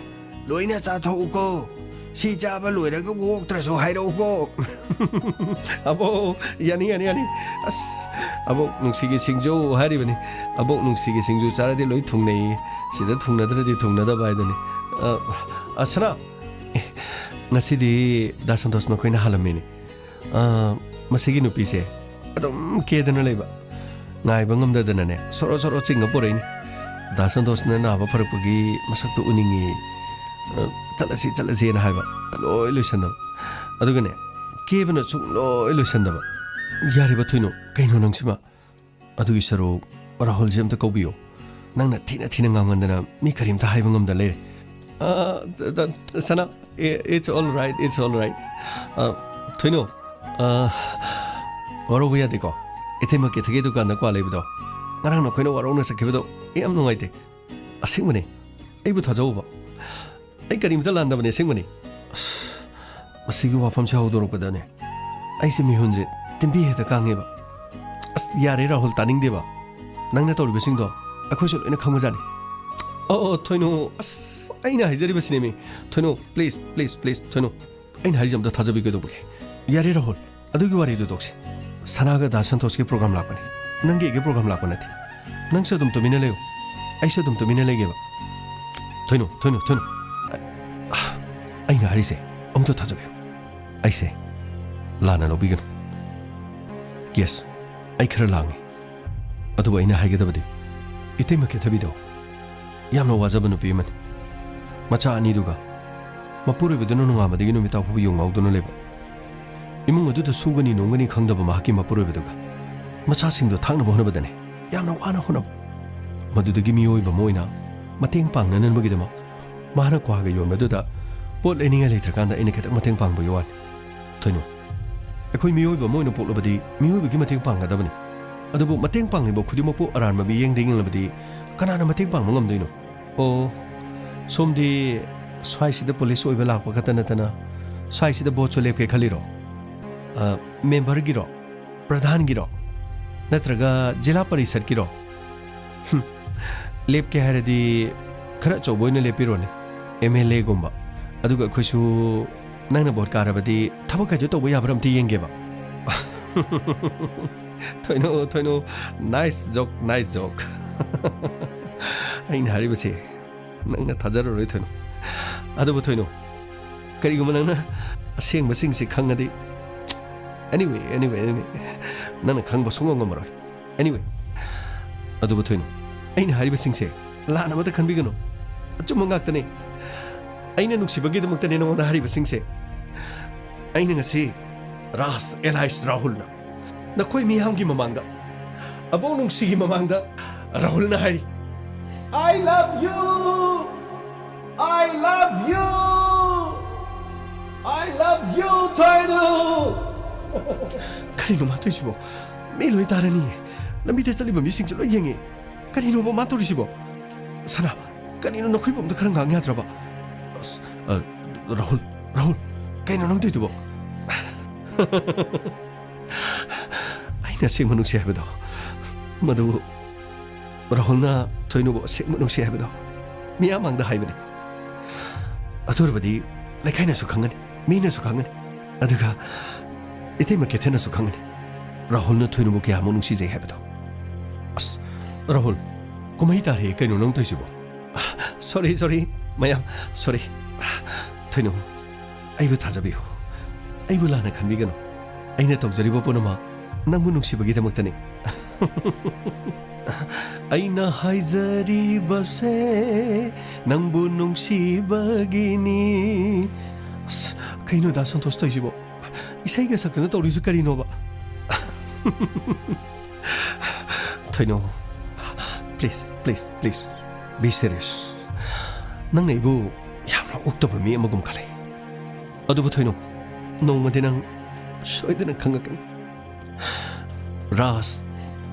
ꯂꯣꯏꯅ ꯆꯥꯊꯣꯛꯎꯀꯣ꯫ ꯁꯤ ꯆꯥꯕ ꯂꯣꯏꯔꯒ ꯑꯣꯛꯇ꯭ꯔꯁꯨ ꯍꯥꯏꯔꯛꯎꯀꯣ꯫ ꯑꯕꯣ, ꯌꯥꯅꯤ, ꯌꯥꯅꯤ, ꯌꯥꯅꯤ꯫ ꯑꯁ, ꯑꯕꯣꯛ ꯅꯨꯡꯁꯤꯒꯤ ꯁꯤꯡꯖꯨ ꯍꯥꯏꯔꯤꯕꯅꯤ꯫ ꯑꯕꯣꯛ ꯅꯨꯡꯁꯤꯒꯤ ꯁꯤꯡꯖꯨ ꯆꯥꯔꯗꯤ ꯂꯣꯏ ꯊꯨꯡꯅꯩꯌꯦ꯫ ꯁꯤꯗ ꯊꯨꯡꯅꯗ꯭ꯔꯗꯤ ꯊꯨꯡꯅꯗꯕ ꯍꯥꯏꯗꯨꯅꯤ꯫ ꯑ, ꯑ, ꯁꯅꯥ, ꯑꯦ, ꯉꯁꯤꯗꯤ ꯗꯥ ꯁꯟꯇꯣꯁ ꯃꯈꯣꯏꯅ ꯍꯥꯜꯂꯝꯃꯤꯅꯦ꯫ ꯑ, ꯃꯁꯤꯒꯤ ꯅꯨꯄꯤꯁꯦ ꯑꯗꯨꯝ ꯀꯦꯗꯅ ꯂꯩꯕ꯫ ꯉꯥꯏꯕ ꯉꯝꯗꯗꯅꯅꯦ, ꯁꯣꯔꯣ ꯁꯣꯔꯣ ꯆꯤꯡꯉ ꯄꯣꯔꯛꯏꯅꯤ꯫ ꯗꯥ ꯁꯟꯇꯣꯁꯅ ꯅꯥꯕ ꯐꯔꯛꯄꯒꯤ ꯃꯁꯛꯇꯣ ꯎꯅꯤꯡꯉꯤ꯫ ꯑ, ꯆꯠꯂꯁꯤ, ꯆꯠꯂꯁꯤꯅ ꯍꯥꯏꯕ꯫ ꯂꯣꯏ ꯂꯣꯏꯁꯟꯗꯕ꯫ ꯑꯗꯨꯒꯅꯦ, ꯀꯦꯕꯅ ꯁꯨꯡꯂꯣꯏ ꯂꯣꯏꯁꯟꯗꯕ꯫ ꯌꯥꯔꯦꯕ ꯊꯣꯏꯅꯨ, ꯀꯩꯅꯣ ꯅꯪꯁꯤꯃ? ꯑꯗꯨꯒꯤ ꯁꯔꯨꯛ ꯔꯥꯍꯨꯜꯁꯦ ꯑꯝꯇ ꯀꯧꯕꯤꯌꯣ꯫ ꯅꯪꯅ ꯊꯤꯅ ꯊꯤꯅ ꯉꯥꯡꯃꯟꯗꯅ ꯃꯤ ꯀꯔꯤꯝꯇ ꯍꯥꯏꯕ ꯉꯝꯗ ꯂꯩꯔꯦ꯫ ꯑ, ꯗ-, ꯗ-, ꯁꯅꯥ, i-, it's all right, it's all right. ꯑ, ꯊꯣꯏꯅꯨ, ꯑ, ꯋꯥꯔꯧꯕ ꯌꯥꯗꯦꯀꯣ꯫ ꯏꯇꯩꯃ ꯀꯦꯊꯒꯤ ꯗꯨꯀꯥꯟꯗ ꯀ꯭ꯋꯥ ꯂꯩꯕꯗꯣ, ꯉꯔꯥꯡ ꯅꯈꯣꯏꯅ ꯋꯥꯔꯧꯅ ꯆꯠꯈꯤꯕꯗꯣ ꯑꯩ ꯌꯥꯝ ꯅꯨꯡꯉꯥꯏꯇꯦ꯫ ꯑꯁꯦꯡꯕꯅꯦ, ꯑꯩꯕꯨ ꯊꯥꯖꯧꯕ꯫ ꯑꯩ ꯀꯔꯤꯝꯇ ꯂꯥꯟꯗꯕꯅꯦ, ꯑꯁꯦꯡꯕꯅꯤ꯫ ꯑꯁ, ꯃꯁꯤꯒꯤ ꯋꯥꯐꯝꯁꯦ ꯍꯧꯗꯣꯔꯛꯄꯗꯅꯦ, ꯑꯩꯁꯦ ꯃꯤꯍꯨꯟꯁꯦ ꯇꯤꯟꯕꯤ ꯍꯦꯛꯇ ꯀꯥꯡꯉꯦꯕ꯫ ꯑꯁ, ꯌꯥꯔꯦ ꯔꯥꯍꯨꯜ, ꯇꯥꯅꯤꯡꯗꯦꯕ꯫ ꯅꯪꯅ ꯇꯧꯔꯤꯕꯁꯤꯡꯗꯣ ꯑꯩꯈꯣꯏꯁꯨ ꯂꯣꯏꯅ ꯈꯪꯕꯖꯥꯠꯅꯤ꯫ ꯑꯣ, ꯑꯣ, ꯊꯣꯏꯅꯨ, ꯑꯁ, ꯑꯩꯅ ꯍꯥꯏꯖꯔꯤꯕꯁꯤꯅꯦꯃꯤ꯫ ꯊꯣꯏꯅꯨ, please, please, please, ꯊꯣꯏꯅꯨ꯫ ꯑꯩꯅ ꯍꯥꯏꯔꯤꯁꯦ ꯑꯝꯇ ꯊꯥꯖꯕꯤꯌꯨ ꯀꯩꯗꯧꯕꯒꯦ? ꯌꯥꯔꯦ ꯔꯥꯍꯨꯜ, ꯑꯗꯨꯒꯤ ꯋꯥꯔꯤꯗꯨ ꯇꯣꯛꯁꯤ꯫ ꯁꯅꯥꯒ ꯗꯥ ꯁꯟꯇꯣꯁꯀꯤ program ꯂꯥꯛꯄꯅꯤ꯫ ꯅꯪꯒꯤ ꯑꯩꯒꯤ program ꯂꯥꯛꯄ ꯅꯠꯇꯦ꯫ ꯅꯪꯁꯨ ꯑꯗꯨꯝ ꯇꯨꯃꯤꯟꯅ ꯂꯩꯌꯨ꯫ ꯑꯩꯁꯨ ꯑꯗꯨꯝ ꯇꯨꯃꯤꯟꯅ ꯂꯩꯒꯦꯕ꯫ ꯊꯣꯏꯅꯨ, ꯊꯣꯏꯅꯨ, ꯊꯣꯏꯅꯨ꯫ ꯑꯩꯅ ꯍꯥꯏꯔꯤꯁꯦ ꯑꯃꯨꯛꯇ ꯊꯥꯖꯕꯤꯌꯨ꯫ ꯑꯩꯁꯦ ꯂꯥꯟꯅ ꯂꯧꯕꯤꯒꯅꯨ꯫ Yes, ꯑꯩ ꯈꯔ ꯂꯥꯡꯉꯤ꯫ ꯑꯗꯨꯕꯨ ꯑꯩꯅ ꯍꯥꯏꯒꯗꯕꯗꯤ, ꯏꯇꯩꯃ ꯀꯦꯊꯕꯤꯗꯣ ꯌꯥꯝꯅ ꯋꯥꯖꯕ ꯅꯨꯄꯤ ꯑꯃꯅꯤ꯫ ꯃꯆꯥ ꯑꯅꯤꯗꯨꯒ ꯃꯄꯨꯔꯣꯏꯕꯗꯨꯅ ꯅꯣꯡꯉꯥꯟꯕꯗꯒꯤ ꯅꯨꯃꯤꯠ ꯇꯥ ꯐꯥꯎꯕ ꯌꯣꯡ ꯉꯥꯎꯗꯨꯅ ꯂꯩꯕ꯫ ꯏꯃꯨꯡ ꯑꯗꯨꯗ ꯁꯨꯒꯅꯤ ꯅꯣꯝꯒꯅꯤ ꯈꯪꯗꯕ ꯃꯍꯥꯛꯀꯤ ꯃꯄꯨꯔꯣꯏꯕꯗꯨꯒ ꯃꯆꯥꯁꯤꯡꯗꯣ ꯊꯥꯛꯅꯕ ꯍꯣꯠꯅꯕꯗꯅꯦ ꯌꯥꯝꯅ ꯋꯥꯅ ꯍꯣꯠꯅꯕ꯫ ꯃꯗꯨꯗꯒꯤ ꯃꯤꯑꯣꯏꯕ ꯑꯃ ꯑꯣꯏꯅ ꯃꯇꯦꯡ ꯄꯥꯡꯅꯅꯕꯒꯤꯗꯃꯛ ꯃꯥꯅ ꯀ꯭ꯋꯥꯒ ꯌꯣꯟꯕꯗꯨꯗ ꯄꯣꯠ ꯂꯩꯅꯤꯡꯉꯥꯏ ꯂꯩꯇ꯭ꯔꯀꯥꯟꯗ ꯑꯩꯅ ꯈꯤꯇꯪ ꯃꯇꯦꯡ ꯄꯥꯡꯕꯒꯤ ꯋꯥꯅꯤ꯫ ꯊꯣꯏꯅꯨ, ꯑꯩꯈꯣꯏ ꯃꯤꯑꯣꯏꯕ ꯑꯃ ꯑꯣꯏꯅ ꯄꯣꯛꯂꯕꯗꯤ ꯃꯤꯑꯣꯏꯕꯒꯤ ꯃꯇꯦꯡ ꯄꯥꯡꯒꯗꯕꯅꯤ꯫ ꯑꯗꯨꯕꯨ ꯃꯇꯦꯡ ꯄꯥꯡꯂꯤꯕ ꯈꯨꯗꯤꯡꯃꯛꯄꯨ ꯑꯔꯥꯟꯕ ꯃꯤꯠꯌꯦꯡꯗ ꯌꯦꯡꯂꯕꯗꯤ ꯀꯅꯥꯅ ꯃꯇꯦꯡ ꯄꯥꯡꯕ ꯉꯝꯗꯣꯏꯅꯣ? ꯑꯣ, ꯁꯣꯝꯗꯤ ꯁ꯭ꯋꯥꯏꯁꯤꯗ ꯄꯨꯂꯤꯁ ꯑꯣꯏꯕ ꯂꯥꯛꯄ ꯈꯛꯇ ꯅꯠꯇꯅ ꯁ꯭ꯋꯥꯏꯁꯤꯗ ꯚꯣꯠꯁꯨ ꯂꯦꯞꯀꯦ ꯈꯜꯂꯤꯔꯣ? ꯑ, ꯃꯦꯝꯕꯔꯒꯤꯔꯣ? ꯄ꯭ꯔꯙꯥꯟꯒꯤꯔꯣ? ꯅꯠꯇ꯭ꯔꯒ ꯖꯤꯂꯥ ꯄꯔꯤꯁꯠꯀꯤꯔꯣ? ꯍꯨꯝ, ꯂꯦꯞꯀꯦ ꯍꯥꯏꯔꯗꯤ ꯈꯔ ꯑꯆꯧꯕ ꯑꯣꯏꯅ ꯂꯦꯞꯄꯤꯔꯣꯅꯦ, ꯑꯦꯝ ꯑꯦꯜ ꯑꯦꯒꯨꯝꯕ꯫ ꯑꯗꯨꯒ ꯑꯩꯈꯣꯏꯁꯨ ꯅꯪꯅ ꯚꯣꯠ ꯀꯥꯔꯕꯗꯤ ꯊꯕꯛ ꯀꯥꯏꯗꯣ ꯇꯧꯕ ꯌꯥꯕ꯭ꯔꯥ ꯑꯝꯇ ꯌꯦꯡꯒꯦꯕ꯫ ꯊꯣꯏꯅꯨ, ꯊꯣꯏꯅꯨ, nice joke, nice joke꯫ ꯑꯩꯅ ꯍꯥꯏꯔꯤꯕꯁꯦ ꯅꯪꯅ ꯊꯥꯖꯔꯔꯣꯏ, ꯊꯣꯏꯅꯨ꯫ ꯑꯗꯨꯕꯨ ꯊꯣꯏꯅꯨ, ꯀꯔꯤꯒꯨꯝꯕ ꯅꯪꯅ ꯑꯁꯦꯡꯕꯁꯤꯡꯁꯤ ꯈꯪꯉꯗꯤ, anyway, anyway, anyway, ꯅꯪꯅ ꯈꯪꯕ ꯁꯨꯡꯉꯝ ꯉꯝꯃꯔꯣꯏ꯫ Anyway, ꯑꯗꯨꯕꯨ ꯊꯣꯏꯅꯨ, ꯑꯩꯅ ꯍꯥꯏꯔꯤꯕꯁꯤꯡꯁꯦ ꯂꯥꯟꯅ ꯑꯃꯠꯇ ꯈꯟꯕꯤꯒꯅꯨ꯫ ꯑꯆꯨꯝꯕ ꯉꯥꯛꯇꯅꯦ꯫ ꯑꯩꯅ ꯅꯨꯡꯁꯤꯕꯒꯤꯗꯃꯛꯇꯅꯦ ꯅꯉꯣꯟꯗ ꯍꯥꯏꯔꯤꯕꯁꯤꯡꯁꯦ꯫ ꯑꯩꯅ ꯉꯁꯤ ꯔꯥꯖ alias ꯔꯥꯍꯨꯜꯅ ꯅꯈꯣꯏ ꯃꯤꯌꯥꯝꯒꯤ ꯃꯃꯥꯡꯗ, ꯑꯕꯣꯛ ꯅꯨꯡꯁꯤꯒꯤ ꯃꯃꯥꯡꯗ ꯔꯥꯍꯨꯜꯅ ꯍꯥꯏꯔꯤ, "I love you! I love you! I love you, ꯊꯣꯏꯅꯨ!" ꯀꯔꯤꯅꯣ ꯃꯥ ꯇꯧꯏꯁꯤꯕꯣ? ꯃꯤ ꯂꯣꯏ ꯇꯥꯔꯅꯤꯌꯦ꯫ ꯂꯝꯕꯤꯗ ꯆꯠꯂꯤꯕ ꯃꯤꯁꯤꯡꯁꯨ ꯂꯣꯏ ꯌꯦꯡꯉꯦ꯫ ꯀꯔꯤꯅꯣꯕ ꯃꯥ ꯇꯧꯔꯤꯁꯤꯕꯣ? ꯁꯅꯥ, ꯀꯔꯤꯅꯣ ꯅꯈꯣꯏꯕꯨ ꯑꯝꯇ ꯈꯔ ꯉꯥꯡ ꯌꯥꯗ꯭ꯔꯕ? ꯑꯁ, ꯑ, ꯔꯥꯍꯨꯜ, ꯔꯥꯍꯨꯜ, ꯀꯩꯅꯣ ꯅꯪ ꯇꯧꯏꯗꯨꯕꯣ? ꯑꯁꯦꯡꯕ ꯅꯨꯡꯁꯤ ꯍꯥꯏꯕꯗꯣ, ꯃꯗꯨ ꯔꯥꯍꯨꯜꯅ ꯊꯣꯏꯅꯨꯕꯨ ꯑꯁꯦꯡꯕ ꯅꯨꯡꯁꯤ ꯍꯥꯏꯕꯗꯣ ꯃꯤꯌꯥꯝ ꯃꯥꯡꯗ ꯍꯥꯏꯕꯅꯤ꯫ ꯑꯗꯨ ꯑꯣꯏꯔꯕꯗꯤ ꯂꯩꯀꯥꯏꯅꯁꯨ ꯈꯪꯒꯅꯤ, ꯃꯤꯅꯁꯨ ꯈꯪꯒꯅꯤ, ꯑꯗꯨꯒ ꯏꯇꯩꯃ ꯀꯦꯊꯦꯅꯁꯨ ꯈꯪꯒꯅꯤ ꯔꯥꯍꯨꯜꯅ ꯊꯣꯏꯅꯨꯕꯨ ꯀꯌꯥꯃꯨꯛ ꯅꯨꯡꯁꯤꯖꯩ ꯍꯥꯏꯕꯗꯣ꯫ ꯑꯁ, ꯔꯥꯍꯨꯜ, ꯀꯨꯝꯍꯩ ꯇꯥꯔꯦ, ꯀꯩꯅꯣ ꯅꯪ ꯇꯧꯔꯤꯁꯤꯕꯣ? ꯁꯣꯔꯤ, ꯁꯣꯔꯤ, ꯃꯌꯥꯝ, ꯁꯣꯔꯤ꯫ ꯊꯣꯏꯅꯨ, ꯑꯩꯕꯨ ꯊꯥꯖꯕꯤꯌꯨ, ꯑꯩꯕꯨ ꯂꯥꯟꯅ ꯈꯟꯕꯤꯒꯅꯨ꯫ ꯑꯩꯅ ꯇꯧꯖꯔꯤꯕ ꯄꯨꯝꯅꯃꯛ ꯅꯪꯕꯨ ꯅꯨꯡꯁꯤꯕꯒꯤꯗꯃꯛꯇꯅꯤ꯫ ꯑꯩꯅ ꯍꯥꯏꯖꯔꯤꯕꯁꯦ ꯅꯪꯕꯨ ꯅꯨꯡꯁꯤꯕꯒꯤꯅꯤ꯫ ꯑꯁ, ꯀꯩꯅꯣ ꯗꯥ ꯁꯟꯇꯣꯁ ꯇꯧꯔꯤꯁꯤꯕꯣ? ꯏꯁꯩꯒ ꯁꯛꯇꯅ ꯇꯧꯔꯤꯁꯤ ꯀꯔꯤꯅꯣꯕ? ꯊꯣꯏꯅꯨ, please, please, please, be serious. ꯅꯪꯅ ꯑꯩꯕꯨ ꯌꯥꯝꯅ ꯑꯣꯛꯇꯕ ꯃꯤ ꯑꯃꯒꯨꯝ ꯈꯜꯂꯦ꯫ ꯑꯗꯨꯕꯨ ꯊꯣꯏꯅꯨ, ꯅꯣꯡꯃꯗꯤ ꯅꯪ ꯁꯣꯏꯗꯅ ꯈꯪꯉꯛꯀꯅꯤ꯫ ꯔꯥꯖ,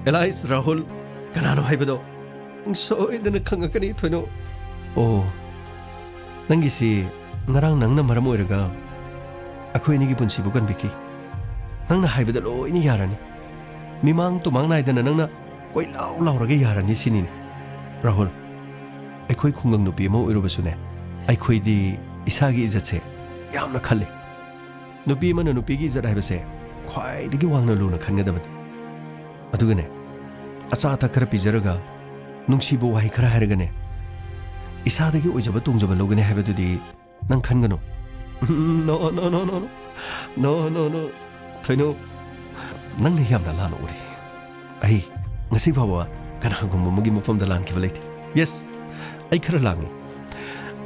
ꯑꯦꯂꯥꯏꯁ, ꯔꯥꯍꯨꯜ, ꯀꯅꯥꯅꯣ ꯍꯥꯏꯕꯗꯣ ꯅꯪ ꯁꯣꯏꯗꯅ ꯈꯪꯉꯛꯀꯅꯤ, ꯊꯣꯏꯅꯨ꯫ ꯑꯣ, ꯅꯪꯒꯤꯁꯤ ꯉꯔꯥꯡ ꯅꯪꯅ ꯃꯔꯝ ꯑꯣꯏꯔꯒ ꯑꯩꯈꯣꯏ ꯑꯅꯤꯒꯤ ꯄꯨꯟꯁꯤꯕꯨ ꯀꯟꯕꯤꯈꯤ꯫ ꯅꯪꯅ ꯍꯥꯏꯕꯗ ꯂꯣꯏꯅ ꯌꯥꯔꯅꯤ꯫ ꯃꯤꯃꯥꯡ ꯇꯨꯃꯥꯡ ꯅꯥꯏꯗꯅ ꯅꯪꯅ ꯀꯣꯏꯂꯥꯎ ꯂꯥꯎꯔꯒ ꯌꯥꯔꯅꯤ ꯁꯤꯅꯤꯅꯦ꯫ ꯔꯥꯍꯨꯜ, ꯑꯩꯈꯣꯏ ꯈꯨꯡꯒꯪ ꯅꯨꯄꯤ ꯑꯃ ꯑꯣꯏꯔꯨꯕꯁꯨꯅꯦ, ꯑꯩꯈꯣꯏꯗꯤ ꯏꯁꯥꯒꯤ ꯏꯖꯠꯁꯦ ꯌꯥꯝꯅ ꯈꯜꯂꯤ꯫ ꯅꯨꯄꯤ ꯑꯃꯅ ꯅꯨꯄꯤꯒꯤ ꯏꯖꯠ ꯍꯥꯏꯕꯁꯦ ꯈ꯭ꯋꯥꯏꯗꯒꯤ ꯋꯥꯡꯅ ꯂꯨꯅ ꯈꯟꯒꯗꯕꯅꯤ꯫ ꯑꯗꯨꯒꯅꯦ, ꯑꯆꯥ ꯑꯊꯛ ꯈꯔ ꯄꯤꯖꯔꯒ, ꯅꯨꯡꯁꯤꯕ ꯋꯥꯍꯩ ꯈꯔ ꯍꯥꯏꯔꯒꯅꯦ, ꯏꯁꯥꯗꯒꯤ ꯑꯣꯏꯖꯕ ꯇꯣꯡꯖꯕ ꯂꯧꯒꯅꯤ ꯍꯥꯏꯕꯗꯨꯗꯤ ꯅꯪ ꯈꯟꯒꯅꯨ꯫ No, no, no, no, no. No, no, no. ꯊꯣꯏꯅꯨ, ꯅꯪꯅ ꯌꯥꯝꯅ ꯂꯥꯟꯅ ꯎꯔꯦ꯫ ꯑꯩ ꯉꯁꯤ ꯐꯥꯎꯕ ꯀꯅꯥꯒꯨꯝꯕ ꯑꯃꯒꯤ ꯃꯐꯝꯗ ꯂꯥꯟꯈꯤꯕ ꯂꯩꯇꯦ꯫ Yes, ꯑꯩ ꯈꯔ ꯂꯥꯡꯉꯤ꯫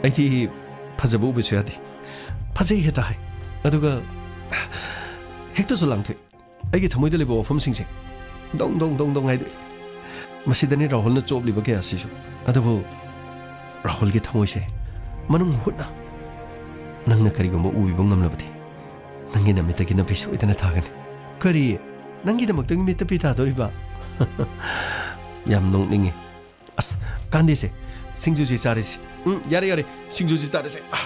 ꯑꯩꯗꯤ ꯐꯖꯕ ꯎꯕꯁꯨ ꯌꯥꯗꯦ꯫ ꯐꯖꯩ ꯍꯦꯛꯇ ꯍꯥꯏ꯫ ꯑꯗꯨꯒ ꯍꯦꯛꯇꯁꯨ ꯂꯥꯡꯊꯣꯛꯏ꯫ ꯑꯩꯒꯤ ꯊꯃꯣꯏꯗ ꯂꯩꯕ ꯋꯥꯐꯝꯁꯤꯡꯁꯦ ꯗꯣꯡ ꯗꯣꯡ ꯗꯣꯡ ꯗꯣꯡ ꯍꯥꯏꯗꯣꯛꯏ꯫ ꯃꯁꯤꯗꯅꯤ ꯔꯥꯍꯨꯜꯅ ꯆꯣꯞꯂꯤꯕ ꯀꯌꯥꯁꯤꯁꯨ꯫ ꯑꯗꯨꯕꯨ ꯔꯥꯍꯨꯜꯒꯤ ꯊꯃꯣꯏꯁꯦ ꯃꯅꯨꯡ ꯍꯨꯠꯅ ꯅꯪꯅ ꯀꯔꯤꯒꯨꯝꯕ ꯎꯕꯤꯕ ꯉꯝꯂꯕꯗꯤ ꯅꯪꯒꯤ ꯅꯃꯤꯠꯇꯒꯤ ꯅꯄꯤ ꯁꯣꯏꯗꯅ ꯇꯥꯒꯅꯤ꯫ ꯀꯔꯤ? ꯅꯪꯒꯤꯗꯃꯛꯇ ꯃꯤꯠꯇ ꯄꯤ ꯇꯥꯗꯣꯔꯤꯕ? ꯌꯥꯝ ꯅꯣꯛꯅꯤꯡꯉꯤ꯫ ꯑꯁ, ꯀꯥꯟꯗꯦꯁꯦ, ꯁꯤꯡꯖꯨꯁꯦ ꯆꯥꯔꯁꯤ꯫ ꯎꯝ, ꯌꯥꯔꯦ, ꯌꯥꯔꯦ, ꯁꯤꯡꯖꯨꯁꯦ ꯆꯥꯔꯁꯦ꯫ ꯑ,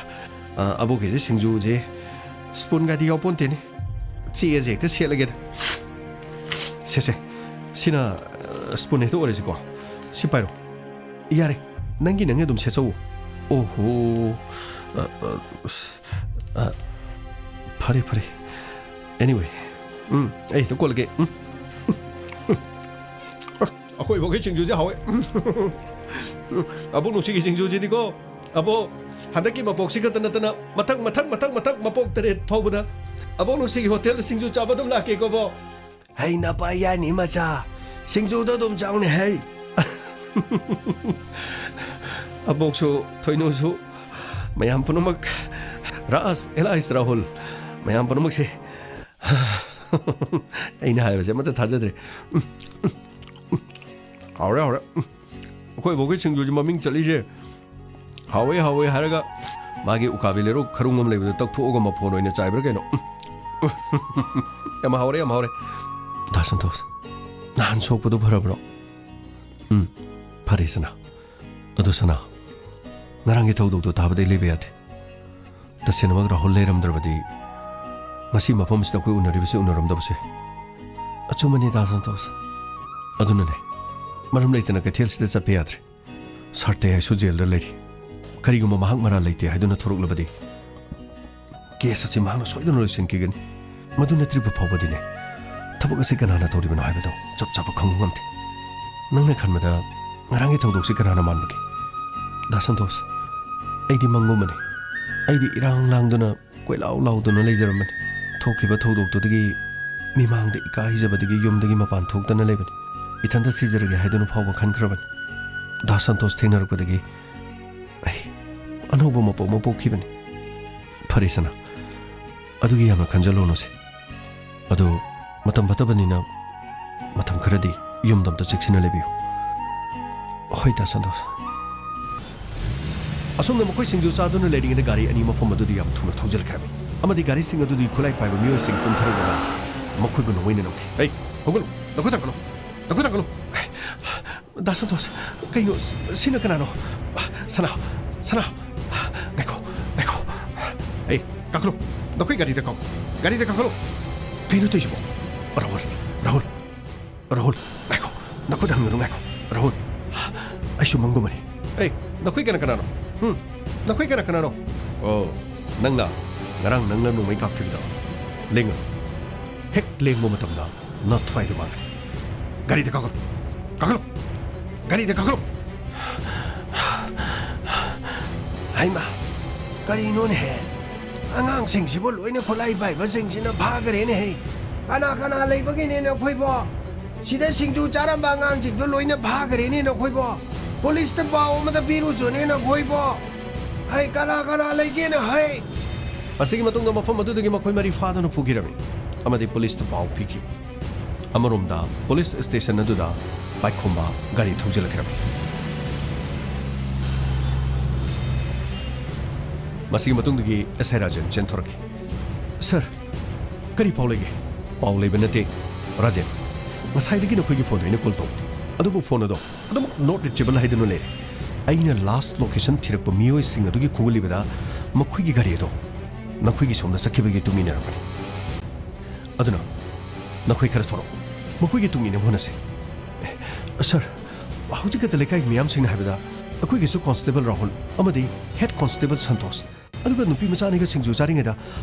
ꯑ, ꯑꯕꯣꯛꯀꯤꯁꯦ ꯁꯤꯡꯖꯨꯁꯦ ꯁ꯭ꯄꯨꯟꯒꯗꯤ ꯌꯥꯎꯄꯣꯟꯇꯦꯅꯦ꯫ ꯆꯦꯁꯦ ꯍꯦꯛꯇ ꯁꯦꯠꯂꯒꯦꯗ꯫ ꯁꯦ, ꯁꯦ, ꯁꯤꯅ, ꯑ, spoon ꯍꯦꯛꯇ ꯑꯣꯏꯔꯁꯤꯀꯣ꯫ ꯁꯤ ꯄꯥꯏꯔꯣ꯫ ꯌꯥꯔꯦ, ꯅꯪꯒꯤ, ꯅꯪꯒꯤ ꯑꯗꯨꯝ ꯁꯦꯠꯆꯧꯑꯣ꯫ ꯑꯣꯍꯣ꯫ ꯑ, ꯑ, ꯑ, ꯐꯔꯦ, ꯐꯔꯦ꯫ Anyway, ꯎꯝ, ꯑꯩ ꯍꯦꯛꯇ ꯀꯣꯠꯂꯒꯦ꯫ ꯎꯝ, ꯎꯝ, ꯎꯝ꯫ ꯑ, ꯑꯩꯈꯣꯏ ꯏꯕꯣꯛꯀꯤ ꯁꯤꯡꯖꯨꯁꯦ ꯍꯥꯎꯋꯦ꯫ ꯎꯝ, ꯎꯝ, ꯎꯝ꯫ ꯑꯕꯣꯛ ꯅꯨꯡꯁꯤꯒꯤ ꯁꯤꯡꯖꯨꯁꯤꯗꯤꯀꯣ, ꯑꯕꯣꯛ, ꯍꯟꯗꯛꯀꯤ ꯃꯄꯣꯛꯁꯤ ꯈꯛꯇ ꯅꯠꯇꯅ ꯃꯊꯪ, ꯃꯊꯪ, ꯃꯊꯪ, ꯃꯊꯪ ꯃꯄꯣꯛ ꯇꯔꯦꯠ ꯐꯥꯎꯕꯗ ꯑꯕꯣꯛ ꯅꯨꯡꯁꯤꯒꯤ ꯍꯣꯇꯦꯜꯗ ꯁꯤꯡꯖꯨ ꯆꯥꯕ ꯑꯗꯨꯝ ꯂꯥꯛꯀꯦꯀꯣ, ꯑꯕꯣꯛ꯫ ꯍꯩ ꯅꯄꯥ ꯌꯥꯅꯤ ꯃꯆꯥ, ꯁꯤꯡꯖꯨꯗꯣ ꯑꯗꯨꯝ ꯆꯥꯎꯅꯦ ꯍꯩ꯫ ꯑꯕꯣꯛꯁꯨ, ꯊꯣꯏꯅꯨꯁꯨ, ꯃꯌꯥꯝ ꯄꯨꯝꯅꯃꯛ, ꯔꯥꯖ, ꯑꯦꯂꯥꯏꯁ, ꯔꯥꯍꯨꯜ, ꯃꯌꯥꯝ ꯄꯨꯝꯅꯃꯛꯁꯦ꯫ ꯑꯩꯅ ꯍꯥꯏꯕꯁꯦ ꯑꯃꯠꯇ ꯊꯥꯖꯗ꯭ꯔꯦ꯫ ꯍꯥꯎꯔꯦ, ꯍꯥꯎꯔꯦ꯫ ꯑꯩꯈꯣꯏ ꯏꯕꯣꯛꯀꯤ ꯁꯤꯡꯖꯨꯁꯤ ꯃꯃꯤꯡ ꯆꯠꯂꯤꯁꯦ꯫ ꯍꯥꯎꯋꯦ, ꯍꯥꯎꯋꯦ ꯍꯥꯏꯔꯒ ꯃꯥꯒꯤ ꯎꯀꯥꯕꯤ ꯂꯩꯔꯨ ꯈꯔꯨꯡ ꯑꯃ ꯂꯩꯕꯗꯣ ꯇꯛꯊꯣꯛꯑꯒ ꯃꯐꯣꯟ ꯑꯣꯏꯅ ꯆꯥꯏꯕ꯭ꯔꯥ ꯀꯩꯅꯣ? ꯎꯝ꯫ ꯌꯥꯝ ꯍꯥꯎꯔꯦ, ꯌꯥꯝ ꯍꯥꯎꯔꯦ꯫ ꯗꯥ ꯁꯟꯇꯣꯁ, ꯅꯍꯥꯟ ꯁꯣꯛꯄꯗꯣ ꯐꯔꯕ꯭ꯔꯣ? ꯎꯝ, ꯐꯔꯦ ꯁꯅꯥ꯫ ꯑꯗꯣ ꯁꯅꯥ, ꯉꯔꯥꯡꯒꯤ ꯊꯧꯗꯣꯛꯇꯣ ꯇꯥꯕꯗꯩ ꯂꯩꯕ ꯌꯥꯗꯦ꯫ ꯇꯁꯦꯡꯅꯃꯛ ꯔꯥꯍꯨꯜ ꯂꯩꯔꯝꯗ꯭ꯔꯕꯗꯤ ꯉꯁꯤ ꯃꯐꯝꯁꯤꯗ ꯑꯩꯈꯣꯏ ꯎꯅꯔꯤꯕꯁꯤ ꯎꯅꯔꯝꯗꯕꯁꯦ꯫ ꯑꯆꯨꯝꯕꯅꯤ ꯗꯥ ꯁꯟꯇꯣꯁ꯫ ꯑꯗꯨꯅꯅꯦ, ꯃꯔꯝ ꯂꯩꯇꯅ ꯀꯩꯊꯦꯜꯁꯤꯗ ꯆꯠꯄ ꯌꯥꯗ꯭ꯔꯦ꯫ ꯁꯥꯔ ꯇꯦꯌꯥꯏꯁꯨ ꯖꯦꯜꯗ ꯂꯩꯔꯤ꯫ ꯀꯔꯤꯒꯨꯝꯕ ꯃꯍꯥꯛ ꯃꯔꯥꯜ ꯂꯩꯇꯦ ꯍꯥꯏꯗꯨꯅ ꯊꯣꯔꯛꯂꯕꯗꯤ, ꯀꯦꯁ ꯑꯁꯤ ꯃꯍꯥꯛꯅ ꯁꯣꯏꯗꯅ ꯂꯣꯏꯁꯤꯟꯈꯤꯒꯅꯤ꯫ ꯃꯗꯨ ꯅꯠꯇ꯭ꯔꯤꯕ ꯐꯥꯎꯕꯗꯤꯅꯦ, ꯊꯕꯛ ꯑꯁꯤ ꯀꯅꯥꯅ ꯇꯧꯔꯤꯕꯅꯣ ꯍꯥꯏꯕꯗꯨ ꯆꯞ ꯆꯥꯕ ꯈꯪꯕ ꯉꯝꯗꯦ꯫ ꯅꯪꯅ ꯈꯟꯕꯗ ꯉꯔꯥꯡꯒꯤ ꯊꯧꯗꯣꯛꯁꯤ ꯀꯅꯥꯅ ꯃꯥꯟꯕꯒꯦ? ꯗꯥ ꯁꯟꯇꯣꯁ, ꯑꯩꯗꯤ ꯃꯪꯒꯨꯝꯕꯅꯤ꯫ ꯑꯩꯗꯤ ꯏꯔꯥꯡ ꯂꯥꯡꯗꯨꯅ ꯀꯣꯏꯂꯥꯎ ꯂꯥꯎꯗꯨꯅ ꯂꯩꯖꯔꯝꯕꯅꯤ꯫ ꯊꯣꯛꯈꯤꯕ ꯊꯧꯗꯣꯛꯇꯨꯗꯒꯤ ꯃꯤꯃꯥꯡꯗ ꯏꯀꯥꯏꯖꯕꯗꯒꯤ ꯌꯨꯝꯗꯒꯤ ꯃꯄꯥꯟ ꯊꯣꯛꯇꯅ ꯂꯩꯕꯅꯤ꯫ ꯏꯊꯟꯇ ꯁꯤꯖꯔꯒꯦ ꯍꯥꯏꯗꯨꯅ ꯐꯥꯎꯕ ꯈꯟꯈ꯭ꯔꯕꯅꯤ꯫ ꯗꯥ ꯁꯟꯇꯣꯁ ꯊꯦꯡꯅꯔꯛꯄꯗꯒꯤ ꯑꯩ ꯑꯅꯧꯕ ꯃꯄꯣꯛ ꯑꯃ ꯄꯣꯛꯈꯤꯕꯅꯤ꯫ ꯐꯔꯦ ꯁꯅꯥ, ꯑꯗꯨꯒꯤ ꯌꯥꯝꯅ ꯈꯟꯖꯜꯂꯨꯅꯨꯁꯦ꯫ ꯑꯗꯨ ꯃꯇꯝ ꯐꯠꯇꯕꯅꯤꯅ ꯃꯇꯝ ꯈꯔꯗꯤ ꯌꯨꯝꯗ ꯑꯝꯇ ꯆꯦꯛꯁꯤꯟꯅ ꯂꯩꯕꯤꯌꯨ꯫ ꯍꯣꯏ ꯗꯥ ꯁꯟꯇꯣꯁ꯫ ꯑꯁꯣꯝꯗ ꯃꯈꯣꯏ ꯁꯤꯡꯖꯨ ꯆꯥꯗꯨꯅ ꯂꯩꯔꯤꯉꯩꯗ ꯒꯥꯔꯤ ꯑꯅꯤ ꯃꯐꯝ ꯑꯗꯨꯗ ꯌꯥꯝ ꯊꯨꯅ ꯊꯧꯖꯤꯜꯈ꯭ꯔꯝꯃꯤ꯫ ꯑꯃꯗꯤ ꯒꯥꯔꯤꯁꯤꯡ ꯑꯗꯨꯗꯒꯤ ꯈꯨꯠꯂꯥꯏ ꯄꯥꯏꯕ ꯃꯤꯑꯣꯏꯁꯤꯡ ꯀꯨꯝꯊꯔꯛꯂꯒ ꯃꯈꯣꯏꯕꯨ ꯅꯣꯡꯃꯩꯅ ꯅꯣꯛꯈꯤ꯫ "ꯍꯩ, ꯍꯧꯒꯠꯂꯨ! ꯂꯧꯈꯠ ꯊꯥꯡꯒꯠꯂꯨ! ꯂꯧꯈꯠ ꯊꯥꯡꯒꯠꯂꯨ!" ꯗꯥ ꯁꯟꯇꯣꯁ, ꯀꯩꯅꯣ? ꯁꯤꯅ ꯀꯅꯥꯅꯣ? ꯁꯅꯥ, ꯁꯅꯥ, ꯉꯥꯏꯈꯣ, ꯉꯥꯏꯈꯣ꯫ ꯑꯩ, ꯀꯥꯈꯠꯂꯣ꯫ ꯅꯈꯣꯏ ꯒꯥꯔꯤꯗ ꯀꯥꯈꯠꯂꯣ꯫ ꯒꯥꯔꯤꯗ ꯀꯥꯈꯠꯂꯣ꯫ ꯀꯩꯅꯣ ꯇꯧꯔꯤꯁꯤꯕꯣ? ꯔꯥꯍꯨꯜ, ꯔꯥꯍꯨꯜ, ꯔꯥꯍꯨꯜ, ꯉꯥꯏꯈꯣ꯫ ꯅꯈꯨꯠ ꯍꯟꯒꯅꯨ, ꯉꯥꯏꯈꯣ꯫ ꯔꯥꯍꯨꯜ, ꯑꯩꯁꯨ ꯃꯪꯒꯨꯝꯕꯅꯤ꯫ ꯑꯦ, ꯅꯈꯣꯏ ꯀꯅꯥ ꯀꯅꯥꯅꯣ? ꯍꯨꯝ? ꯅꯈꯣꯏ ꯀꯅꯥ ꯀꯅꯥꯅꯣ? ꯑꯣ, ꯅꯪꯅ ꯉꯔꯥꯡ ꯅꯪꯅ ꯅꯣꯡꯃꯩ ꯀꯥꯞꯈꯤꯕꯗꯣ? ꯂꯦꯡꯉꯨ꯫ ꯍꯦꯛ ꯂꯦꯡꯕ ꯃꯇꯝꯗ ꯅꯊ꯭ꯋꯥꯏꯗꯨ ꯃꯥꯡꯒꯅꯤ꯫ ꯒꯥꯔꯤꯗ ꯀꯥꯈꯠꯂꯨ꯫ ꯀꯥꯈꯠꯂꯨ꯫ ꯒꯥꯔꯤꯗ ꯀꯥꯈꯠꯂꯨ꯫ ꯍꯩꯃꯥ, ꯀꯔꯤꯅꯣꯅꯦꯍꯦ? ꯑꯉꯥꯡꯁꯤꯡꯁꯤꯕꯨ ꯂꯣꯏꯅ ꯈꯨꯠꯂꯥꯏ ꯄꯥꯏꯕꯁꯤꯡꯁꯤꯅ ꯐꯥꯈ꯭ꯔꯦꯅꯦꯍꯦ꯫ ꯀꯅꯥ ꯀꯅꯥ ꯂꯩꯕꯒꯤꯅꯦ ꯅꯈꯣꯏꯕꯣ? ꯁꯤꯗ ꯁꯤꯡꯖꯨ ꯆꯥꯔꯝꯕ ꯑꯉꯥꯡꯁꯤꯡꯗꯣ ꯂꯣꯏꯅ ꯐꯥꯈ꯭ꯔꯦꯅꯦ ꯅꯈꯣꯏꯕꯣ꯫ ꯄꯨꯂꯤꯁꯇ ꯄꯥꯎ ꯑꯃꯇ ꯄꯤꯔꯨꯆꯣꯅꯦ ꯅꯈꯣꯏꯕꯣ꯫ ꯍꯩ, ꯀꯅꯥ ꯀꯅꯥ ꯂꯩꯒꯦꯅ ꯍꯩ? ꯑꯁꯤꯒꯤ ꯃꯇꯨꯡꯗ ꯃꯐꯝ ꯑꯗꯨꯗꯒꯤ ꯃꯈꯣꯏ ꯃꯔꯤ ꯐꯥꯗꯨꯅ ꯄꯨꯈꯤꯔꯝꯃꯤ ꯑꯃꯗꯤ ꯄꯨꯂꯤꯁꯇ ꯄꯥꯎ ꯄꯤꯈꯤ꯫ ꯑꯃꯔꯣꯝꯗ ꯄꯨꯂꯤꯁ ꯁ꯭ꯇꯦꯁꯟ ꯑꯗꯨꯗ ꯄꯥꯏꯈꯣꯝꯕ ꯒꯥꯔꯤ ꯊꯧꯖꯤꯜꯂꯛꯈꯤꯔꯝꯃꯤ꯫ ꯃꯁꯤꯒꯤ ꯃꯇꯨꯡꯗꯒꯤ ꯑꯦꯁ ꯑꯥꯏ ꯔꯥꯖꯦꯟ ꯆꯦꯟꯊꯣꯔꯛꯈꯤ꯫ "ꯁꯔ, ꯀꯔꯤ ꯄꯥꯎ ꯂꯩꯒꯦ?" "ꯄꯥꯎ ꯂꯩꯕ ꯅꯠꯇꯦ, ꯔꯥꯖꯦꯟ꯫ ꯉꯁꯥꯏꯗꯒꯤ ꯅꯈꯣꯏꯒꯤ ꯐꯣꯟꯗꯣ ꯑꯩꯅ ꯀꯣꯜ ꯇꯧꯕꯅꯤ, ꯑꯗꯨꯕꯨ ꯐꯣꯟ ꯑꯗꯣ ꯑꯗꯨꯃꯛ not reachable ꯍꯥꯏꯗꯨꯅ ꯂꯩꯔꯦ꯫ ꯑꯩꯅ ꯂꯥꯁ ꯂꯣꯀꯦꯁꯟ ꯊꯤꯔꯛꯄ ꯃꯤꯑꯣꯏꯁꯤꯡ ꯑꯗꯨꯒꯤ ꯈꯣꯡꯒꯨꯜꯂꯤꯕꯗ ꯃꯈꯣꯏꯒꯤ ꯒꯥꯔꯤ ꯑꯗꯣ ꯅꯈꯣꯏꯒꯤ ꯁꯣꯝꯗ ꯆꯠꯈꯤꯕꯒꯤ ꯇꯨꯡ ꯏꯟꯅꯔꯛꯄꯅꯤ꯫ ꯑꯗꯨꯅ ꯅꯈꯣꯏ ꯈꯔ ꯊꯣꯔꯛꯑꯣ, ꯃꯈꯣꯏꯒꯤ ꯇꯨꯡ ꯏꯟꯅꯕ ꯍꯣꯠꯅꯁꯤ꯫" "ꯁꯔ, ꯍꯧꯖꯤꯛ ꯈꯛꯇ ꯂꯩꯀꯥꯏꯒꯤ ꯃꯤꯌꯥꯝꯁꯤꯡꯅ ꯍꯥꯏꯕꯗ ꯑꯩꯈꯣꯏꯒꯤꯁꯨ ꯀꯣꯟꯁꯇꯦꯕꯜ ꯔꯥꯍꯨꯜ ꯑꯃꯗꯤ ꯍꯦꯗ ꯀꯣꯟꯁꯇꯦꯕꯜ ꯁꯟꯇꯣꯁ, ꯑꯗꯨꯒ ꯅꯨꯄꯤ ꯃꯆꯥ ꯑꯅꯤꯒ ꯁꯤꯡꯖꯨ ꯆꯥꯔꯤꯉꯩꯗ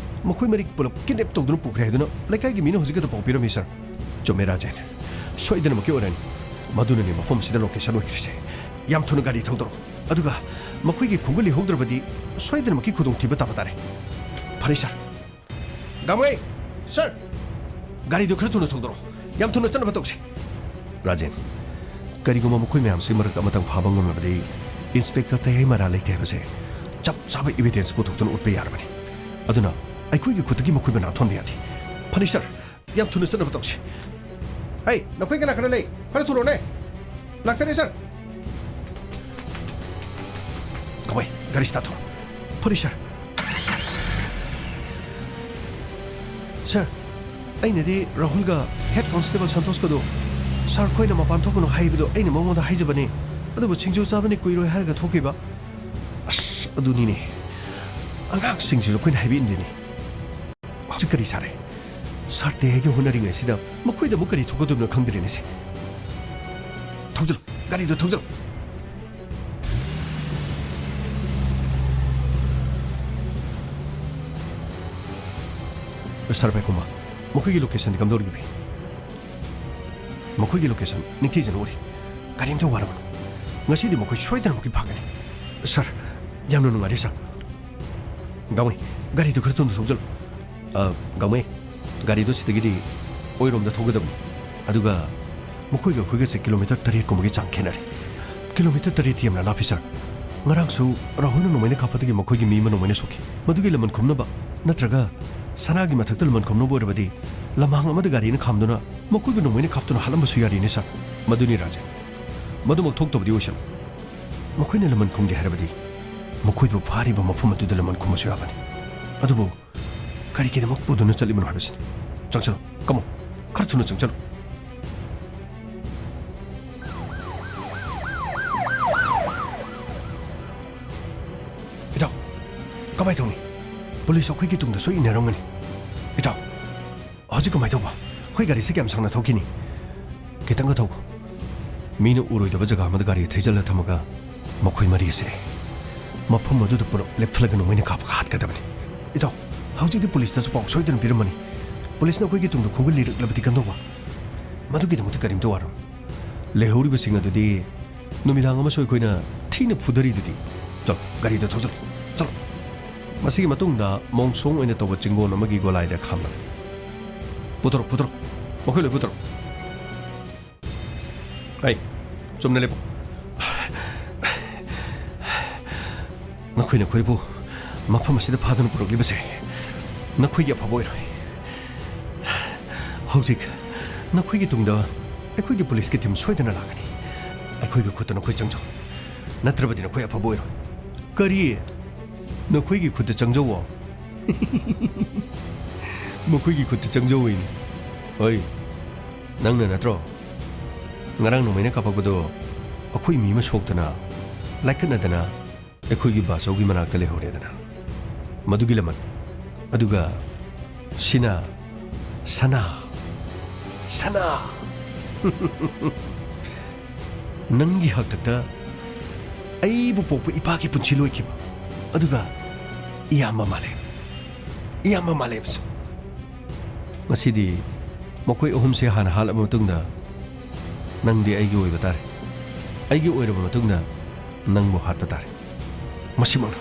ꯃꯈꯣꯏ ꯃꯔꯤ ꯄꯨꯂꯞ ꯀꯤꯗꯅꯦꯞ ꯇꯧꯗꯨꯅ ꯄꯨꯈ꯭ꯔꯦ ꯍꯥꯏꯗꯨꯅ ꯂꯩꯀꯥꯏꯒꯤ ꯃꯤꯅ ꯍꯧꯖꯤꯛ ꯈꯛꯇ ꯄꯥꯎ ꯄꯤꯔꯝꯃꯤ, ꯁꯔ꯫" "ꯆꯨꯝꯃꯦ, ꯔꯥꯖꯦꯟ꯫ ꯁꯣꯏꯗꯅꯃꯛꯀꯤ ꯑꯣꯏꯔꯅꯤ꯫ ꯃꯗꯨꯅꯅꯤ ꯃꯐꯝ ꯑꯁꯤꯗ ꯂꯣꯀꯦꯁꯟ ꯑꯣꯏꯈ꯭ꯔꯤꯁꯦ꯫ ꯌꯥꯝ ꯊꯨꯅ ꯒꯥꯔꯤ ꯊꯧꯗꯣꯔꯛꯑꯣ, ꯑꯗꯨꯒ ꯃꯈꯣꯏꯒꯤ ꯈꯣꯡꯒꯨꯜ ꯂꯩꯍꯧꯗ꯭ꯔꯕꯗꯤ ꯁꯣꯏꯗꯅꯃꯛꯀꯤ ꯈꯨꯗꯣꯡꯊꯤꯕ ꯇꯥꯕ ꯇꯥꯔꯦ꯫" "ꯐꯔꯦ, ꯁꯔ꯫ ꯒꯥꯡꯃꯩ, ꯁꯔ, ꯒꯥꯔꯤꯗꯨ ꯈꯔ ꯊꯨꯅ ꯊꯧꯗꯣꯔꯛꯑꯣ꯫ ꯌꯥꯝ ꯊꯨꯅ ꯆꯠꯅꯕ ꯇꯧꯁꯤ꯫" "ꯔꯥꯖꯦꯟ, ꯀꯔꯤꯒꯨꯝꯕ ꯃꯈꯣꯏ ꯃꯌꯥꯝꯁꯤ ꯃꯔꯛꯇ ꯑꯃꯇꯪ ꯐꯥꯕ ꯉꯝꯂꯕꯗꯤ ꯏꯟꯁꯄꯦꯛꯇꯔ ꯇꯌꯥꯏꯃꯔꯥ ꯂꯩꯇꯦ ꯍꯥꯏꯕꯁꯦ ꯆꯞ ꯆꯥꯕ ꯏꯕꯤꯗꯦꯟꯁ ꯄꯨꯊꯣꯛꯇꯨꯅ ꯎꯠꯄ ꯌꯥꯔꯕꯅꯤ꯫ ꯑꯗꯨꯅ ꯑꯩꯈꯣꯏꯒꯤ ꯈꯨꯠꯇꯒꯤ ꯃꯈꯣꯏꯕꯨ ꯅꯥꯟꯊꯣꯛꯍꯟꯕ ꯌꯥꯗꯦ꯫" "ꯐꯅꯤ, ꯁꯔ꯫ ꯌꯥꯝ ꯊꯨꯅ ꯆꯠꯅꯕ ꯇꯧꯁꯤ꯫" "ꯍꯩ, ꯅꯈꯣꯏ ꯀꯅꯥ ꯀꯅꯥ ꯂꯩ? ꯈꯔ ꯊꯨꯔꯣꯅꯦ꯫" "ꯂꯥꯛꯆꯔꯦ, ꯁꯔ꯫" "ꯒꯥꯡꯃꯩ, ꯒꯥꯔꯤ ꯁ꯭ꯇꯥꯔꯠ ꯇꯧꯔꯣ꯫" "ꯐꯅꯤ, ꯁꯔ꯫" "ꯁꯔ, ꯑꯩꯅꯗꯤ ꯔꯥꯍꯨꯜꯒ ꯍꯦꯗ ꯀꯣꯟꯁꯇꯦꯕꯜ ꯁꯟꯇꯣꯁꯀꯗꯣ ꯁꯔ ꯈꯣꯏꯅ ꯃꯄꯥꯟ ꯊꯣꯛꯀꯅꯨ ꯍꯥꯏꯕꯗꯣ ꯑꯩꯅ ꯃꯉꯣꯟꯗ ꯍꯥꯏꯖꯕꯅꯤ, ꯑꯗꯨꯕꯨ ꯁꯤꯡꯖꯨ ꯆꯥꯕꯅꯤ ꯀꯨꯏꯔꯣꯏ ꯍꯥꯏꯔꯒ ꯊꯣꯛꯈꯤꯕ꯫" "ꯑꯁ, ꯑꯗꯨꯅꯤꯅꯦ, ꯑꯉꯥꯡꯁꯤꯡꯁꯤꯁꯨ ꯑꯩꯈꯣꯏꯅ ꯍꯥꯏꯕ ꯏꯟꯗꯦꯅꯦ꯫ ꯍꯧꯖꯤꯛ ꯀꯔꯤ ꯁꯥꯔꯦ? ꯁꯥꯔ ꯇꯦꯍꯩꯒꯤ ꯍꯣꯠꯅꯔꯤꯉꯩꯁꯤꯗ ꯃꯈꯣꯏꯗ ꯑꯃꯨꯛ ꯀꯔꯤ ꯊꯣꯛꯀꯗꯣꯏꯅꯣ ꯈꯪꯗ꯭ꯔꯦꯅꯦ ꯁꯦ꯫ ꯊꯧꯖꯤꯜꯂꯨ, ꯒꯥꯔꯤꯗꯣ ꯊꯧꯖꯤꯜꯂꯨ꯫ ꯁꯥꯔ ꯄꯥꯏꯈꯣꯝꯕ, ꯃꯈꯣꯏꯒꯤ ꯂꯣꯀꯦꯁꯟꯗꯤ ꯀꯝꯗꯧꯔꯤꯒꯦ? ꯃꯈꯣꯏꯒꯤ ꯂꯣꯀꯦꯁꯟ ꯅꯤꯡꯊꯤꯖꯅ ꯎꯔꯤ꯫ ꯀꯔꯤꯝꯇ ꯋꯥꯔꯨꯒꯅꯨ꯫ ꯉꯁꯤꯗꯤ ꯃꯈꯣꯏ ꯁꯣꯏꯗꯅꯃꯛꯀꯤ ꯐꯥꯒꯅꯤ꯫ ꯁꯥꯔ, ꯌꯥꯝꯅ ꯅꯨꯡꯉꯥꯏꯔꯦ ꯁꯥꯔ꯫ ꯒꯥꯡꯃꯩ, ꯒꯥꯔꯤꯗꯨ ꯈꯔ ꯊꯨꯅ ꯊꯧꯖꯤꯜꯂꯨ꯫ ꯑ, ꯒꯥꯡꯃꯩ, ꯒꯥꯔꯤꯗꯨ ꯁꯤꯗꯒꯤꯗꯤ ꯑꯣꯏꯔꯣꯝꯗ ꯊꯧꯒꯗꯕꯅꯤ꯫ ꯑꯗꯨꯒ ꯃꯈꯣꯏꯒ ꯑꯩꯈꯣꯏꯒꯁꯦ ꯀꯤꯂꯣꯃꯤꯇꯔ ꯇꯔꯦꯠ ꯀꯨꯝꯕꯒꯤ ꯆꯥꯡ ꯈꯦꯠꯅꯔꯦ꯫ ꯀꯤꯂꯣꯃꯤꯇꯔ ꯇꯔꯦꯠꯇꯤ ꯌꯥꯝꯅ ꯂꯥꯞꯄꯤ ꯁꯥꯔ꯫ ꯉꯔꯥꯡꯁꯨ ꯔꯥꯍꯨꯜꯅ ꯅꯣꯡꯃꯩꯅ ꯀꯥꯞꯄꯗꯒꯤ ꯃꯈꯣꯏꯒꯤ ꯃꯤ ꯑꯃ ꯅꯣꯡꯃꯩꯅ ꯁꯣꯛꯈꯤ꯫ ꯃꯗꯨꯒꯤ ꯂꯃꯟ ꯈꯨꯝꯅꯕ ꯅꯠꯇ꯭ꯔꯒ ꯁꯅꯥꯒꯤ ꯃꯊꯛꯇ ꯂꯃꯟ ꯈꯨꯝꯅꯕ ꯑꯣꯏꯔꯕꯗꯤ ꯂꯝꯍꯥꯡ ꯑꯃꯗ ꯒꯥꯔꯤꯅ ꯈꯥꯝꯗꯨꯅ ꯃꯈꯣꯏꯕꯨ ꯅꯣꯡꯃꯩꯅ ꯀꯥꯞꯇꯨꯅ ꯍꯥꯠꯂꯝꯕꯁꯨ ꯌꯥꯔꯤꯅꯦ ꯁꯥꯔ꯫ ꯃꯗꯨꯅꯤ ꯔꯥꯖꯦꯟ꯫ ꯃꯗꯨꯃꯛ ꯊꯣꯛꯇꯕꯗꯤ ꯑꯣꯏꯁꯅꯨ꯫ ꯃꯈꯣꯏꯅ ꯂꯃꯟ ꯈꯨꯝꯒꯦ ꯍꯥꯏꯔꯕꯗꯤ ꯃꯈꯣꯏꯕꯨ ꯐꯥꯔꯤꯕ ꯃꯐꯝ ꯑꯗꯨꯗ ꯂꯃꯟ ꯈꯨꯝꯕꯁꯨ ꯌꯥꯕꯅꯤ꯫ ꯑꯗꯨꯕꯨ ꯀꯔꯤꯒꯤꯗꯃꯛ ꯄꯨꯗꯨꯅ ꯆꯠꯂꯤꯕꯅꯣ ꯍꯥꯏꯕꯁꯤꯅꯤ꯫ ꯆꯪꯁꯤꯜꯂꯨ, ꯀꯃꯣ, ꯈꯔ ꯊꯨꯅ ꯆꯪꯁꯤꯜꯂꯨ꯫ ꯏꯇꯥꯎ, ꯀꯃꯥꯏ ꯇꯧꯅꯤ? ꯄꯨꯂꯤꯁ ꯑꯩꯈꯣꯏꯒꯤ ꯇꯨꯡꯗ ꯁꯣꯏ ꯏꯟꯅꯔꯝꯒꯅꯤ꯫ ꯏꯇꯥꯎ, ꯍꯧꯖꯤꯛ ꯀꯃꯥꯏ ꯇꯧꯕ? ꯑꯩꯈꯣꯏ ꯒꯥꯔꯤꯁꯤ ꯀꯌꯥꯝ ꯁꯥꯡꯅ ꯊꯧꯈꯤꯅꯤ? ꯈꯤꯇꯪꯒ ꯊꯧꯈꯣ꯫ ꯃꯤꯅ ꯎꯔꯣꯏꯗꯕ ꯖꯒꯥ ꯑꯃꯗ ꯒꯥꯔꯤ ꯊꯩꯖꯤꯜꯂ ꯊꯝꯃꯒ ꯃꯈꯣꯏ ꯃꯔꯤ ꯑꯁꯦ ꯃꯐꯝ ꯑꯗꯨꯗ ꯄꯨꯂꯞ ꯂꯦꯞꯊꯠꯂꯒ ꯅꯣꯡꯃꯩꯅ ꯀꯥꯞꯄꯒ ꯍꯥꯠꯀꯗꯕꯅꯤ꯫ ꯏꯇꯥꯎ, ꯍꯧꯖꯤꯛꯇꯤ ꯄꯨꯂꯤꯁꯇꯁꯨ ꯄꯥꯎ ꯁꯣꯏꯗꯅ ꯄꯤꯔꯝꯃꯅꯤ꯫ ꯄꯨꯂꯤꯁꯅ ꯑꯩꯈꯣꯏꯒꯤ ꯇꯨꯡꯗ ꯈꯣꯡꯒꯜ ꯂꯤꯔꯛꯂꯕꯗꯤ ꯀꯝꯗꯧꯕ? ꯃꯗꯨꯒꯤꯗꯃꯛꯇ ꯀꯔꯤꯝꯇ ꯋꯥꯔꯨꯅꯨ꯫ ꯂꯩꯍꯧꯔꯤꯕꯁꯤꯡ ꯑꯗꯨꯗꯤ ꯅꯨꯃꯤꯗꯥꯡ ꯑꯃꯁꯨ ꯑꯩꯈꯣꯏꯅ ꯊꯤꯅ ꯐꯨꯗꯔꯤꯗꯨꯗꯤ꯫ ꯆꯠꯂꯣ, ꯒꯥꯔꯤꯗ ꯊꯧꯖꯤꯜꯂꯨ꯫ ꯆꯠꯂꯣ꯫ ꯃꯁꯤꯒꯤ ꯃꯇꯨꯡꯗ ꯃꯣꯡꯁꯣꯡ ꯑꯣꯏꯅ ꯇꯧꯕ ꯆꯤꯡꯒꯣꯟ ꯑꯃꯒꯤ ꯒꯣꯂꯥꯏꯗ ꯈꯥꯝꯂꯒ ꯄꯨꯊꯣꯔꯛ, ꯄꯨꯊꯣꯔꯛ꯫ ꯃꯈꯣꯏ ꯂꯣꯏ ꯄꯨꯊꯣꯔꯛ꯫ ꯑꯩ, ꯆꯨꯝꯅ ꯂꯦꯞꯄꯨ꯫ ꯅꯈꯣꯏꯅ ꯑꯩꯈꯣꯏꯕꯨ ꯃꯐꯝ ꯑꯁꯤꯗ ꯐꯥꯗꯨꯅ ꯄꯨꯔꯛꯂꯤꯕꯁꯦ ꯅꯈꯣꯏꯒꯤ ꯑꯐꯕ ꯑꯣꯏꯔꯣꯏ꯫ ꯍꯧꯖꯤꯛ ꯅꯈꯣꯏꯒꯤ ꯇꯨꯡꯗ ꯑꯩꯈꯣꯏꯒꯤ ꯄꯨꯂꯤꯁꯀꯤ ꯇꯤꯝ ꯁꯣꯏꯗꯅ ꯂꯥꯛꯀꯅꯤ꯫ ꯑꯩꯈꯣꯏꯒꯤ ꯈꯨꯠꯇ ꯅꯈꯣꯏ ꯆꯪꯖꯧ, ꯅꯠꯇ꯭ꯔꯕꯗꯤ ꯅꯈꯣꯏ ꯑꯐꯕ ꯑꯣꯏꯔꯣꯏ꯫ ꯀꯔꯤ? ꯅꯈꯣꯏꯒꯤ ꯈꯨꯠꯇ ꯆꯪꯖꯧꯋꯣ? ꯃꯈꯣꯏꯒꯤ ꯈꯨꯠꯇ ꯆꯪꯖꯧꯋꯦꯅꯦ꯫ ꯍꯣꯏ, ꯅꯪꯅ ꯅꯠꯇ꯭ꯔꯣ ꯉꯔꯥꯡ ꯅꯣꯡꯃꯩꯅ ꯀꯥꯞꯄꯛꯄꯗꯣ? ꯑꯩꯈꯣꯏ ꯃꯤ ꯑꯃ ꯁꯣꯛꯇꯅ, ꯂꯥꯏꯀꯠꯅꯗꯅ ꯑꯩꯈꯣꯏꯒꯤ ꯕꯥꯆꯧꯒꯤ ꯃꯅꯥꯛꯇ ꯂꯩꯍꯧꯔꯦꯗꯅ꯫ ꯃꯗꯨꯒꯤ ꯂꯃꯟ꯫ ꯑꯗꯨꯒ ꯁꯤꯅ ꯁꯅꯥ, ꯁꯅꯥ꯫ ꯅꯪꯒꯤ ꯍꯥꯛꯇꯛꯇ ꯑꯩꯕꯨ ꯄꯣꯛꯄ ꯏꯄꯥꯒꯤ ꯄꯨꯟꯁꯤ ꯂꯣꯏꯈꯤꯕ, ꯑꯗꯨꯒ ꯏꯌꯥꯝꯕ ꯃꯥꯂꯦꯝ, ꯏꯌꯥꯝꯕ ꯃꯥꯂꯦꯝꯁꯨ꯫ ꯉꯁꯤꯗꯤ ꯃꯈꯣꯏ ꯑꯍꯨꯝꯁꯦ ꯍꯥꯟꯅ ꯍꯥꯠꯂꯕ ꯃꯇꯨꯡꯗ ꯅꯪꯗꯤ ꯑꯩꯒꯤ ꯑꯣꯏꯕ ꯇꯥꯔꯦ꯫ ꯑꯩꯒꯤ ꯑꯣꯏꯔꯕ ꯃꯇꯨꯡꯗ ꯅꯪꯕꯨ ꯍꯥꯠꯄ ꯇꯥꯔꯦ꯫ ꯃꯁꯤꯃꯛꯅ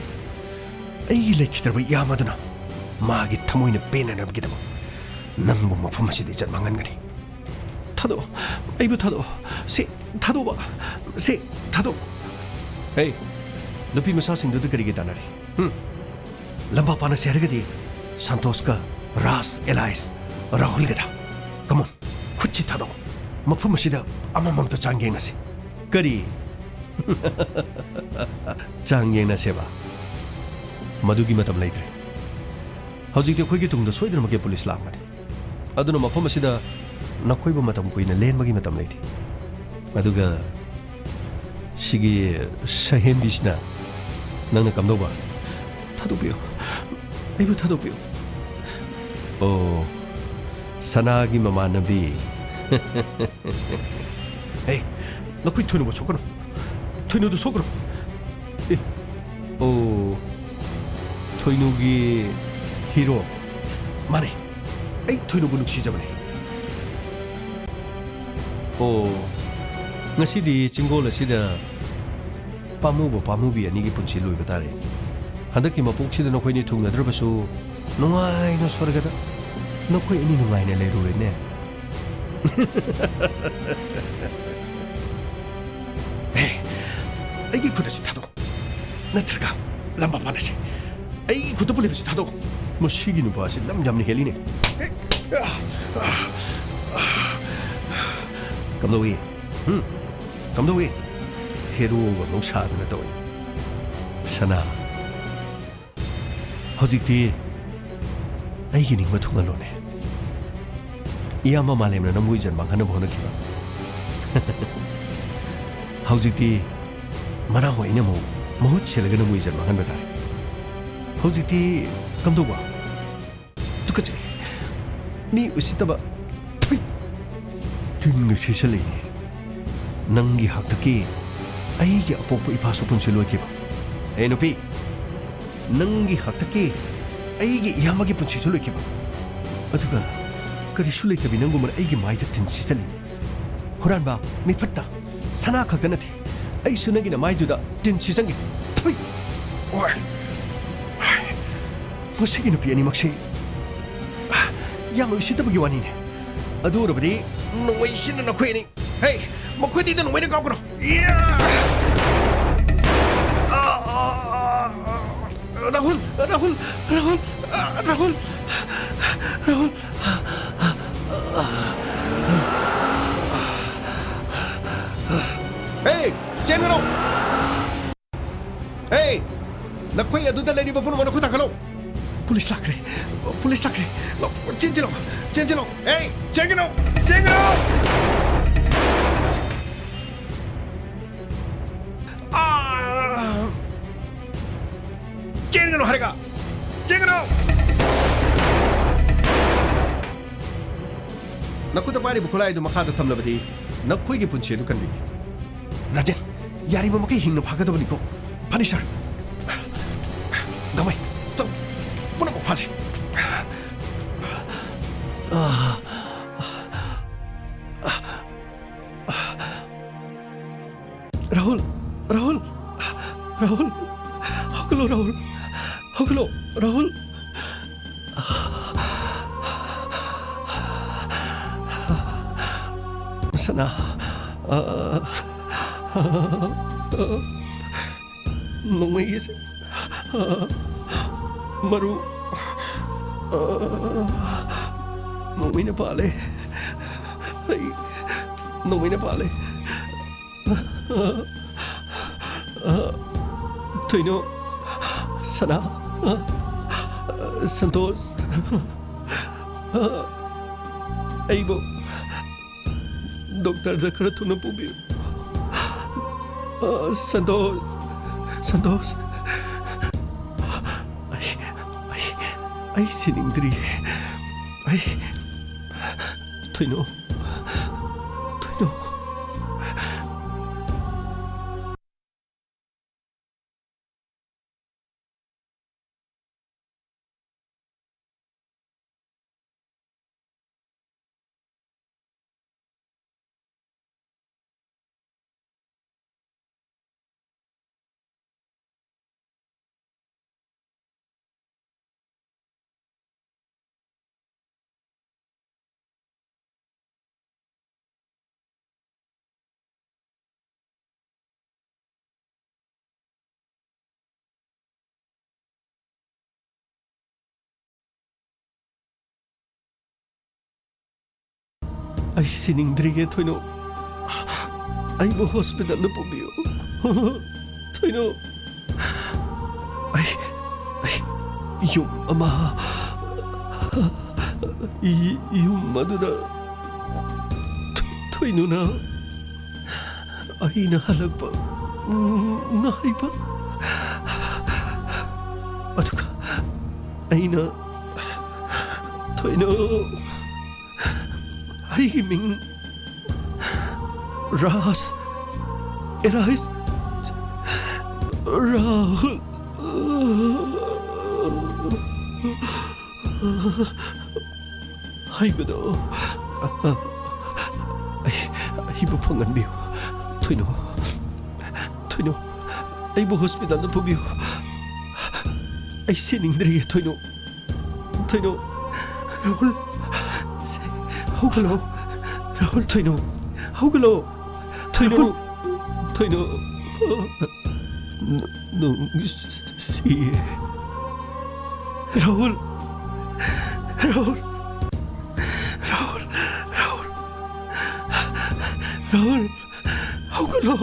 ꯑꯩꯒꯤ ꯂꯩꯈꯤꯗ꯭ꯔꯕ ꯏꯌꯥꯝꯕꯗꯨꯅ ꯃꯥꯒꯤ ꯊꯃꯣꯏꯅ ꯄꯦꯟꯅꯅꯕꯒꯤꯗꯃꯛ ꯅꯪꯕꯨ ꯃꯐꯝ ꯑꯁꯤꯗ ꯏꯖꯠ ꯃꯥꯡꯍꯟꯒꯅꯤ꯫ ꯊꯥꯗꯣꯛꯑꯣ, ꯑꯩꯕꯨ ꯊꯥꯗꯣꯛꯑꯣ꯫ ꯁꯤ ꯊꯥꯗꯣꯛꯑꯣ, ꯁꯤ ꯊꯥꯗꯣꯛꯑꯣ꯫ ꯍꯦ, ꯅꯨꯄꯤ ꯃꯆꯥꯁꯤꯡꯗꯨꯗ ꯀꯔꯤꯒꯤ ꯇꯥꯟꯅꯔꯤ? ꯍꯨꯝ? ꯂꯝꯕꯥ ꯄꯥꯅꯁꯦ ꯍꯥꯏꯔꯒꯗꯤ ꯁꯟꯇꯣꯁꯀ ꯔꯥꯖ ꯑꯦꯂꯥꯏꯁ ꯔꯥꯍꯨꯜꯒꯗ꯫ Come on, ꯈꯨꯠꯁꯤ ꯊꯥꯗꯣꯛꯑꯣ꯫ ꯃꯐꯝ ꯑꯁꯤꯗ ꯑꯃꯃꯝꯇ ꯆꯥꯡ ꯌꯦꯡꯅꯁꯤ꯫ ꯀꯔꯤ? ꯆꯥꯡ ꯌꯦꯡꯅꯁꯦꯕ? ꯃꯗꯨꯒꯤ ꯃꯇꯝ ꯂꯩꯇ꯭ꯔꯦ꯫ ꯍꯧꯖꯤꯛꯇꯤ ꯑꯩꯈꯣꯏꯒꯤ ꯇꯨꯡꯗ ꯁꯣꯏꯗꯅꯃꯛꯀꯤ ꯄꯨꯂꯤꯁ ꯂꯥꯛꯂꯝꯒꯅꯤ꯫ ꯑꯗꯨꯅ ꯃꯐꯝ ꯑꯁꯤꯗ ꯅꯈꯣꯏꯕꯨ ꯃꯇꯝ ꯀꯨꯏꯅ ꯂꯦꯟꯕꯒꯤ ꯃꯇꯝ ꯂꯩꯇꯦ꯫ ꯑꯗꯨꯒ ꯁꯤꯒꯤ ꯁꯍꯦꯝꯕꯤꯁꯤꯅ ꯅꯪꯅ ꯀꯝꯗꯧꯕ? ꯊꯥꯗꯣꯛꯄꯤꯌꯨ, ꯑꯩꯕꯨ ꯊꯥꯗꯣꯛꯄꯤꯌꯨ꯫ ꯑꯣ, ꯁꯅꯥꯒꯤ ꯃꯃꯥꯟꯅꯕꯤ꯫ ꯍꯦ, ꯅꯈꯣꯏ ꯊꯣꯏꯅꯨꯕꯨ ꯁꯣꯛꯀꯅꯨ꯫ ꯊꯣꯏꯅꯨꯗꯨ ꯁꯣꯛꯀꯅꯨ꯫ ꯑꯦ, ꯑꯣ, ꯊꯣꯏꯅꯨꯒꯤ ꯍꯤꯔꯣ꯫ ꯃꯥꯅꯦ, ꯑꯩ ꯊꯣꯏꯅꯨꯕꯨ ꯅꯨꯡꯁꯤꯖꯕꯅꯦ꯫ ꯑꯣ, ꯉꯁꯤꯗꯤ ꯆꯤꯡꯒꯣꯜ ꯑꯁꯤꯗ ꯄꯥꯝꯃꯨꯕ ꯄꯥꯝꯃꯨꯕꯤ ꯑꯅꯤꯒꯤ ꯄꯨꯟꯁꯤ ꯂꯣꯏꯕ ꯇꯥꯔꯦ꯫ ꯍꯟꯗꯛꯀꯤ ꯃꯄꯣꯛꯁꯤꯗ ꯅꯈꯣꯏꯅꯤ ꯊꯨꯡꯅꯗ꯭ꯔꯕꯁꯨ ꯅꯨꯡꯉꯥꯏꯅ ꯁ꯭ꯋꯔꯒꯗ ꯅꯈꯣꯏ ꯑꯅꯤ ꯅꯨꯡꯉꯥꯏꯅ ꯂꯩꯔꯨꯔꯦꯅꯦ꯫ ꯍꯦ, ꯑꯩꯒꯤ ꯈꯨꯠ ꯑꯁꯤ ꯊꯥꯗꯣꯛ꯫ ꯅꯠꯇ꯭ꯔꯒ ꯂꯝꯕꯥ ꯄꯥꯅꯁꯦ꯫ ꯑꯩꯒꯤ ꯈꯨꯠꯇ ꯄꯨꯜꯂꯤꯕꯁꯤ ꯊꯥꯗꯣꯛ꯫ ꯃꯁꯤꯒꯤ ꯅꯨꯄꯥꯁꯤ ꯂꯝ ꯌꯥꯝꯅ ꯍꯦꯜꯂꯤꯅꯦ꯫ ꯀꯝꯗꯧꯏ? ꯍꯨꯝ? ꯀꯝꯗꯧꯏ? ꯍꯦꯔꯣꯒ ꯑꯃꯨꯛ ꯁꯥꯗꯅ ꯇꯧꯏ꯫ ꯁꯅꯥ, ꯍꯧꯖꯤꯛꯇꯤ ꯑꯩꯒꯤ ꯅꯤꯡꯕ ꯊꯨꯡꯍꯜꯂꯣꯅꯦ꯫ ꯏꯌꯥꯝꯕ ꯃꯥꯂꯦꯝꯅ ꯅꯪꯕꯨ ꯏꯖꯠ ꯃꯥꯡꯍꯟꯅꯕ ꯍꯣꯠꯅꯈꯤꯕ꯫ ꯍꯧꯖꯤꯛꯇꯤ ꯃꯅꯥꯎ ꯑꯩꯅ ꯑꯃꯨꯛ ꯃꯍꯨꯠ ꯁꯤꯜꯂꯒ ꯅꯪꯕꯨ ꯏꯖꯠ ꯃꯥꯡꯍꯟꯕ ꯇꯥꯔꯦ꯫ ꯍꯧꯖꯤꯛꯇꯤ ꯀꯝꯗꯧꯕ? ꯇꯨꯀꯠꯆꯩ꯫ ꯃꯤ ꯎꯁꯤꯠꯇꯕ꯫ ꯊꯨꯏ꯫ ꯇꯤꯟꯒ ꯁꯤꯠꯆꯜꯂꯛꯏꯅꯦ꯫ ꯅꯪꯒꯤ ꯍꯥꯛꯇꯛꯀꯤ ꯑꯩꯒꯤ ꯑꯄꯣꯛꯄ ꯏꯄꯥꯁꯨ ꯄꯨꯟꯁꯤ ꯂꯣꯏꯈꯤꯕ꯫ ꯑꯦ ꯅꯨꯄꯤ, ꯅꯪꯒꯤ ꯍꯥꯛꯇꯛꯀꯤ ꯑꯩꯒꯤ ꯏꯌꯥꯝꯕꯒꯤ ꯄꯨꯟꯁꯤꯁꯨ ꯂꯣꯏꯈꯤꯕ꯫ ꯑꯗꯨꯒ ꯀꯔꯤꯁꯨ ꯂꯩꯇꯕꯤ ꯅꯪꯒꯨꯝꯕꯅ ꯑꯩꯒꯤ ꯃꯥꯏꯗ ꯇꯤꯟ ꯁꯤꯠꯆꯜꯂꯤꯅꯦ꯫ ꯍꯨꯔꯥꯟꯕ, ꯃꯤꯐꯠꯇ, ꯁꯅꯥ ꯈꯛꯇ ꯅꯠꯇꯦ, ꯑꯩꯁꯨ ꯅꯪꯒꯤ ꯅꯃꯥꯏꯗꯨꯗ ꯇꯤꯟ ꯁꯤꯠꯆꯟꯒꯦ꯫ ꯊꯨꯏ! ꯑꯣꯏ! ꯃꯁꯤꯒꯤ ꯅꯨꯄꯤ ꯑꯅꯤꯃꯛꯁꯤ ꯌꯥꯝꯅ ꯎꯁꯤꯠꯇꯕꯒꯤ ꯋꯥꯅꯤꯅꯦ꯫ ꯑꯗꯨ ꯑꯣꯏꯔꯕꯗꯤ ꯅꯣꯡꯃꯩꯁꯤꯅ ꯅꯈꯣꯏ ꯑꯅꯤ, ꯍꯦ, ꯃꯈꯣꯏꯗꯩꯗ ꯅꯣꯡꯃꯩꯅ ꯀꯥꯞꯀꯅꯨ꯫ ꯌꯥ! ꯑ, ꯑ, ꯑ, ꯑ, ꯔꯥꯍꯨꯜ, ꯔꯥꯍꯨꯜ, ꯔꯥꯍꯨꯜ, ꯑ, ꯔꯥꯍꯨꯜ, ꯔꯥꯍꯨꯜ꯫ ꯍꯦ, ꯆꯦꯟꯒꯅꯨ! ꯍꯦ! ꯅꯈꯣꯏ ꯑꯗꯨꯗ ꯂꯩꯔꯤꯕ ꯄꯨꯝꯅꯃꯛ ꯅꯈꯨꯠ ꯊꯥꯡꯒꯠꯂꯣ! ꯄꯨꯂꯤꯁ ꯂꯥꯛꯈ꯭ꯔꯦ! ꯄꯨꯂꯤꯁ ꯂꯥꯛꯈ꯭ꯔꯦ! ꯆꯦꯟꯁꯤꯜꯂꯣ! ꯆꯦꯟꯁꯤꯜꯂꯣ! ꯍꯦ! ꯆꯦꯟꯒꯅꯨ! ꯆꯦꯟꯒꯅꯨ! ꯑꯥ! ꯆꯦꯟꯒꯅꯨ ꯍꯥꯏꯔꯒ! ꯆꯦꯟꯒꯅꯨ! ꯅꯈꯨꯠꯇ ꯄꯥꯏꯔꯤꯕ ꯈꯨꯠꯂꯥꯏ ꯑꯗꯨ ꯃꯈꯥꯗ ꯊꯝꯂꯕꯗꯤ ꯅꯈꯣꯏꯒꯤ ꯄꯨꯟꯁꯤ ꯑꯗꯨ ꯀꯟꯕꯤꯒꯦ꯫ ꯔꯥꯖꯦꯟ, ꯌꯥꯔꯤꯕ ꯃꯈꯩ ꯍꯤꯡꯅ ꯐꯥꯒꯗꯕꯅꯤꯀꯣ꯫ ꯐꯅꯤ, ꯁꯥꯔ꯫ ꯒꯃꯩ, ꯆꯠꯂꯣ꯫ ꯄꯨꯝꯅꯃꯛ ꯐꯥꯁꯤ꯫ ꯔꯥꯍꯨꯜ, ꯔꯥꯍꯨꯜ, ꯔꯥꯍꯨꯜ, ꯍꯧꯒꯠꯂꯣ, ꯔꯥꯍꯨꯜ, ꯍꯧꯒꯠꯂꯣ, ꯔꯥꯍꯨꯜ꯫ ꯁꯅꯥ, ꯑ, ꯅꯣꯡꯃꯩ ꯑꯁꯦ, ꯑ, ꯃꯔꯨ, ꯑ, ꯅꯣꯡꯃꯩꯅ ꯄꯥꯜꯂꯦ꯫ ꯑꯩ ꯅꯣꯡꯃꯩꯅ ꯄꯥꯜꯂꯦ꯫ ꯊꯣꯏꯅꯣ, ꯁꯅꯥ, ꯁꯟꯇꯣꯁ, ꯑꯩꯕꯨ ꯗꯣꯛꯇꯔꯗ ꯈꯔ ꯊꯨꯅ ꯄꯨꯕꯤꯌꯨ꯫ ꯁꯟꯇꯣꯁ, ꯁꯟꯇꯣꯁ, ꯑꯩ, ꯑꯩ, ꯑꯩ ꯁꯤꯅꯤꯡꯗ꯭ꯔꯤ꯫ ꯑꯩ, ꯊꯣꯏꯅꯨ, ꯊꯣꯏꯅꯨ꯫ ꯑꯩ ꯁꯤꯅꯤꯡꯗ꯭ꯔꯤꯌꯦ, ꯊꯣꯏꯅꯨ꯫ ꯑꯩꯕꯨ ꯍꯣꯁꯄꯤꯇꯥꯜꯗ ꯄꯨꯕꯤꯌꯨ꯫ ꯊꯣꯏꯅꯨ, ꯑꯩ, ꯑꯩ ꯌꯨꯝ ꯑꯃ, ꯌꯨꯝ ꯑꯗꯨꯗ ꯊꯣꯏꯅꯨꯅ ꯑꯩꯅ ꯍꯜꯂꯛꯄ ꯉꯥꯏꯕ꯫ ꯑꯗꯨꯒ ꯑꯩꯅ ꯊꯣꯏꯅꯨ, ꯑꯩꯒꯤ ꯃꯤꯡ ꯔꯥꯖ, ꯑꯦꯂꯥꯏꯁ ꯔꯥꯍꯨꯜ ꯍꯥꯏꯕꯗꯣ, ꯑꯩ, ꯑꯩꯕꯨ ꯐꯪꯍꯟꯕꯤꯌꯨ꯫ ꯊꯣꯏꯅꯨ, ꯊꯣꯏꯅꯨ, ꯑꯩꯕꯨ ꯍꯣꯁꯄꯤꯇꯥꯜꯗ ꯄꯨꯕꯤꯌꯨ꯫ ꯑꯩ ꯁꯤꯅꯤꯡꯗ꯭ꯔꯤꯌꯦ, ꯊꯣꯏꯅꯨ꯫ ꯊꯣꯏꯅꯨ, ꯔꯥꯍꯨꯜ, ꯁꯦ, ꯍꯧꯒꯠꯂꯣ꯫ ꯔꯥꯍꯨꯜ, ꯊꯣꯏꯅꯨ, ꯍꯧꯒꯠꯂꯣ꯫ ꯊꯣꯏꯅꯨ, ꯔꯥꯍꯨꯜ꯫ ꯊꯣꯏꯅꯨ꯫ ꯅ-, ꯅꯨꯡꯁꯤꯌꯦ꯫ ꯔꯥꯍꯨꯜ! ꯔꯥꯍꯨꯜ! ꯔꯥꯍꯨꯜ! ꯔꯥꯍꯨꯜ! ꯔꯥꯍꯨꯜ! ꯍꯧꯒꯠꯂꯣ!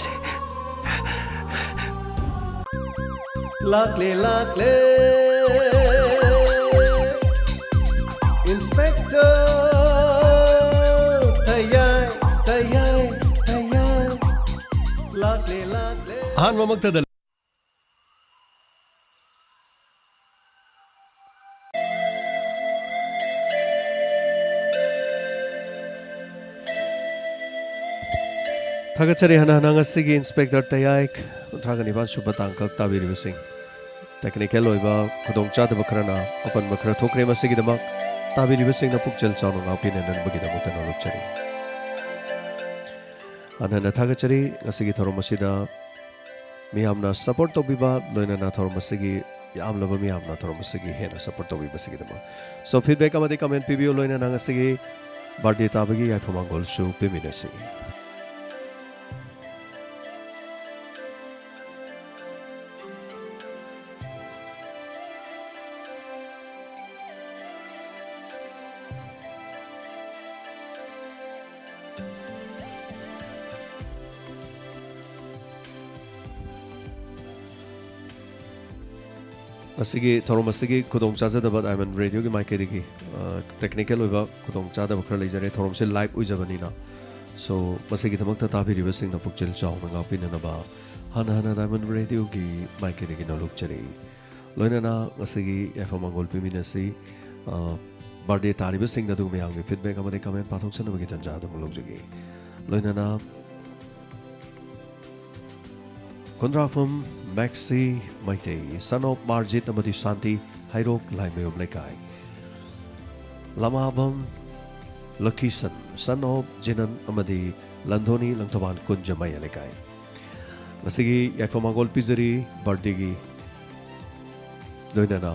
ꯁꯦ꯫ ꯂꯥꯛꯂꯦ, ꯂꯥꯛꯂꯦ꯫ ꯏꯟꯁꯄꯦꯛꯇꯔ ꯊꯌꯥꯏ, ꯊꯌꯥꯏ, ꯊꯌꯥꯏ꯫ ꯂꯥꯛꯂꯦ, ꯂꯥꯛꯂꯦ꯫ ꯑꯍꯥꯟꯕꯃꯛꯇꯗ ꯊꯥꯒꯠꯆꯔꯤ꯫ ꯍꯟꯅ ꯍꯟꯅ ꯉꯁꯤꯒꯤ ꯏꯟꯁꯄꯦꯛꯇꯔ ꯇꯌꯥꯏ ꯀꯨꯟꯊ꯭ꯔꯥꯒ ꯅꯤꯄꯥꯟ ꯁꯨꯕ ꯇꯥꯡꯀꯛ ꯇꯥꯕꯤꯔꯤꯕꯁꯤꯡ, ꯇꯦꯛꯅꯤꯀꯦꯜ ꯑꯣꯏꯕ ꯈꯨꯗꯣꯡꯆꯥꯗꯕ ꯈꯔꯅ ꯑꯄꯟꯕ ꯈꯔ ꯊꯣꯛꯈ꯭ꯔꯦ꯫ ꯃꯁꯤꯒꯤꯗꯃꯛ ꯇꯥꯕꯤꯔꯤꯕꯁꯤꯡꯅ ꯄꯨꯛꯆꯦꯜ ꯆꯥꯎꯅ ꯉꯥꯛꯄꯤꯅꯅꯕꯒꯤꯗꯃꯛꯇ ꯅꯣꯂꯨꯛꯆꯔꯤ꯫ ꯍꯟꯅ ꯍꯟꯅ ꯊꯥꯒꯠꯆꯔꯤ꯫ ꯉꯁꯤꯒꯤ ꯊꯧꯔꯝ ꯑꯁꯤꯗ ꯃꯤꯌꯥꯝꯅ ꯁꯄꯣꯔꯠ ꯇꯧꯕꯤꯕ, ꯂꯣꯏꯅꯅ ꯊꯧꯔꯝ ꯑꯁꯤꯒꯤ ꯌꯥꯝꯂꯕ ꯃꯤꯌꯥꯝꯅ ꯊꯧꯔꯝ ꯑꯁꯤꯒꯤ ꯍꯦꯟꯅ ꯁꯄꯣꯔꯠ ꯇꯧꯕꯤꯕꯁꯤꯒꯤꯗꯃꯛ꯫ So, ꯐꯤꯗꯕꯦꯛ ꯑꯃꯗꯤ ꯀꯃꯦꯟ ꯄꯤꯕꯤꯌꯨ, ꯂꯣꯏꯅꯅ ꯉꯁꯤꯒꯤ ꯕꯥꯔꯗꯦ ꯇꯥꯕꯒꯤ ꯌꯥꯏꯐ ꯃꯪꯒꯣꯜꯁꯨ ꯄꯤꯃꯤꯟꯅꯁꯤ꯫ ꯉꯁꯤꯒꯤ ꯊꯧꯔꯝ ꯑꯁꯤꯒꯤ ꯈꯨꯗꯣꯡ ꯆꯥꯖꯗꯕ ꯗꯥꯏꯃꯟ ꯔꯦꯗꯤꯑꯣꯒꯤ ꯃꯥꯏꯀꯩꯗꯒꯤ, ꯑ, ꯇꯦꯛꯅꯤꯀꯦꯜ ꯑꯣꯏꯕ ꯈꯨꯗꯣꯡ ꯆꯥꯗꯕ ꯈꯔ ꯂꯩꯖꯔꯦ꯫ ꯊꯧꯔꯝꯁꯤ ꯂꯥꯏꯚ ꯑꯣꯏꯖꯕꯅꯤꯅ꯫ So, ꯃꯁꯤꯒꯤꯗꯃꯛꯇ ꯇꯥꯕꯤꯔꯤꯕꯁꯤꯡꯅ ꯄꯨꯛꯆꯦꯜ ꯆꯥꯎꯅ ꯉꯥꯛꯄꯤꯅꯅꯕ ꯍꯟꯅ ꯍꯟꯅ ꯗꯥꯏꯃꯟ ꯔꯦꯗꯤꯑꯣꯒꯤ ꯃꯥꯏꯀꯩꯗꯒꯤ ꯅꯣꯂꯨꯛꯆꯔꯤ꯫ ꯂꯣꯏꯅꯅ ꯉꯁꯤꯒꯤ ꯌꯥꯏꯐ ꯃꯪꯒꯣꯜ ꯄꯤꯃꯤꯟꯅꯁꯤ꯫ ꯑ, ꯕꯥꯔꯗꯦ ꯇꯥꯔꯤꯕꯁꯤꯡꯗ ꯑꯗꯨ ꯃꯌꯥꯝꯒꯤ ꯐꯤꯗꯕꯦꯛ ꯑꯃꯗꯤ ꯀꯃꯦꯟ ꯄꯥꯊꯣꯛꯆꯅꯕꯒꯤ ꯇꯥꯟꯖꯥ ꯑꯗꯨ ꯑꯃꯨꯛ ꯂꯧꯖꯒꯦ꯫ ꯂꯣꯏꯅꯅ ꯈꯨꯟꯗ꯭ꯔꯥꯛꯐꯝ Messi Meitei, son of Marjit ꯑꯃꯗꯤ ꯁꯥꯟꯇꯤ, ꯍꯩꯔꯣꯛ ꯂꯥꯏꯃꯌꯨꯝ ꯂꯩꯀꯥꯏ꯫ ꯂꯃꯥꯕꯝ ꯂꯀꯤꯁꯟ, son of ꯖꯤꯅꯟ ꯑꯃꯗꯤ ꯂꯟꯗꯣꯅꯤ, ꯂꯪꯊꯕꯥꯜ ꯀꯨꯟꯖꯃꯩ ꯂꯩꯀꯥꯏ꯫ ꯉꯁꯤꯒꯤ ꯌꯥꯏꯐ ꯃꯪꯒꯣꯜ ꯄꯤꯖꯔꯤ ꯕꯥꯔꯗꯦꯒꯤ꯫ ꯂꯣꯏꯅꯅ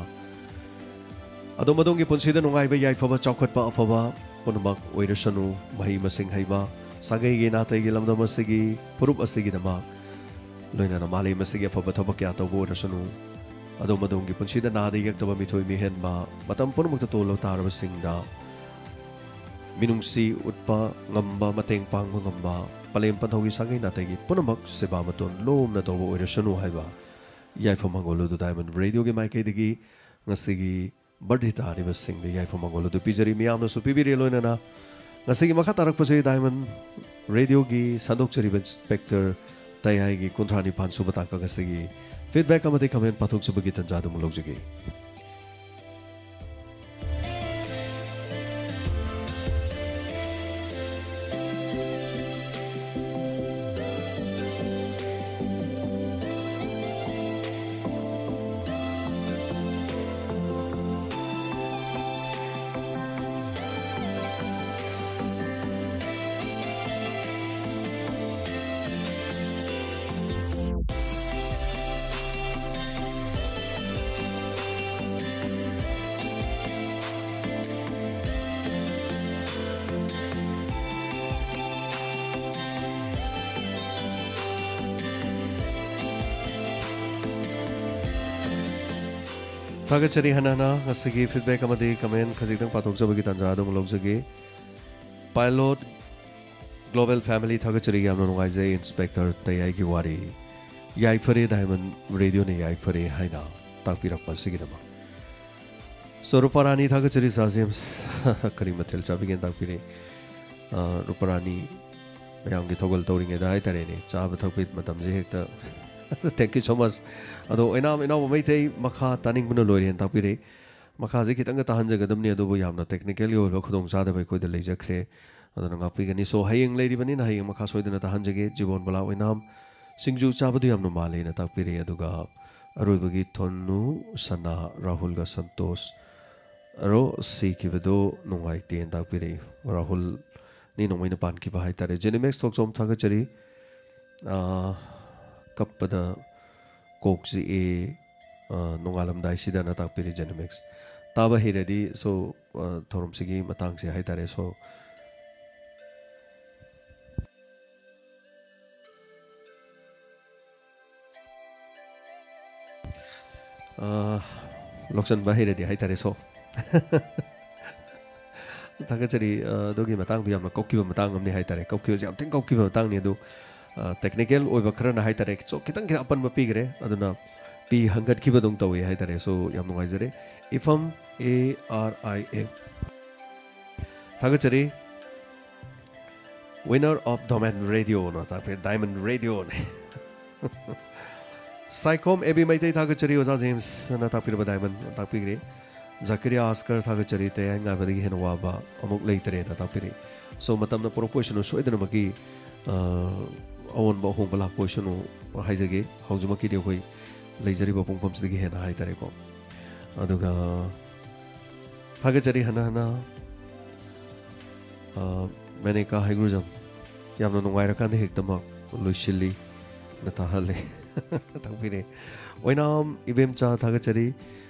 ꯑꯗꯣꯝ ꯑꯗꯣꯝꯒꯤ ꯄꯨꯟꯁꯤꯗ ꯅꯨꯡꯉꯥꯏꯕ, ꯌꯥꯏꯐꯕ, ꯆꯥꯎꯈꯠꯄ, ꯑꯐꯕ ꯄꯨꯝꯅꯃꯛ ꯑꯣꯏꯔꯁꯅꯨ꯫ ꯃꯍꯩ ꯃꯁꯤꯡ ꯍꯩꯕ, ꯁꯥꯒꯩꯒꯤ ꯅꯥꯇꯩꯒꯤ ꯂꯝꯗꯝ ꯑꯁꯤꯒꯤ, ꯐꯨꯔꯨꯞ ꯑꯁꯤꯒꯤꯗꯃꯛ, ꯂꯣꯏꯅꯅ ꯃꯥꯂꯦꯝ ꯑꯁꯤꯒꯤ ꯑꯐꯕ ꯊꯕꯛ ꯀꯌꯥ ꯇꯧꯕ ꯑꯣꯏꯔꯁꯅꯨ꯫ ꯑꯗꯣꯝ ꯑꯗꯣꯝꯒꯤ ꯄꯨꯟꯁꯤꯗ ꯅꯥꯗ ꯌꯦꯛꯇꯕ, ꯃꯤꯊꯣꯏ ꯃꯤꯍꯦꯟꯕ, ꯃꯇꯝ ꯄꯨꯝꯅꯃꯛꯇ ꯇꯣꯜꯂꯕ ꯇꯥꯔꯕꯁꯤꯡꯗ ꯃꯤꯅꯨꯡꯁꯤ ꯎꯠꯄ ꯉꯝꯕ, ꯃꯇꯦꯡ ꯄꯥꯡꯕ ꯉꯝꯕ, ꯄꯂꯦꯝ ꯄꯟꯊꯧꯒꯤ ꯁꯥꯒꯩ ꯅꯥꯇꯩꯒꯤ ꯄꯨꯝꯅꯃꯛ ꯁꯦꯕꯥ ꯃꯇꯣꯟ ꯂꯣꯝꯅ ꯇꯧꯕ ꯑꯣꯏꯔꯁꯅꯨ ꯍꯥꯏꯕ ꯌꯥꯏꯐ ꯃꯪꯒꯣꯜ ꯑꯗꯨ ꯗꯥꯏꯃꯟ ꯔꯦꯗꯤꯑꯣꯒꯤ ꯃꯥꯏꯀꯩꯗꯒꯤ ꯉꯁꯤꯒꯤ ꯕꯥꯔꯗꯦ ꯇꯥꯔꯤꯕꯁꯤꯡꯗ ꯌꯥꯏꯐ ꯃꯪꯒꯣꯜ ꯑꯗꯨ ꯄꯤꯖꯔꯤ꯫ ꯃꯤꯌꯥꯝꯅꯁꯨ ꯄꯤꯕꯤꯔꯦ꯫ ꯂꯣꯏꯅꯅ ꯉꯁꯤꯒꯤ ꯃꯈꯥ ꯇꯥꯔꯛꯄꯁꯤ ꯗꯥꯏꯃꯟ ꯔꯦꯗꯤꯑꯣꯒꯤ ꯁꯟꯗꯣꯛꯆꯔꯤꯕ ꯏꯟꯁꯄꯦꯛꯇꯔ ꯇꯌꯥꯏꯒꯤ ꯀꯨꯟꯊ꯭ꯔꯥ ꯅꯤꯄꯥꯟ ꯁꯨꯕ ꯇꯥꯡꯀꯛ ꯑꯁꯤꯒꯤ ꯐꯤꯗꯕꯦꯛ ꯑꯃꯗꯤ ꯀꯃꯦꯟ ꯄꯥꯊꯣꯛꯆꯕꯒꯤ ꯇꯥꯟꯖꯥ ꯑꯗꯨ ꯑꯃꯨꯛ ꯂꯧꯖꯒꯦ꯫ ꯊꯥꯒꯠꯆꯔꯤ ꯍꯟꯅ ꯍꯟꯅ꯫ ꯉꯁꯤꯒꯤ feedback ꯑꯃꯗꯤ comment ꯈꯖꯤꯛꯇꯪ ꯄꯥꯊꯣꯛꯆꯕꯒꯤ ꯇꯥꯟꯖꯥ ꯑꯗꯨꯝ ꯂꯧꯖꯒꯦ꯫ Pilot Global Family ꯊꯥꯒꯠꯆꯔꯤ, ꯌꯥꯝꯅ ꯅꯨꯡꯉꯥꯏꯖꯩ Inspector ꯇꯌꯥꯏꯒꯤ ꯋꯥꯔꯤ꯫ ꯌꯥꯏꯐꯔꯦ, Diamond Radio ꯅ ꯌꯥꯏꯐꯔꯦ ꯍꯥꯏꯅ ꯇꯥꯛꯄꯤꯔꯛꯄ ꯑꯁꯤꯒꯤꯗꯃꯛ꯫ ꯁꯣ ꯔꯨꯄꯥꯔꯥꯅꯤ ꯊꯥꯒꯠꯆꯔꯤ, ꯁꯥ ꯖꯦꯝꯁ꯫ ꯀꯔꯤ ꯃꯊꯦꯜ ꯆꯥꯕꯤꯒꯦꯅ ꯇꯥꯛꯄꯤꯔꯤ꯫ ꯑ, ꯔꯨꯄꯥꯔꯥꯅꯤ ꯃꯌꯥꯝꯒꯤ ꯊꯧꯒꯜ ꯇꯧꯔꯤꯉꯩꯗ ꯍꯥꯏꯇꯥꯔꯦꯅꯦ, ꯆꯥꯕ ꯊꯛꯄꯒꯤ ꯃꯇꯝꯁꯦ ꯍꯦꯛꯇ thank you so much꯫ ꯑꯗꯣ ꯑꯣꯏꯅꯥꯝ ꯏꯅꯥꯎꯕ ꯃꯩꯇꯩ ꯃꯈꯥ ꯇꯥꯅꯤꯡꯕꯅ ꯂꯣꯏꯔꯦꯅ ꯇꯥꯛꯄꯤꯔꯛꯏ꯫ ꯃꯈꯥꯁꯦ ꯈꯤꯇꯪꯒ ꯇꯥꯍꯟꯖꯒꯗꯕꯅꯤ, ꯑꯗꯨꯕꯨ ꯌꯥꯝꯅ technical ꯒꯤ ꯑꯣꯏꯕ ꯈꯨꯗꯣꯡꯆꯥꯗꯕ ꯑꯩꯈꯣꯏꯗ ꯂꯩꯖꯈ꯭ꯔꯦ꯫ ꯑꯗꯨꯅ ꯉꯥꯛꯄꯤꯒꯅꯤ꯫ ꯁꯣ ꯍꯌꯦꯡ ꯂꯩꯔꯤꯕꯅꯤꯅ ꯍꯌꯦꯡ ꯃꯈꯥ ꯁꯣꯏꯗꯅ ꯇꯥꯍꯟꯖꯒꯦ꯫ ꯖꯤꯕꯣꯟ ꯕꯂꯥ ꯑꯣꯏꯅꯥꯝ ꯁꯤꯡꯖꯨ ꯆꯥꯕꯗꯨ ꯌꯥꯝꯅ ꯃꯥꯜꯂꯦꯅ ꯇꯥꯛꯄꯤꯔꯛꯏ꯫ ꯑꯗꯨꯒ ꯑꯔꯣꯏꯕꯒꯤ ꯊꯣꯟꯅꯨ ꯁꯅꯥ ꯔꯥꯍꯨꯜꯒ ꯁꯟꯇꯣꯁ ꯑꯔꯣ ꯁꯤꯈꯤꯕꯗꯨ ꯅꯨꯡꯉꯥꯏꯇꯦꯅ ꯇꯥꯛꯄꯤꯔꯛꯏ꯫ ꯔꯥꯍꯨꯜ ꯅꯤ ꯅꯣꯡꯃꯩꯅ ꯄꯥꯟꯈꯤꯕ ꯍꯥꯏꯇꯥꯔꯦ꯫ ꯖꯦꯅꯤꯃꯦꯛꯁ ꯊꯣꯛꯆꯣꯝ ꯊꯥꯒꯠꯆꯔꯤ꯫ ꯑꯥ, ꯀꯞꯄꯗ ꯀꯣꯛ ꯆꯤꯛꯑꯦ, ꯑꯥ, ꯅꯣꯡꯉꯥꯜꯂꯝꯗꯥꯏꯁꯤꯗꯅ ꯇꯥꯛꯄꯤꯔꯤ ꯖꯦꯅꯤꯃꯦꯛꯁ꯫ ꯇꯥꯕ ꯍꯩꯔꯗꯤ, ꯁꯣ, ꯑꯥ, ꯊꯧꯔꯝꯁꯤꯒꯤ ꯃꯇꯥꯡꯁꯦ ꯍꯥꯏꯇꯥꯔꯦ, ꯁꯣ꯫ ꯑꯥ, ꯂꯧꯁꯟꯕ ꯍꯩꯔꯗꯤ ꯍꯥꯏꯇꯥꯔꯦ, ꯁꯣ꯫ ꯊꯥꯒꯠꯆꯔꯤ꯫ ꯑꯥ, ꯑꯗꯨꯒꯤ ꯃꯇꯥꯡꯗꯣ ꯌꯥꯝꯅ ꯀꯞꯈꯤꯕ ꯃꯇꯥꯡ ꯑꯃꯅꯤ ꯍꯥꯏꯇꯥꯔꯦ꯫ ꯀꯞꯈꯤꯕꯁꯦ ꯌꯥꯝ ꯊꯤꯅ ꯀꯞꯈꯤꯕ ꯃꯇꯥꯡꯅꯤ꯫ ꯑꯗꯨ, ꯑꯥ, technical ꯑꯣꯏꯕ ꯈꯔꯅ ꯍꯥꯏꯇꯥꯔꯦ, ꯁꯣ, ꯈꯤꯇꯪ, ꯈꯤꯇꯪ ꯑꯄꯟꯕ ꯄꯤꯈ꯭ꯔꯦ꯫ ꯑꯗꯨꯅ ꯄꯤ ꯍꯟꯒꯠꯈꯤꯕꯗꯧ ꯇꯧꯋꯤ ꯍꯥꯏꯇꯥꯔꯦ꯫ ꯁꯣ, ꯌꯥꯝ ꯅꯨꯡꯉꯥꯏꯖꯔꯦ꯫ ꯏꯐꯝ, A R I F꯫ ꯊꯥꯒꯠꯆꯔꯤ꯫ Winner of Diamond Radio ꯅ ꯇꯥꯛꯄꯤ, Diamond Radio ꯅꯦ꯫ ꯁꯥꯏꯈꯣꯝ ꯑꯦ ꯕꯤ ꯃꯩꯇꯩ ꯊꯥꯒꯠꯆꯔꯤ, ꯑꯣꯖꯥ ꯖꯦꯝꯁꯅ ꯇꯥꯛꯄꯤꯔꯕ Diamond ꯇꯥꯛꯄꯤꯈ꯭ꯔꯦ꯫ ꯖꯀꯤꯔꯤꯌꯥ ꯑꯁꯀꯔ ꯊꯥꯒꯠꯆꯔꯤ, ꯇꯌꯥꯏ ꯉꯥꯏꯕꯗꯒꯤ ꯍꯦꯟꯅ ꯋꯥꯕ ꯑꯃꯨꯛ ꯂꯩꯇꯔꯦꯅ ꯇꯥꯛꯄꯤꯔꯤ꯫ ꯁꯣ, ꯃꯇꯝꯅ ꯄꯨꯔꯛꯄ ꯑꯣꯏꯁꯅꯨ, ꯁꯣꯏꯗꯅꯃꯛꯀꯤ, ꯑ, ꯑꯑꯣꯟꯕ ꯑꯍꯣꯡꯕ ꯂꯥꯛꯄ ꯑꯣꯏꯁꯅꯨ ꯍꯥꯏꯖꯒꯦ꯫ ꯍꯧꯖꯤꯛꯃꯛꯀꯤꯗꯤ ꯑꯩꯈꯣꯏ ꯂꯩꯖꯔꯤꯕ ꯄꯨꯡꯐꯝꯁꯤꯗꯒꯤ ꯍꯦꯟꯅ ꯍꯥꯏꯇꯥꯔꯦꯀꯣ꯫ ꯑꯗꯨꯒ ꯊꯥꯒꯠꯆꯔꯤ ꯍꯟꯅ ꯍꯟꯅ꯫ ꯑ, ꯃꯦꯅꯦꯀꯥ ꯍꯩꯒ꯭ꯔꯨꯖꯝ, ꯌꯥꯝꯅ ꯅꯨꯡꯉꯥꯏꯔꯀꯥꯟꯗ ꯍꯦꯛꯇꯃꯛ ꯂꯣꯏꯁꯤꯜꯂꯤ ꯅ ꯇꯥꯍꯜꯂꯤ꯫ ꯇꯥꯛꯄꯤꯔꯦ꯫ ꯑꯣꯏꯅꯥꯝ ꯏꯕꯦꯝꯆꯥ ꯊꯥꯒꯠꯆꯔꯤ꯫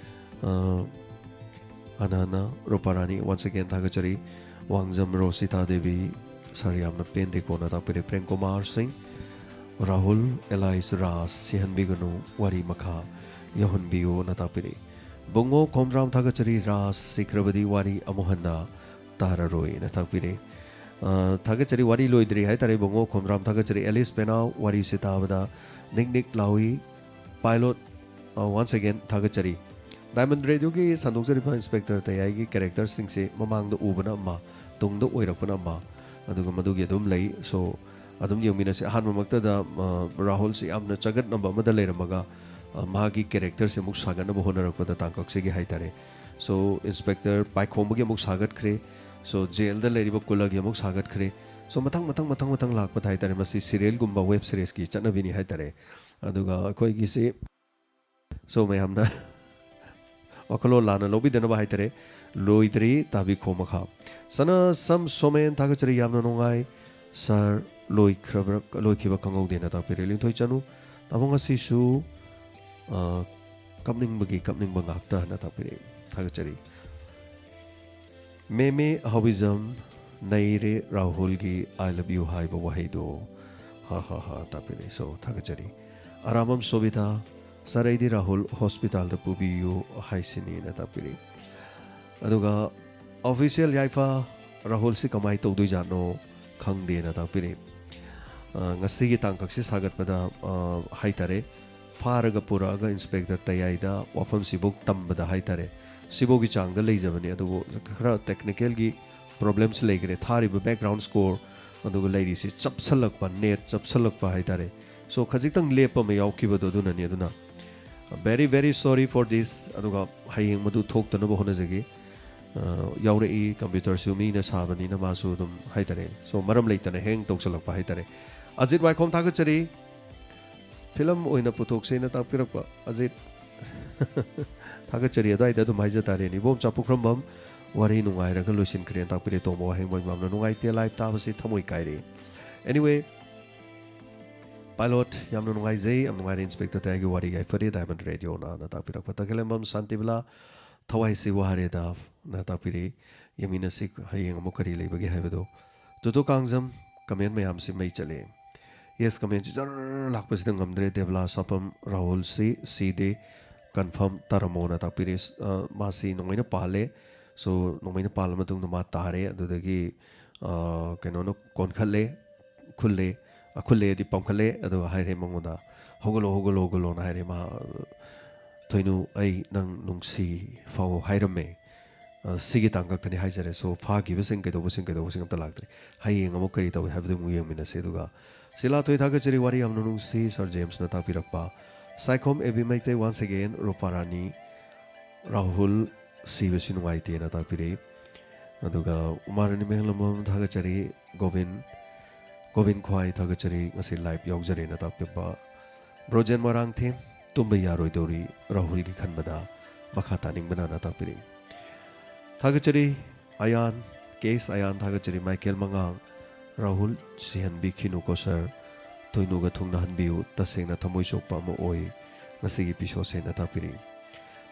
ꯑ, ꯍꯟꯅ ꯍꯟꯅ ꯔꯨꯄꯥꯔꯥꯅꯤ once again ꯊꯥꯒꯠꯆꯔꯤ꯫ ꯋꯥꯡꯖꯝ ꯔꯣꯁꯤꯇꯥ ꯗꯦꯕꯤ, ꯁꯥꯔ ꯌꯥꯝꯅ ꯄꯦꯟꯗꯦꯀꯣꯅ ꯇꯥꯛꯄꯤꯔꯦ꯫ ꯄ꯭ꯔꯦꯝ ꯀꯨꯃꯥꯔ ꯁꯤꯡ, ꯔꯥꯍꯨꯜ ꯑꯦꯂꯥꯏꯁ ꯔꯥꯖ, ꯁꯤꯍꯟꯕꯤꯒꯅꯨ, ꯋꯥꯔꯤ ꯃꯈꯥ ꯌꯧꯍꯟꯕꯤꯌꯨꯅ ꯇꯥꯛꯄꯤꯔꯛꯏ꯫ ꯕꯨꯡꯉꯣ ꯈꯣꯝꯗ꯭ꯔꯥꯝ ꯊꯥꯒꯠꯆꯔꯤ, ꯔꯥꯖ ꯁꯤꯈ꯭ꯔꯕꯗꯤ ꯋꯥꯔꯤ ꯑꯃꯨꯛ ꯍꯟꯅ ꯇꯥꯔꯔꯣꯏꯅ ꯇꯥꯛꯄꯤꯔꯦ꯫ ꯑ, ꯊꯥꯒꯠꯆꯔꯤ, ꯋꯥꯔꯤ ꯂꯣꯏꯗ꯭ꯔꯤ ꯍꯥꯏꯇꯥꯔꯦ꯫ ꯕꯨꯡꯉꯣ ꯈꯣꯝꯗ꯭ꯔꯥꯝ ꯊꯥꯒꯠꯆꯔꯤ꯫ ꯑꯦꯂꯤꯁ ꯄꯦꯅꯥꯎ ꯋꯥꯔꯤꯁꯦ ꯇꯥꯕꯗ ꯅꯤꯛ ꯅꯤꯛ ꯂꯥꯎꯏ꯫ ꯄꯥꯏꯂꯣꯠ, ꯑ, once again ꯊꯥꯒꯠꯆꯔꯤ꯫ ꯗꯥꯏꯃꯟ ꯔꯦꯗꯤꯑꯣꯒꯤ ꯁꯟꯗꯣꯛꯆꯔꯤꯕ ꯏꯟꯁꯄꯦꯛꯇꯔ ꯇꯌꯥꯏꯒꯤ ꯀꯦꯔꯦꯛꯇꯔꯁꯤꯡꯁꯦ ꯃꯃꯥꯡꯗ ꯎꯕꯅ ꯑꯃ, ꯇꯨꯡꯗ ꯑꯣꯏꯔꯛꯄꯅ ꯑꯃ, ꯑꯗꯨꯒ ꯃꯗꯨꯒꯤ ꯑꯗꯨꯝ ꯂꯩ꯫ So, ꯑꯗꯨꯝ ꯌꯦꯡꯃꯤꯟꯅꯁꯤ꯫ ꯑꯍꯥꯟꯕꯃꯛꯇꯗ, ꯑ, ꯔꯥꯍꯨꯜꯁꯤ ꯌꯥꯝꯅ ꯆꯒꯠꯅꯕ ꯑꯃꯗ ꯂꯩꯔꯝꯃꯒ, ꯑ, ꯃꯍꯥꯛꯀꯤ ꯀꯦꯔꯦꯛꯇꯔꯁꯦ ꯑꯃꯨꯛ ꯁꯥꯒꯠꯅꯕ ꯍꯣꯠꯅꯔꯛꯄꯗ ꯇꯥꯡꯀꯛꯁꯤꯒꯤ ꯍꯥꯏꯇꯥꯔꯦ꯫ So, ꯏꯟꯁꯄꯦꯛꯇꯔ ꯄꯥꯏꯈꯣꯝꯕꯒꯤ ꯑꯃꯨꯛ ꯁꯥꯒꯠꯈ꯭ꯔꯦ꯫ So, ꯖꯦꯜꯗ ꯂꯩꯔꯤꯕ ꯀꯨꯂꯒꯤ ꯑꯃꯨꯛ ꯁꯥꯒꯠꯈ꯭ꯔꯦ꯫ So, ꯃꯊꯪ, ꯃꯊꯪ, ꯃꯊꯪ, ꯃꯊꯪ ꯂꯥꯛꯄꯗ ꯍꯥꯏꯇꯥꯔꯦ, ꯃꯁꯤ ꯁꯤꯔꯤꯌꯦꯜꯒꯨꯝꯕ ꯋꯦꯕ ꯁꯤꯔꯤꯁꯀꯤ ꯆꯠꯅꯕꯤꯅꯤ ꯍꯥꯏꯇꯥꯔꯦ꯫ ꯑꯗꯨꯒ ꯑꯩꯈꯣꯏꯒꯤꯁꯤ, so, ꯃꯌꯥꯝꯅ ꯋꯥꯈꯜꯂꯣꯟ ꯂꯥꯟꯅ ꯂꯧꯕꯤꯗꯅꯕ ꯍꯥꯏꯇꯥꯔꯦ꯫ ꯂꯣꯏꯗ꯭ꯔꯤ, ꯇꯥꯕꯤꯈꯣ ꯃꯈꯥ꯫ ꯁꯅꯥ ꯁꯝ ꯁꯣꯃꯦꯟ ꯊꯥꯒꯠꯆꯔꯤ, ꯌꯥꯝꯅ ꯅꯨꯡꯉꯥꯏ꯫ ꯁꯥꯔ, ꯂꯣꯏꯈ꯭ꯔꯕ꯭ꯔꯥ, ꯂꯣꯏꯈꯤꯕ ꯈꯪꯍꯧꯗꯦꯅ ꯇꯥꯛꯄꯤꯔꯦ꯫ ꯂꯤꯡꯊꯣꯏ ꯆꯅꯨ, ꯇꯥꯃꯣ ꯉꯁꯤꯁꯨ, ꯑ, ꯀꯞꯅꯤꯡꯕꯒꯤ ꯀꯞꯅꯤꯡꯕ ꯉꯥꯛꯇꯅ ꯇꯥꯛꯄꯤꯔꯦ꯫ ꯊꯥꯒꯠꯆꯔꯤ꯫ ꯃꯦꯃꯦ ꯍꯥꯎꯕꯤꯖꯝ, ꯅꯩꯔꯦ ꯔꯥꯍꯨꯜꯒꯤ "I love you" ꯍꯥꯏꯕ ꯋꯥꯍꯩꯗꯣ꯫ ꯍꯥ ꯍꯥ ꯍꯥ ꯇꯥꯛꯄꯤꯔꯦ꯫ So, ꯊꯥꯒꯠꯆꯔꯤ꯫ ꯑꯔꯥꯃꯝ ꯁꯣꯕꯤꯇꯥ, "ꯁꯥꯔ, ꯑꯩꯗꯤ ꯔꯥꯍꯨꯜ ꯍꯣꯁꯄꯤꯇꯥꯜꯗ ꯄꯨꯕꯤꯌꯨ" ꯍꯥꯏꯁꯤꯅꯤꯅ ꯇꯥꯛꯄꯤꯔꯤ꯫ ꯑꯗꯨꯒ ꯑꯣꯐꯤꯁꯤꯌꯦꯜ ꯌꯥꯏꯐ, "ꯔꯥꯍꯨꯜꯁꯤ ꯀꯃꯥꯏꯅ ꯇꯧꯗꯣꯏꯖꯥꯠꯅꯣ ꯈꯪꯗꯦꯅ" ꯇꯥꯛꯄꯤꯔꯤ꯫ ꯑ, ꯉꯁꯤꯒꯤ ꯇꯥꯡꯀꯛꯁꯤ ꯁꯥꯒꯠꯄꯗ, ꯑ, ꯍꯥꯏꯇꯥꯔꯦ, ꯐꯥꯔꯒ ꯄꯨꯔꯛꯑꯒ ꯏꯟꯁꯄꯦꯛꯇꯔ ꯇꯌꯥꯏꯗ ꯋꯥꯐꯝꯁꯤꯕꯨ ꯇꯝꯕꯗ ꯍꯥꯏꯇꯥꯔꯦ, ꯁꯤꯐꯧꯒꯤ ꯆꯥꯡꯗ ꯂꯩꯖꯕꯅꯤ꯫ ꯑꯗꯨꯕꯨ ꯈꯔ ꯇꯦꯛꯅꯤꯀꯦꯜꯒꯤ ꯄ꯭ꯔꯣꯕ꯭ꯂꯦꯝꯁ ꯂꯩꯈ꯭ꯔꯦ꯫ ꯊꯥꯔꯤꯕ ꯕꯦꯛꯒ꯭ꯔꯥꯎꯟ ꯁ꯭ꯀꯣꯔ, ꯑꯗꯨꯒ ꯂꯩꯔꯤꯁꯤ ꯆꯞꯁꯜꯂꯛꯄ, ꯅꯦꯠ ꯆꯞꯁꯜꯂꯛꯄ ꯍꯥꯏꯇꯥꯔꯦ꯫ So, ꯈꯖꯤꯛꯇꯪ ꯂꯦꯞꯄ ꯑꯃ ꯌꯥꯎꯈꯤꯕꯗꯣ ꯑꯗꯨꯅꯅꯤ꯫ ꯑꯗꯨꯅ, very, very sorry for this꯫ ꯑꯗꯨꯒ ꯍꯌꯦꯡ ꯃꯗꯨ ꯊꯣꯛꯇꯅꯕ ꯍꯣꯠꯅꯖꯒꯦ꯫ ꯑ, ꯌꯥꯎꯔꯛꯏ, ꯀꯝꯄ꯭ꯌꯨꯇꯔꯁꯨ ꯃꯤꯅ ꯁꯥꯕꯅꯤꯅ ꯃꯥꯁꯨ ꯑꯗꯨꯝ ꯍꯥꯏꯇꯥꯔꯦ꯫ So, ꯃꯔꯝ ꯂꯩꯇꯅ ꯍꯦꯡ ꯇꯧꯁꯜꯂꯛꯄ ꯍꯥꯏꯇꯥꯔꯦ꯫ ꯑꯖꯤꯠ ꯋꯥꯏꯈꯣꯝ ꯊꯥꯒꯠꯆꯔꯤ꯫ ꯐꯤꯂꯝ ꯑꯣꯏꯅ ꯄꯨꯊꯣꯛꯁꯦꯅ ꯇꯥꯛꯄꯤꯔꯛꯄ ꯑꯖꯤꯠ꯫ ꯊꯥꯒꯠꯆꯔꯤ, ꯑꯗꯨꯋꯥꯏꯗ ꯑꯗꯨꯝ ꯍꯥꯏꯖ ꯇꯥꯔꯦꯅꯦ꯫ ꯏꯕꯣꯝꯆꯥ ꯄꯨꯈ꯭ꯔꯝꯕꯝ, ꯋꯥꯔꯤ ꯅꯨꯡꯉꯥꯏꯔꯒ ꯂꯣꯏꯁꯤꯟꯈ꯭ꯔꯦꯅ ꯇꯥꯛꯄꯤꯔꯦ꯫ ꯇꯣꯝꯕ ꯋꯥꯍꯦꯡꯕꯝ, ꯌꯥꯝꯅ ꯅꯨꯡꯉꯥꯏꯇꯦ, ꯂꯥꯏꯚ ꯇꯥꯕꯁꯤ ꯊꯃꯣꯏ ꯀꯥꯏꯔꯦ꯫ Anyway, ꯄꯥꯏꯂꯣꯠ, ꯌꯥꯝꯅ ꯅꯨꯡꯉꯥꯏꯖꯩ, ꯌꯥꯝ ꯅꯨꯡꯉꯥꯏꯔꯦ ꯏꯟꯁꯄꯦꯛꯇꯔ ꯇꯌꯥꯏꯒꯤ ꯋꯥꯔꯤ ꯌꯥꯏꯐꯔꯦ꯫ ꯗꯥꯏꯃꯟ ꯔꯦꯗꯤꯑꯣꯅ ꯇꯥꯛꯄꯤꯔꯛꯄ꯫ ꯇꯈꯦꯂꯦꯝꯕꯝ ꯁꯥꯟꯇꯤꯕꯂꯥ, "ꯊꯋꯥꯏꯁꯤ ꯋꯥꯔꯦꯗ" ꯅ ꯇꯥꯛꯄꯤꯔꯤ꯫ ꯌꯦꯡꯃꯤꯟꯅꯁꯤ ꯍꯌꯦꯡ ꯑꯃꯨꯛ ꯀꯔꯤ ꯂꯩꯕꯒꯦ ꯍꯥꯏꯕꯗꯣ꯫ ꯇꯣꯇꯣ ꯀꯥꯡꯖꯝ, "ꯀꯃꯦꯟ ꯃꯌꯥꯝꯁꯤ ꯃꯩ ꯆꯠꯂꯦ"꯫ ꯌꯦꯁ, ꯀꯃꯦꯟꯁꯤ ꯖꯔ ꯂꯥꯛꯄꯁꯤꯗ ꯉꯝꯗ꯭ꯔꯦ꯫ ꯗꯦꯕꯂꯥ ꯁꯥꯄꯝ, "ꯔꯥꯍꯨꯜꯁꯤ ꯁꯤꯗꯦ"꯫ ꯀꯟꯐꯥꯔꯝ ꯇꯥꯔꯝꯃꯣꯅ ꯇꯥꯛꯄꯤꯔꯦ꯫ ꯑ, ꯃꯥꯁꯤ ꯅꯣꯡꯃꯩꯅ ꯄꯥꯜꯂꯦ꯫ So, ꯅꯣꯡꯃꯩꯅ ꯄꯥꯜꯂ ꯃꯇꯨꯡꯗ ꯃꯥ ꯇꯥꯔꯦ꯫ ꯑꯗꯨꯗꯒꯤ, ꯑ, ꯀꯩꯅꯣꯅ ꯀꯣꯟꯈꯠꯂꯦ, ꯈꯨꯜꯂꯦ, ꯑ, ꯈꯨꯜꯂꯦꯗꯤ ꯄꯝꯈꯠꯂꯦ꯫ ꯑꯗꯨꯒ ꯍꯥꯏꯔꯦ ꯃꯉꯣꯟꯗ, "ꯍꯧꯒꯠꯂꯣ, ꯍꯧꯒꯠꯂꯣ, ꯍꯧꯒꯠꯂꯣꯅ" ꯍꯥꯏꯔꯦ꯫ ꯃꯥ, "ꯊꯣꯏꯅꯨ, ꯑꯩ ꯅꯪ ꯅꯨꯡꯁꯤ ꯐꯥꯎ ꯍꯥꯏꯔꯝꯃꯦ꯫ ꯑ, ꯁꯤꯒꯤ ꯇꯥꯡꯀꯛꯇꯅꯤ ꯍꯥꯏꯖꯔꯦ꯫ So, ꯐꯥꯈꯤꯕꯁꯤꯡ ꯀꯩꯗꯧꯕꯁꯤꯡ, ꯀꯩꯗꯧꯕꯁꯤꯡ ꯑꯝꯇ ꯂꯥꯛꯇ꯭ꯔꯦ꯫ ꯍꯌꯦꯡ ꯑꯃꯨꯛ ꯀꯔꯤ ꯇꯧꯏ ꯍꯥꯏꯕꯗꯨ ꯑꯃꯨꯛ ꯌꯦꯡꯃꯤꯟꯅꯁꯤ꯫ ꯑꯗꯨꯒ ꯁꯤꯂꯥ ꯊꯣꯏ ꯊꯥꯒꯠꯆꯔꯤ, ꯋꯥꯔꯤ ꯌꯥꯝꯅ ꯅꯨꯡꯁꯤ, ꯁꯥꯔ ꯖꯦꯝꯁꯅ ꯇꯥꯛꯄꯤꯔꯛꯄ꯫ Saikhom A B Meetei, once again, ꯔꯨꯄꯥꯔꯥꯅꯤ, ꯔꯥꯍꯨꯜ ꯁꯤꯕꯁꯤ ꯅꯨꯡꯉꯥꯏꯇꯦꯅ ꯇꯥꯛꯄꯤꯔꯛꯏ꯫ ꯑꯗꯨꯒ ꯎꯃꯥꯔꯥꯅꯤ ꯃꯦꯡꯂꯝꯕꯝ ꯊꯥꯒꯠꯆꯔꯤ, ꯒꯣꯕꯤꯟ, ꯒꯣꯕꯤꯟ ꯈ꯭ꯋꯥꯏ ꯊꯥꯒꯠꯆꯔꯤ, ꯉꯁꯤ ꯂꯥꯏꯚ ꯌꯥꯎꯖꯔꯦꯅ ꯇꯥꯛꯄꯤꯔꯛꯄ꯫ ꯕ꯭ꯔꯣꯖꯦꯟ ꯃꯣꯏꯔꯥꯡꯊꯦꯝ, ꯇꯨꯝꯕ ꯌꯥꯔꯣꯏꯗꯧꯔꯤ, ꯔꯥꯍꯨꯜꯒꯤ ꯈꯟꯕꯗ ꯃꯈꯥ ꯇꯥꯅꯤꯡꯕꯅꯅ ꯇꯥꯛꯄꯤꯔꯛꯏ꯫ ꯊꯥꯒꯠꯆꯔꯤ꯫ ꯑꯌꯥꯟ, ꯀꯦ ꯑꯦꯁ ꯑꯌꯥꯟ ꯊꯥꯒꯠꯆꯔꯤ꯫ ꯃꯥꯏꯀꯦꯜ ꯃꯉꯥꯡ, "ꯔꯥꯍꯨꯜ ꯁꯤꯍꯟꯕꯤꯈꯤꯅꯨꯀꯣ ꯁꯥꯔ, ꯊꯣꯏꯅꯨꯒ ꯊꯨꯡꯅꯍꯟꯕꯤꯌꯨ, ꯇꯁꯦꯡꯅ ꯊꯃꯣꯏ ꯁꯣꯛꯄ ꯑꯃ ꯑꯣꯏ ꯉꯁꯤꯒꯤ ꯏꯄꯤꯁꯣꯗꯁꯦꯅ" ꯇꯥꯛꯄꯤꯔꯛꯏ꯫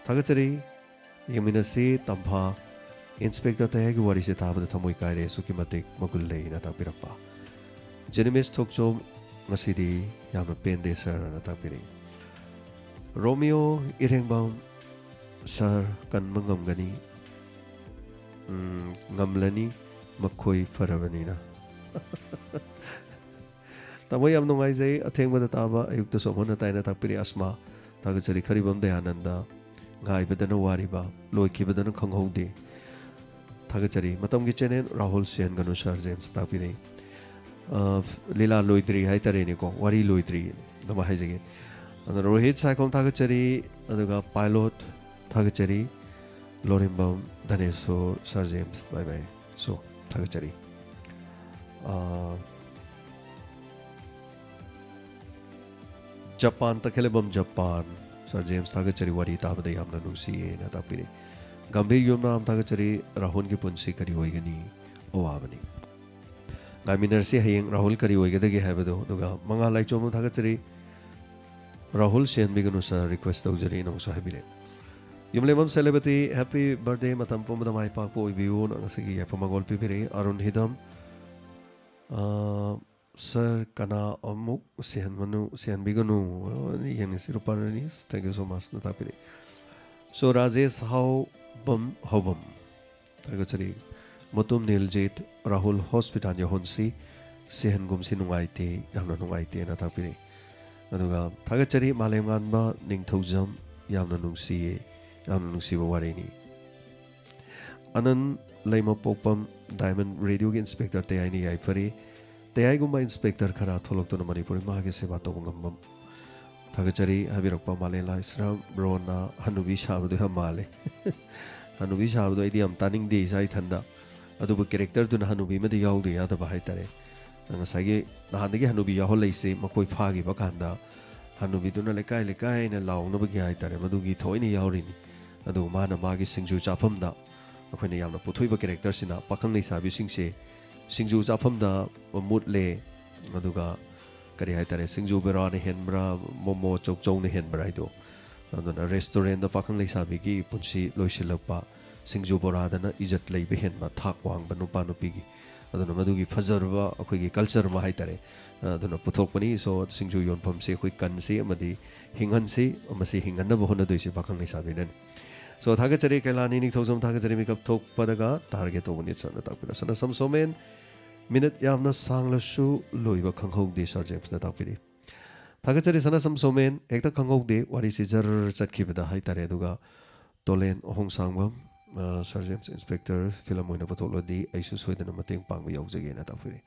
ꯊꯥꯒꯠꯆꯔꯤ꯫ ꯌꯦꯡꯃꯤꯟꯅꯁꯤ꯫ ꯇꯝꯐꯥ, "ꯏꯟꯁꯄꯦꯛꯇꯔ ꯇꯌꯥꯏꯒꯤ ꯋꯥꯔꯤꯁꯦ ꯇꯥꯕꯗ ꯊꯃꯣꯏ ꯀꯥꯏꯔꯦ, ꯑꯁꯨꯛꯀꯤ ꯃꯇꯤꯛ ꯃꯒꯨꯟ ꯂꯩꯅ" ꯇꯥꯛꯄꯤꯔꯛꯄ꯫ ꯖꯦꯅꯤꯃꯤꯁ ꯊꯣꯛꯆꯣꯝ, "ꯉꯁꯤꯗꯤ ꯌꯥꯝꯅ ꯄꯦꯟꯗꯦ ꯁꯥꯔ" ꯑꯅ ꯇꯥꯛꯄꯤꯔꯛꯏ꯫ ꯔꯣꯃꯤꯌꯣ ꯏꯔꯦꯡꯕꯝ, "ꯁꯥꯔ, ꯀꯟꯕ ꯉꯝꯒꯅꯤ, ꯎꯝ, ꯉꯝꯂꯅꯤ, ꯃꯈꯣꯏ ꯐꯔꯕꯅꯤꯅ"꯫ ꯇꯥꯃꯣ, ꯌꯥꯝ ꯅꯨꯡꯉꯥꯏꯖꯩ꯫ ꯑꯊꯦꯡꯕꯗ ꯇꯥꯕ, ꯑꯌꯨꯛꯇꯁꯨ ꯑꯃꯨꯛ ꯍꯟꯅ ꯇꯥꯏꯅ ꯇꯥꯛꯄꯤꯔꯤ꯫ ꯑꯁꯃꯥ ꯊꯥꯒꯠꯆꯔꯤ꯫ ꯈꯔꯤꯕꯝ ꯗꯌꯥꯅꯟꯗ, "ꯉꯥꯏꯕꯗꯅ ꯋꯥꯔꯤꯕ, ꯂꯣꯏꯈꯤꯕꯗꯅ ꯈꯪꯍꯧꯗꯦ"꯫ ꯊꯥꯒꯠꯆꯔꯤ꯫ "ꯃꯇꯝꯒꯤ ꯆꯦꯅꯦꯜ ꯔꯥꯍꯨꯜ ꯁꯦꯟꯒꯅꯨ ꯁꯥꯔ" ꯖꯦꯝꯁ ꯇꯥꯛꯄꯤꯔꯤ꯫ ꯑ, ꯂꯤꯂꯥ ꯂꯣꯏꯗ꯭ꯔꯤ ꯍꯥꯏꯇꯥꯔꯦꯅꯦꯀꯣ, ꯋꯥꯔꯤ ꯂꯣꯏꯗ꯭ꯔꯤ ꯑꯗꯨꯃꯥꯏꯅ ꯍꯥꯏꯖꯒꯦ꯫ ꯑꯗꯨꯅ ꯔꯣꯍꯤꯠ ꯁꯥꯏꯈꯣꯝ ꯊꯥꯒꯠꯆꯔꯤ, ꯑꯗꯨꯒ ꯄꯥꯏꯂꯣꯠ ꯊꯥꯒꯠꯆꯔꯤ, ꯂꯣꯔꯦꯝꯕꯝ ꯙꯅꯦꯁꯣꯔ, ꯁꯥꯔ ꯖꯦꯝꯁ, ꯕꯥꯏ ꯕꯥꯏ꯫ So, ꯊꯥꯒꯠꯆꯔꯤ꯫ ꯑ, ꯖꯄꯥꯟ, ꯇꯈꯦꯂꯩꯕꯝ ꯖꯄꯥꯟ, ꯁꯥꯔ ꯖꯦꯝꯁ ꯊꯥꯒꯠꯆꯔꯤ, ꯋꯥꯔꯤ ꯇꯥꯕꯗ ꯌꯥꯝꯅ ꯅꯨꯡꯁꯤꯌꯦꯅ ꯇꯥꯛꯄꯤꯔꯤ꯫ ꯒꯝꯚꯤꯔ ꯌꯨꯝꯅꯥꯝ ꯊꯥꯒꯠꯆꯔꯤ, "ꯔꯥꯍꯨꯜꯒꯤ ꯄꯨꯟꯁꯤ ꯀꯔꯤ ꯑꯣꯏꯒꯅꯤ? ꯑꯋꯥꯕꯅꯤ"꯫ ꯉꯥꯏꯃꯤꯟꯅꯔꯁꯤ ꯍꯌꯦꯡ ꯔꯥꯍꯨꯜ ꯀꯔꯤ ꯑꯣꯏꯒꯗꯒꯦ ꯍꯥꯏꯕꯗꯣ꯫ ꯑꯗꯨꯒ ꯃꯉꯥꯜ ꯂꯥꯏꯆꯣꯝꯕꯝ ꯊꯥꯒꯠꯆꯔꯤ, "ꯔꯥꯍꯨꯜ ꯁꯤꯍꯟꯕꯤꯒꯅꯨ ꯁꯥꯔ, ꯔꯤꯀ꯭ꯋꯦꯁ ꯇꯧꯖꯔꯤ"ꯅ ꯑꯃꯨꯛꯁꯨ ꯍꯥꯏꯕꯤꯔꯦ꯫ ꯌꯨꯝꯂꯦꯝꯕꯝ ꯁꯦꯂꯦꯕꯇꯤ, "ꯍꯦꯄꯤ ꯕꯔꯊꯗꯦ, ꯃꯇꯝ ꯄꯨꯝꯕꯗ ꯃꯥꯏ ꯄꯥꯛꯄ ꯑꯣꯏꯕꯤꯌꯨꯅ" ꯉꯁꯤꯒꯤ ꯌꯥꯏꯐ ꯃꯪꯒꯣꯜ ꯄꯤꯕꯤꯔꯛꯏ꯫ ꯑꯔꯨꯟ ꯍꯤꯗꯝ, ꯑ, ꯁꯥꯔ, ꯀꯅꯥ ꯑꯃꯨꯛ ꯁꯤꯍꯟꯒꯅꯨ, ꯁꯤꯍꯟꯕꯤꯒꯅꯨ꯫ ꯑꯣ, ꯌꯦꯡꯅꯤꯡꯁꯤ ꯔꯨꯄꯥꯔꯥꯅꯤ, thank you so much ꯅ ꯇꯥꯛꯄꯤꯔꯛꯏ꯫ ꯁꯣ ꯔꯥꯖꯦꯁ ꯍꯥꯎꯕꯝ, ꯍꯥꯎꯕꯝ, ꯊꯥꯒꯠꯆꯔꯤ꯫ ꯃꯇꯨꯝ ꯅꯤꯜꯖꯤꯠ, ꯔꯥꯍꯨꯜ ꯍꯣꯁꯄꯤꯇꯥꯜ ꯌꯧꯍꯟꯁꯤ, ꯁꯤꯍꯟꯒꯨꯝꯁꯤ, ꯅꯨꯡꯉꯥꯏꯇꯦ, ꯌꯥꯝꯅ ꯅꯨꯡꯉꯥꯏꯇꯦꯅ ꯇꯥꯛꯄꯤꯔꯛꯏ꯫ ꯑꯗꯨꯒ ꯊꯥꯒꯠꯆꯔꯤ ꯃꯥꯂꯦꯝꯉꯥꯟꯕ ꯅꯤꯡꯊꯧꯖꯝ, ꯌꯥꯝꯅ ꯅꯨꯡꯁꯤꯌꯦ, ꯌꯥꯝꯅ ꯅꯨꯡꯁꯤꯕ ꯋꯥꯔꯤꯅꯤ꯫ ꯑꯅꯟ ꯂꯩꯃꯄꯣꯛꯄꯝ, ꯗꯥꯏꯃꯟ ꯔꯦꯗꯤꯑꯣꯒꯤ ꯏꯟꯁꯄꯦꯛꯇꯔ ꯇꯌꯥꯏꯅ ꯌꯥꯏꯐꯔꯦ꯫ ꯇꯌꯥꯏꯒꯨꯝꯕ ꯏꯟꯁꯄꯦꯛꯇꯔ ꯈꯔ ꯊꯣꯛꯂꯛꯇꯨꯅ ꯃꯅꯤꯄꯨꯔ ꯏꯃꯥꯒꯤ ꯁꯦꯕꯥ ꯇꯧꯕ ꯉꯝꯕ꯫ ꯊꯥꯒꯠꯆꯔꯤ꯫ ꯍꯥꯏꯕꯤꯔꯛꯄ ꯃꯥꯂꯦꯝ ꯂꯥꯏꯁ꯭ꯔꯝ ꯕ꯭ꯔꯣꯅ ꯍꯅꯨꯕꯤ ꯁꯥꯕꯗꯣ ꯌꯥꯝ ꯃꯥꯜꯂꯦ꯫ ꯍꯅꯨꯕꯤ ꯁꯥꯕꯗꯣ ꯑꯩꯗꯤ ꯌꯥꯝ ꯇꯥꯅꯤꯡꯗꯦ ꯏꯁꯥ ꯏꯊꯟꯗ꯫ ꯑꯗꯨꯕꯨ ꯀꯦꯔꯦꯛꯇꯔꯗꯨꯅ ꯍꯅꯨꯕꯤ ꯑꯃꯗꯤ ꯌꯥꯎꯗ ꯌꯥꯗꯕ ꯍꯥꯏꯇꯥꯔꯦ꯫ ꯉꯁꯥꯏꯒꯤ ꯅꯍꯥꯟꯗꯒꯤ ꯍꯅꯨꯕꯤ ꯌꯥꯎꯍꯜꯂꯛꯏꯁꯦ ꯃꯈꯣꯏ ꯐꯥꯈꯤꯕ ꯀꯥꯟꯗ ꯍꯅꯨꯕꯤꯗꯨꯅ "ꯂꯩꯀꯥꯏ, ꯂꯩꯀꯥꯏ" ꯍꯥꯏꯅ ꯂꯥꯎꯅꯕꯒꯤ ꯍꯥꯏꯇꯥꯔꯦ, ꯃꯗꯨꯒꯤ ꯊꯑꯣꯏꯅ ꯌꯥꯎꯔꯤꯅꯤ꯫ ꯑꯗꯨꯒ ꯃꯥꯅ ꯃꯥꯒꯤ ꯁꯤꯡꯖꯨ ꯆꯥꯐꯝꯗ ꯑꯩꯈꯣꯏꯅ ꯌꯥꯝꯅ ꯄꯨꯊꯣꯛꯏꯕ ꯀꯦꯔꯦꯛꯇꯔꯁꯤꯅ ꯄꯥꯈꯪ ꯂꯩꯁꯥꯕꯤꯁꯤꯡꯁꯦ ꯁꯤꯡꯖꯨ ꯆꯥꯐꯝꯗ ꯃꯨꯠꯂꯦ, ꯑꯗꯨꯒ ꯀꯔꯤ ꯍꯥꯏꯇꯥꯔꯦ, ꯁꯤꯡꯖꯨ ꯕꯣꯔꯥꯅ ꯍꯦꯟꯕ꯭ꯔꯥ, ꯃꯣꯃꯣ ꯆꯧꯆꯧꯅ ꯍꯦꯟꯕ꯭ꯔꯥ ꯍꯥꯏꯗꯣ꯫ ꯑꯗꯨꯅ ꯔꯦꯁꯇꯨꯔꯦꯟꯗ ꯄꯥꯈꯪ ꯂꯩꯁꯥꯕꯤꯒꯤ ꯄꯨꯟꯁꯤ ꯂꯣꯏꯁꯤꯜꯂꯛꯄ, ꯁꯤꯡꯖꯨ ꯕꯣꯔꯥꯗꯅ ꯏꯖꯠ ꯂꯩꯕ ꯍꯦꯟꯕ, ꯊꯥꯛ ꯋꯥꯡꯕ ꯅꯨꯄꯥ ꯅꯨꯄꯤꯒꯤ꯫ ꯑꯗꯨꯅ ꯃꯗꯨꯒꯤ ꯐꯖꯔꯕ ꯑꯩꯈꯣꯏꯒꯤ ꯀꯜꯆꯔ ꯑꯃ ꯍꯥꯏꯇꯥꯔꯦ, ꯑꯗꯨꯅ ꯄꯨꯊꯣꯛꯄꯅꯤ꯫ ꯁꯣ ꯁꯤꯡꯖꯨ ꯌꯣꯟꯐꯝꯁꯤ ꯑꯩꯈꯣꯏ ꯀꯟꯁꯤ ꯑꯃꯗꯤ ꯍꯤꯡꯍꯟꯁꯤ, ꯃꯁꯤ ꯍꯤꯡꯍꯟꯅꯕ ꯍꯣꯠꯅꯗꯣꯏꯁꯤ ꯄꯥꯈꯪ ꯂꯩꯁꯥꯕꯤꯅꯅꯤ꯫ ꯁꯣ ꯊꯥꯒꯠꯆꯔꯤ ꯀꯩꯂꯥꯅꯤ ꯅꯤꯡꯊꯧꯖꯝ, ꯊꯥꯒꯠꯆꯔꯤ ꯃꯤꯀꯞ ꯊꯣꯛꯄꯗꯒ ꯇꯥꯔꯒꯦ ꯇꯧꯕꯅꯤ ꯁꯔꯅ ꯇꯥꯛꯄꯤꯔꯣ꯫ ꯁꯅꯥꯁꯝ ꯁꯣꯃꯦꯟ, ꯃꯤꯅꯠ ꯌꯥꯝꯅ ꯁꯥꯡꯂꯁꯨ ꯂꯣꯏꯕ ꯈꯪꯍꯧꯗꯦ ꯁꯥꯔ ꯖꯦꯝꯁꯅ ꯇꯥꯛꯄꯤꯔꯤ꯫ ꯊꯥꯒꯠꯆꯔꯤ ꯁꯅꯥꯁꯝ ꯁꯣꯃꯦꯟ, ꯍꯦꯛꯇ ꯈꯪꯍꯧꯗꯦ ꯋꯥꯔꯤꯁꯤ ꯖꯔ ꯆꯠꯈꯤꯕꯗ ꯍꯥꯏꯇꯥꯔꯦ꯫ ꯑꯗꯨꯒ ꯇꯣꯂꯦꯟ ꯑꯍꯣꯡꯁꯥꯡꯕꯝ, ꯑ, ꯁꯥꯔ ꯖꯦꯝꯁ ꯏꯟꯁꯄꯦꯛꯇꯔ ꯐꯤꯂꯝ ꯑꯣꯏꯅ ꯄꯨꯊꯣꯛꯂꯗꯤ ꯑꯩꯁꯨ ꯁꯣꯏꯗꯅ ꯃꯇꯦꯡ ꯄꯥꯡꯕ ꯌꯥꯎꯖꯒꯦꯅ ꯇꯥꯛꯄꯤꯔꯤ꯫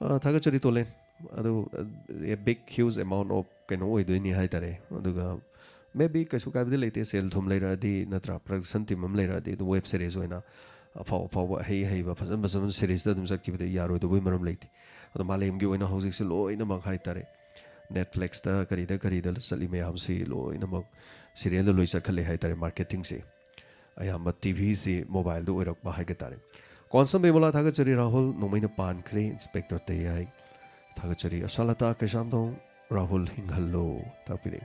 ꯑ, ꯊꯥꯒꯠꯆꯔꯤ ꯇꯣꯂꯦꯟ꯫ ꯑꯗꯨ, ꯑ, a big huge amount of ꯀꯩꯅꯣ ꯑꯣꯏꯗꯣꯏꯅꯤ ꯍꯥꯏꯇꯥꯔꯦ꯫ ꯑꯗꯨꯒ maybe ꯀꯩꯁꯨ ꯀꯥꯏꯕꯗꯤ ꯂꯩꯇꯦ, ꯁꯦꯜ ꯊꯨꯝ ꯂꯩꯔꯛꯑꯗꯤ, ꯅꯠꯇ꯭ꯔꯥ, production team ꯑꯃ ꯂꯩꯔꯛꯑꯗꯤ, ꯑꯗꯨꯝ web series ꯑꯣꯏꯅ ꯑꯐꯥꯎ ꯑꯐꯥꯎꯕ ꯑꯍꯩ ꯑꯍꯩꯕ ꯐꯖ ꯐꯖꯕ seriesꯇ ꯑꯗꯨꯝ ꯆꯠꯈꯤꯕꯗ ꯌꯥꯔꯣꯏꯗꯧꯕꯩ ꯃꯔꯝ ꯂꯩꯇꯦ꯫ ꯑꯗꯣ ꯃꯥꯂꯦꯝꯒꯤ ꯑꯣꯏꯅ ꯍꯧꯖꯤꯛꯁꯦ ꯂꯣꯏꯅꯃꯛ ꯍꯥꯏꯇꯥꯔꯦ, Netflixꯇ ꯀꯔꯤꯗ ꯀꯔꯤꯗ ꯆꯠꯂꯤ ꯃꯌꯥꯝꯁꯤ ꯂꯣꯏꯅꯃꯛ serialꯗ ꯂꯣꯏ ꯆꯠꯈꯠꯂꯦ ꯍꯥꯏꯇꯥꯔꯦ꯫ Marketingꯁꯦ ꯑꯌꯥꯝꯕ TVꯁꯤ mobileꯗ ꯑꯣꯏꯔꯛꯄ ꯍꯥꯏꯒ ꯇꯥꯔꯦ꯫ ꯀꯣꯟꯁꯝ ꯕꯤꯃꯂꯥ ꯊꯥꯒꯠꯆꯔꯤ, ꯔꯥꯍꯨꯜ ꯅꯣꯡꯃꯩꯅ ꯄꯥꯟꯈ꯭ꯔꯦ, ꯏꯟꯁꯄꯦꯛꯇꯔ ꯇꯌꯥꯏ꯫ ꯊꯥꯒꯠꯆꯔꯤ ꯑꯁꯥꯂꯇꯥ ꯀꯩꯁꯥꯝꯊꯣꯡ, ꯔꯥꯍꯨꯜ ꯍꯤꯡꯍꯜꯂꯣ ꯇꯥꯛꯄꯤꯔꯦ꯫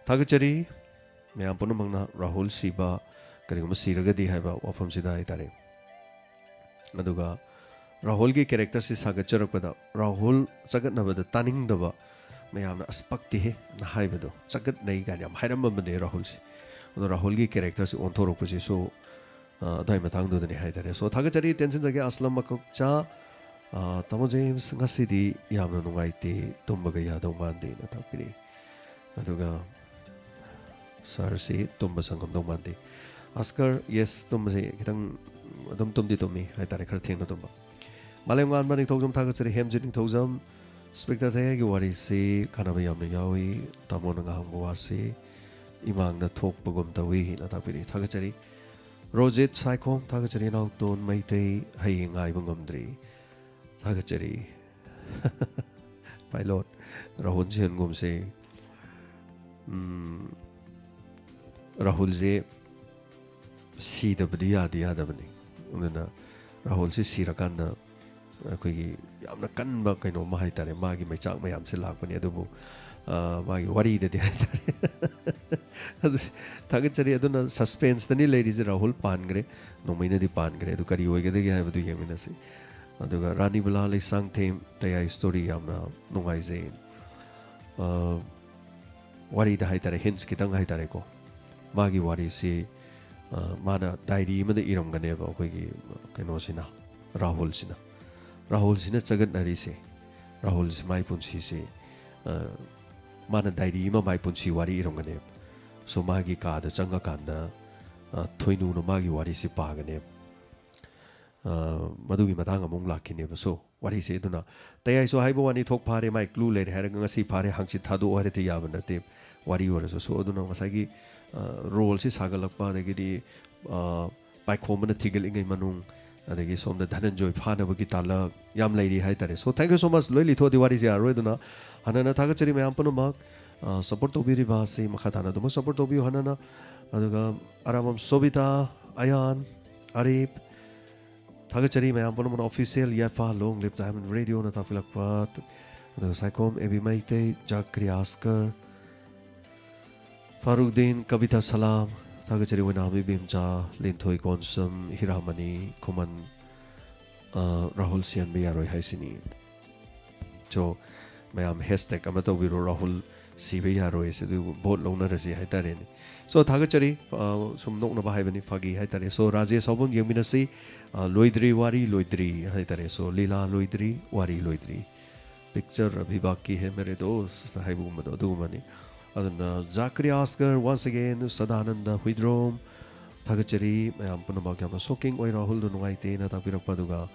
ꯊꯥꯒꯠꯆꯔꯤ ꯃꯌꯥꯝ ꯄꯨꯝꯅꯃꯛꯅ ꯔꯥꯍꯨꯜ ꯁꯤꯕ, ꯀꯔꯤꯒꯨꯝꯕ ꯁꯤꯔꯒꯗꯤ ꯍꯥꯏꯕ ꯋꯥꯐꯝꯁꯤꯗ ꯍꯥꯏꯇꯥꯔꯦ꯫ ꯑꯗꯨꯒ ꯔꯥꯍꯨꯜꯒꯤ ꯀꯦꯔꯦꯛꯇꯔꯁꯤ ꯁꯥꯒꯠꯆꯔꯛꯄꯗ ꯔꯥꯍꯨꯜ ꯆꯒꯠꯅꯕꯗ ꯇꯥꯅꯤꯡꯗꯕ ꯃꯌꯥꯝꯅ "ꯑꯁ, ꯄꯛꯇꯦꯍꯦ" ꯅ ꯍꯥꯏꯕꯗꯣ, "ꯆꯒꯠꯅꯩ" ꯀꯥꯏꯅ ꯌꯥꯝ ꯍꯥꯏꯔꯝꯃꯕꯅꯦ ꯔꯥꯍꯨꯜꯁꯦ꯫ ꯑꯗꯣ ꯔꯥꯍꯨꯜꯒꯤ ꯀꯦꯔꯦꯛꯇꯔꯁꯤ ꯑꯣꯟꯊꯣꯔꯛꯄꯁꯤꯁꯨ, ꯑ, ꯑꯗꯨꯋꯥꯏ ꯃꯇꯥꯡꯗꯨꯗꯅꯤ ꯍꯥꯏꯇꯥꯔꯦ꯫ So, ꯊꯥꯒꯠꯆꯔꯤ, ꯇꯦꯟꯁꯤꯟꯖꯒꯦ ꯑꯁꯂꯝ ꯃꯀꯣꯛꯆꯥ꯫ ꯑ, "ꯇꯥꯃꯣ ꯖꯦꯝꯁ, ꯉꯁꯤꯗꯤ ꯌꯥꯝꯅ ꯅꯨꯡꯉꯥꯏꯇꯦ, ꯇꯨꯝꯕꯒ ꯌꯥꯗꯧ ꯃꯥꯟꯗꯦꯅ" ꯇꯥꯛꯄꯤꯔꯛꯏ꯫ ꯑꯗꯨꯒ ꯁꯥꯔꯁꯤ ꯇꯨꯝꯕ ꯁꯪꯉꯝꯗꯧ ꯃꯥꯟꯗꯦ꯫ ꯑꯁꯀꯔ, "ꯌꯦꯁ, ꯇꯨꯝꯕꯁꯦ ꯈꯤꯇꯪ ꯑꯗꯨꯝ ꯇꯨꯝꯗꯤ ꯇꯨꯝꯃꯤ ꯍꯥꯏꯇꯥꯔꯦ, ꯈꯔ ꯊꯦꯡꯅ ꯇꯨꯝꯕ"꯫ ꯃꯥꯂꯦꯝꯉꯥꯟꯕ ꯅꯤꯡꯊꯧꯖꯝ ꯊꯥꯒꯠꯆꯔꯤ꯫ ꯍꯦꯝꯖꯤꯠ ꯅꯤꯡꯊꯧꯖꯝ, "ꯏꯟꯁꯄꯦꯛꯇꯔ ꯊꯌꯥꯏꯒꯤ ꯋꯥꯔꯤꯁꯤ ꯀꯥꯟꯅꯕ ꯌꯥꯝꯅ ꯌꯥꯎꯏ꯫ ꯇꯥꯃꯣꯅ ꯉꯥꯡꯕ ꯋꯥꯁꯤ ꯏꯃꯥꯡꯗ ꯊꯣꯛꯄꯒꯨꯝ ꯇꯧꯏ"ꯅ ꯇꯥꯛꯄꯤꯔꯤ꯫ ꯊꯥꯒꯠꯆꯔꯤ꯫ ꯔꯣꯖꯤꯠ ꯁꯥꯏꯈꯣꯝ ꯊꯥꯒꯠꯆꯔꯤ꯫ "ꯏꯅꯥꯎꯇꯣꯟ ꯃꯩꯇꯩ, ꯍꯌꯦꯡ ꯉꯥꯏꯕ ꯉꯝꯗ꯭ꯔꯤ"꯫ ꯊꯥꯒꯠꯆꯔꯤ꯫ ꯄꯥꯏꯂꯣꯠ ꯔꯥꯍꯨꯜ ꯁꯦꯟꯒꯨꯝꯁꯦ, ꯎꯝ, ꯔꯥꯍꯨꯜꯁꯦ ꯁꯤꯗꯕꯗꯤ ꯌꯥꯗꯤ ꯌꯥꯗꯕꯅꯤ꯫ ꯑꯗꯨꯅ ꯔꯥꯍꯨꯜꯁꯦ ꯁꯤꯔꯀꯥꯟꯗ ꯑꯩꯈꯣꯏꯒꯤ ꯌꯥꯝꯅ ꯀꯟꯕ ꯀꯩꯅꯣꯝꯃ ꯍꯥꯏꯇꯥꯔꯦ, ꯃꯥꯒꯤ ꯃꯩꯆꯥꯛ ꯃꯌꯥꯝꯁꯦ ꯂꯥꯛꯄꯅꯤ꯫ ꯑꯗꯨꯕꯨ, ꯑ, ꯃꯥꯒꯤ ꯋꯥꯔꯤꯗꯗꯤ ꯍꯥꯏꯇꯥꯔꯦ꯫ ꯑꯗꯨ ꯊꯥꯒꯠꯆꯔꯤ꯫ ꯑꯗꯨꯅ ꯁꯁꯄꯦꯟꯁꯇꯅꯤ ꯂꯩꯔꯤꯁꯦ꯫ ꯔꯥꯍꯨꯜ ꯄꯥꯟꯈ꯭ꯔꯦ, ꯅꯣꯡꯃꯩꯅꯗꯤ ꯄꯥꯟꯈ꯭ꯔꯦ꯫ ꯑꯗꯨ ꯀꯔꯤ ꯑꯣꯏꯒꯗꯒꯦ ꯍꯥꯏꯕꯗꯨ ꯌꯦꯡꯃꯤꯟꯅꯁꯤ꯫ ꯑꯗꯨꯒ ꯔꯥꯅꯤꯕꯂꯥ ꯂꯩꯁꯥꯡꯊꯦꯝ, "ꯇꯌꯥꯏ ꯁ꯭ꯇꯣꯔꯤ ꯌꯥꯝꯅ ꯅꯨꯡꯉꯥꯏꯖꯩ"꯫ ꯑ, ꯋꯥꯔꯤꯗ ꯍꯥꯏꯇꯥꯔꯦ, ꯍꯤꯟꯁ ꯈꯤꯇꯪ ꯍꯥꯏꯇꯥꯔꯦꯀꯣ꯫ ꯃꯥꯒꯤ ꯋꯥꯔꯤꯁꯤ, ꯑ, ꯃꯥꯅ ꯗꯥꯏꯔꯤ ꯑꯃꯗ ꯏꯔꯝꯒꯅꯦꯕ ꯑꯩꯈꯣꯏꯒꯤ ꯀꯩꯅꯣꯁꯤꯅ, ꯔꯥꯍꯨꯜꯁꯤꯅ꯫ ꯔꯥꯍꯨꯜꯁꯤꯅ ꯆꯒꯠꯅꯔꯤꯁꯦ, ꯔꯥꯍꯨꯜꯁꯤ ꯃꯥꯏ ꯄꯨꯟꯁꯤꯁꯤ, ꯑ, ꯃꯥꯅ ꯗꯥꯏꯔꯤ ꯑꯃ ꯃꯥꯏ ꯄꯨꯟꯁꯤ ꯋꯥꯔꯤ ꯏꯔꯝꯒꯅꯦꯕ꯫ So, ꯃꯥꯒꯤ ꯀꯥꯗ ꯆꯪꯉꯀꯥꯟꯗ, ꯑ, ꯊꯣꯏꯅꯨꯅ ꯃꯥꯒꯤ ꯋꯥꯔꯤꯁꯤ ꯄꯥꯒꯅꯦꯕ꯫ ꯑ, ꯃꯗꯨꯒꯤ ꯃꯇꯥꯡ ꯑꯃꯨꯛ ꯂꯥꯛꯈꯤꯅꯦꯕ꯫ So, ꯋꯥꯔꯤꯁꯦ ꯑꯗꯨꯅ ꯇꯌꯥꯏꯁꯨ ꯍꯥꯏꯕ ꯋꯥꯅꯤ, ꯊꯣꯛ ꯐꯥꯔꯦ, ꯃꯥꯏ ꯀ꯭ꯂꯨ ꯂꯩꯔꯦ ꯍꯥꯏꯔꯒ ꯉꯁꯤ ꯐꯥꯔꯦ, ꯍꯪꯆꯤꯠ ꯊꯥꯗꯣꯛꯑꯣ ꯍꯥꯏꯔꯗꯤ ꯌꯥꯕ ꯅꯠꯇꯦ ꯋꯥꯔꯤ ꯑꯣꯏꯔꯁꯨ꯫ So, ꯑꯗꯨꯅ ꯉꯁꯥꯏꯒꯤ, ꯑ, ꯔꯣꯜꯁꯤ ꯁꯥꯒꯠꯂꯛꯄ, ꯑꯗꯒꯤꯗꯤ, ꯑ, ꯄꯥꯏꯈꯣꯝꯕꯅ ꯊꯤꯒꯠꯂꯤꯉꯩ ꯃꯅꯨꯡ, ꯑꯗꯒꯤ ꯁꯣꯝꯗ ꯙꯅꯟꯖꯣꯏ ꯐꯥꯅꯕꯒꯤ ꯇꯥꯂꯛ ꯌꯥꯝ ꯂꯩꯔꯤ ꯍꯥꯏꯇꯥꯔꯦ꯫ So, thank you so much꯫ ꯂꯣꯏ ꯂꯤꯊꯣꯛꯑꯗꯤ ꯋꯥꯔꯤꯁꯦ ꯌꯥꯔꯔꯣꯏ꯫ ꯑꯗꯨꯅ ꯍꯟꯅꯅ ꯊꯥꯒꯠꯆꯔꯤ ꯃꯌꯥꯝ ꯄꯨꯝꯅꯃꯛ, ꯑ, ꯁꯞꯄꯣꯔꯠ ꯇꯧꯕꯤꯔꯤꯕ ꯑꯁꯤ ꯃꯈꯥ ꯇꯥꯅ ꯑꯗꯨꯃꯛ ꯁꯞꯄꯣꯔꯠ ꯇꯧꯕꯤꯌꯨ ꯍꯟꯅꯅ꯫ ꯑꯗꯨꯒ ꯑꯔꯥꯕꯝ ꯁꯣꯕꯤꯇꯥ, ꯑꯌꯥꯟ, ꯑꯔꯤꯞ, ꯊꯥꯒꯠꯆꯔꯤ ꯃꯌꯥꯝ ꯄꯨꯝꯅꯃꯛꯅ꯫ ꯑꯣꯐꯤꯁꯤꯌꯦꯜ ꯌꯥꯏꯐ, "Long live Diamond Radio"ꯅ ꯇꯥꯛꯄꯤꯔꯛꯄ꯫ ꯑꯗꯨꯒ ꯁꯥꯏꯈꯣꯝ ꯑꯦꯕꯤ ꯃꯩꯇꯩ, ꯖꯥꯀ꯭ꯔꯤ ꯑꯁꯀꯔ, ꯐꯥꯔꯨꯛꯗꯤꯟ, ꯀꯕꯤꯇꯥ ꯁꯂꯥꯝ, ꯊꯥꯒꯠꯆꯔꯤ꯫ ꯑꯣꯏꯅꯥꯝ ꯏꯕꯦꯝꯆꯥ, ꯂꯤꯟꯊꯣꯏ ꯀꯣꯟꯁꯝ, ꯍꯤꯔꯥꯃꯅꯤ, ꯈꯨꯃꯟ, ꯑ, ꯔꯥꯍꯨꯜ ꯁꯤꯍꯟꯕ ꯌꯥꯔꯣꯏ ꯍꯥꯏꯁꯤꯅꯤ꯫ So, ꯃꯌꯥꯝ ꯍꯦꯁꯇꯦꯛ ꯑꯃ ꯇꯧꯕꯤꯔꯣ, "ꯔꯥꯍꯨꯜ ꯁꯤꯕ ꯌꯥꯔꯣꯏ", ꯑꯁꯤ ꯑꯗꯨ ꯚꯣꯠ ꯂꯧꯅꯔꯁꯤ ꯍꯥꯏꯇꯥꯔꯦꯅꯦ꯫ So, ꯊꯥꯒꯠꯆꯔꯤ꯫ ꯑ, ꯁꯨꯝ ꯅꯣꯛꯅꯕ ꯍꯥꯏꯕꯅꯤ, ꯐꯥꯒꯤ ꯍꯥꯏꯇꯥꯔꯦ꯫ So, ꯔꯥꯖꯦꯁ ꯍꯥꯎꯕꯝ ꯌꯦꯡꯃꯤꯟꯅꯁꯤ꯫ ꯑ, ꯂꯣꯏꯗ꯭ꯔꯤ, ꯋꯥꯔꯤ ꯂꯣꯏꯗ꯭ꯔꯤ ꯍꯥꯏꯇꯥꯔꯦ꯫ So, ꯂꯤꯂꯥ ꯂꯣꯏꯗ꯭ꯔꯤ, ꯋꯥꯔꯤ ꯂꯣꯏꯗ꯭ꯔꯤ꯫ Picture ꯑꯚꯤ ꯕꯥꯀꯤ ꯍꯦ ꯃꯦꯔꯦ ꯗꯣꯁ ꯍꯥꯏꯕꯒꯨꯝꯕꯗꯣ, ꯑꯗꯨꯒꯨꯝꯕꯅꯤ꯫ ꯑꯗꯨꯅ ꯖꯥꯀ꯭ꯔꯤ ꯑꯥꯁꯀꯔ, once again, ꯁꯗꯥꯅꯟꯗ ꯍꯨꯏꯗ꯭ꯔꯣꯝ, ꯊꯥꯒꯠꯆꯔꯤ꯫ ꯃꯌꯥꯝ ꯄꯨꯝꯅꯃꯛ ꯌꯥꯝꯅ ꯁꯣꯛꯀꯤꯡ ꯑꯣꯏ, ꯔꯥꯍꯨꯜꯗꯨ ꯅꯨꯡꯉꯥꯏꯇꯦꯅ ꯇꯥꯛꯄꯤꯔꯛꯄ꯫ ꯑꯗꯨꯒ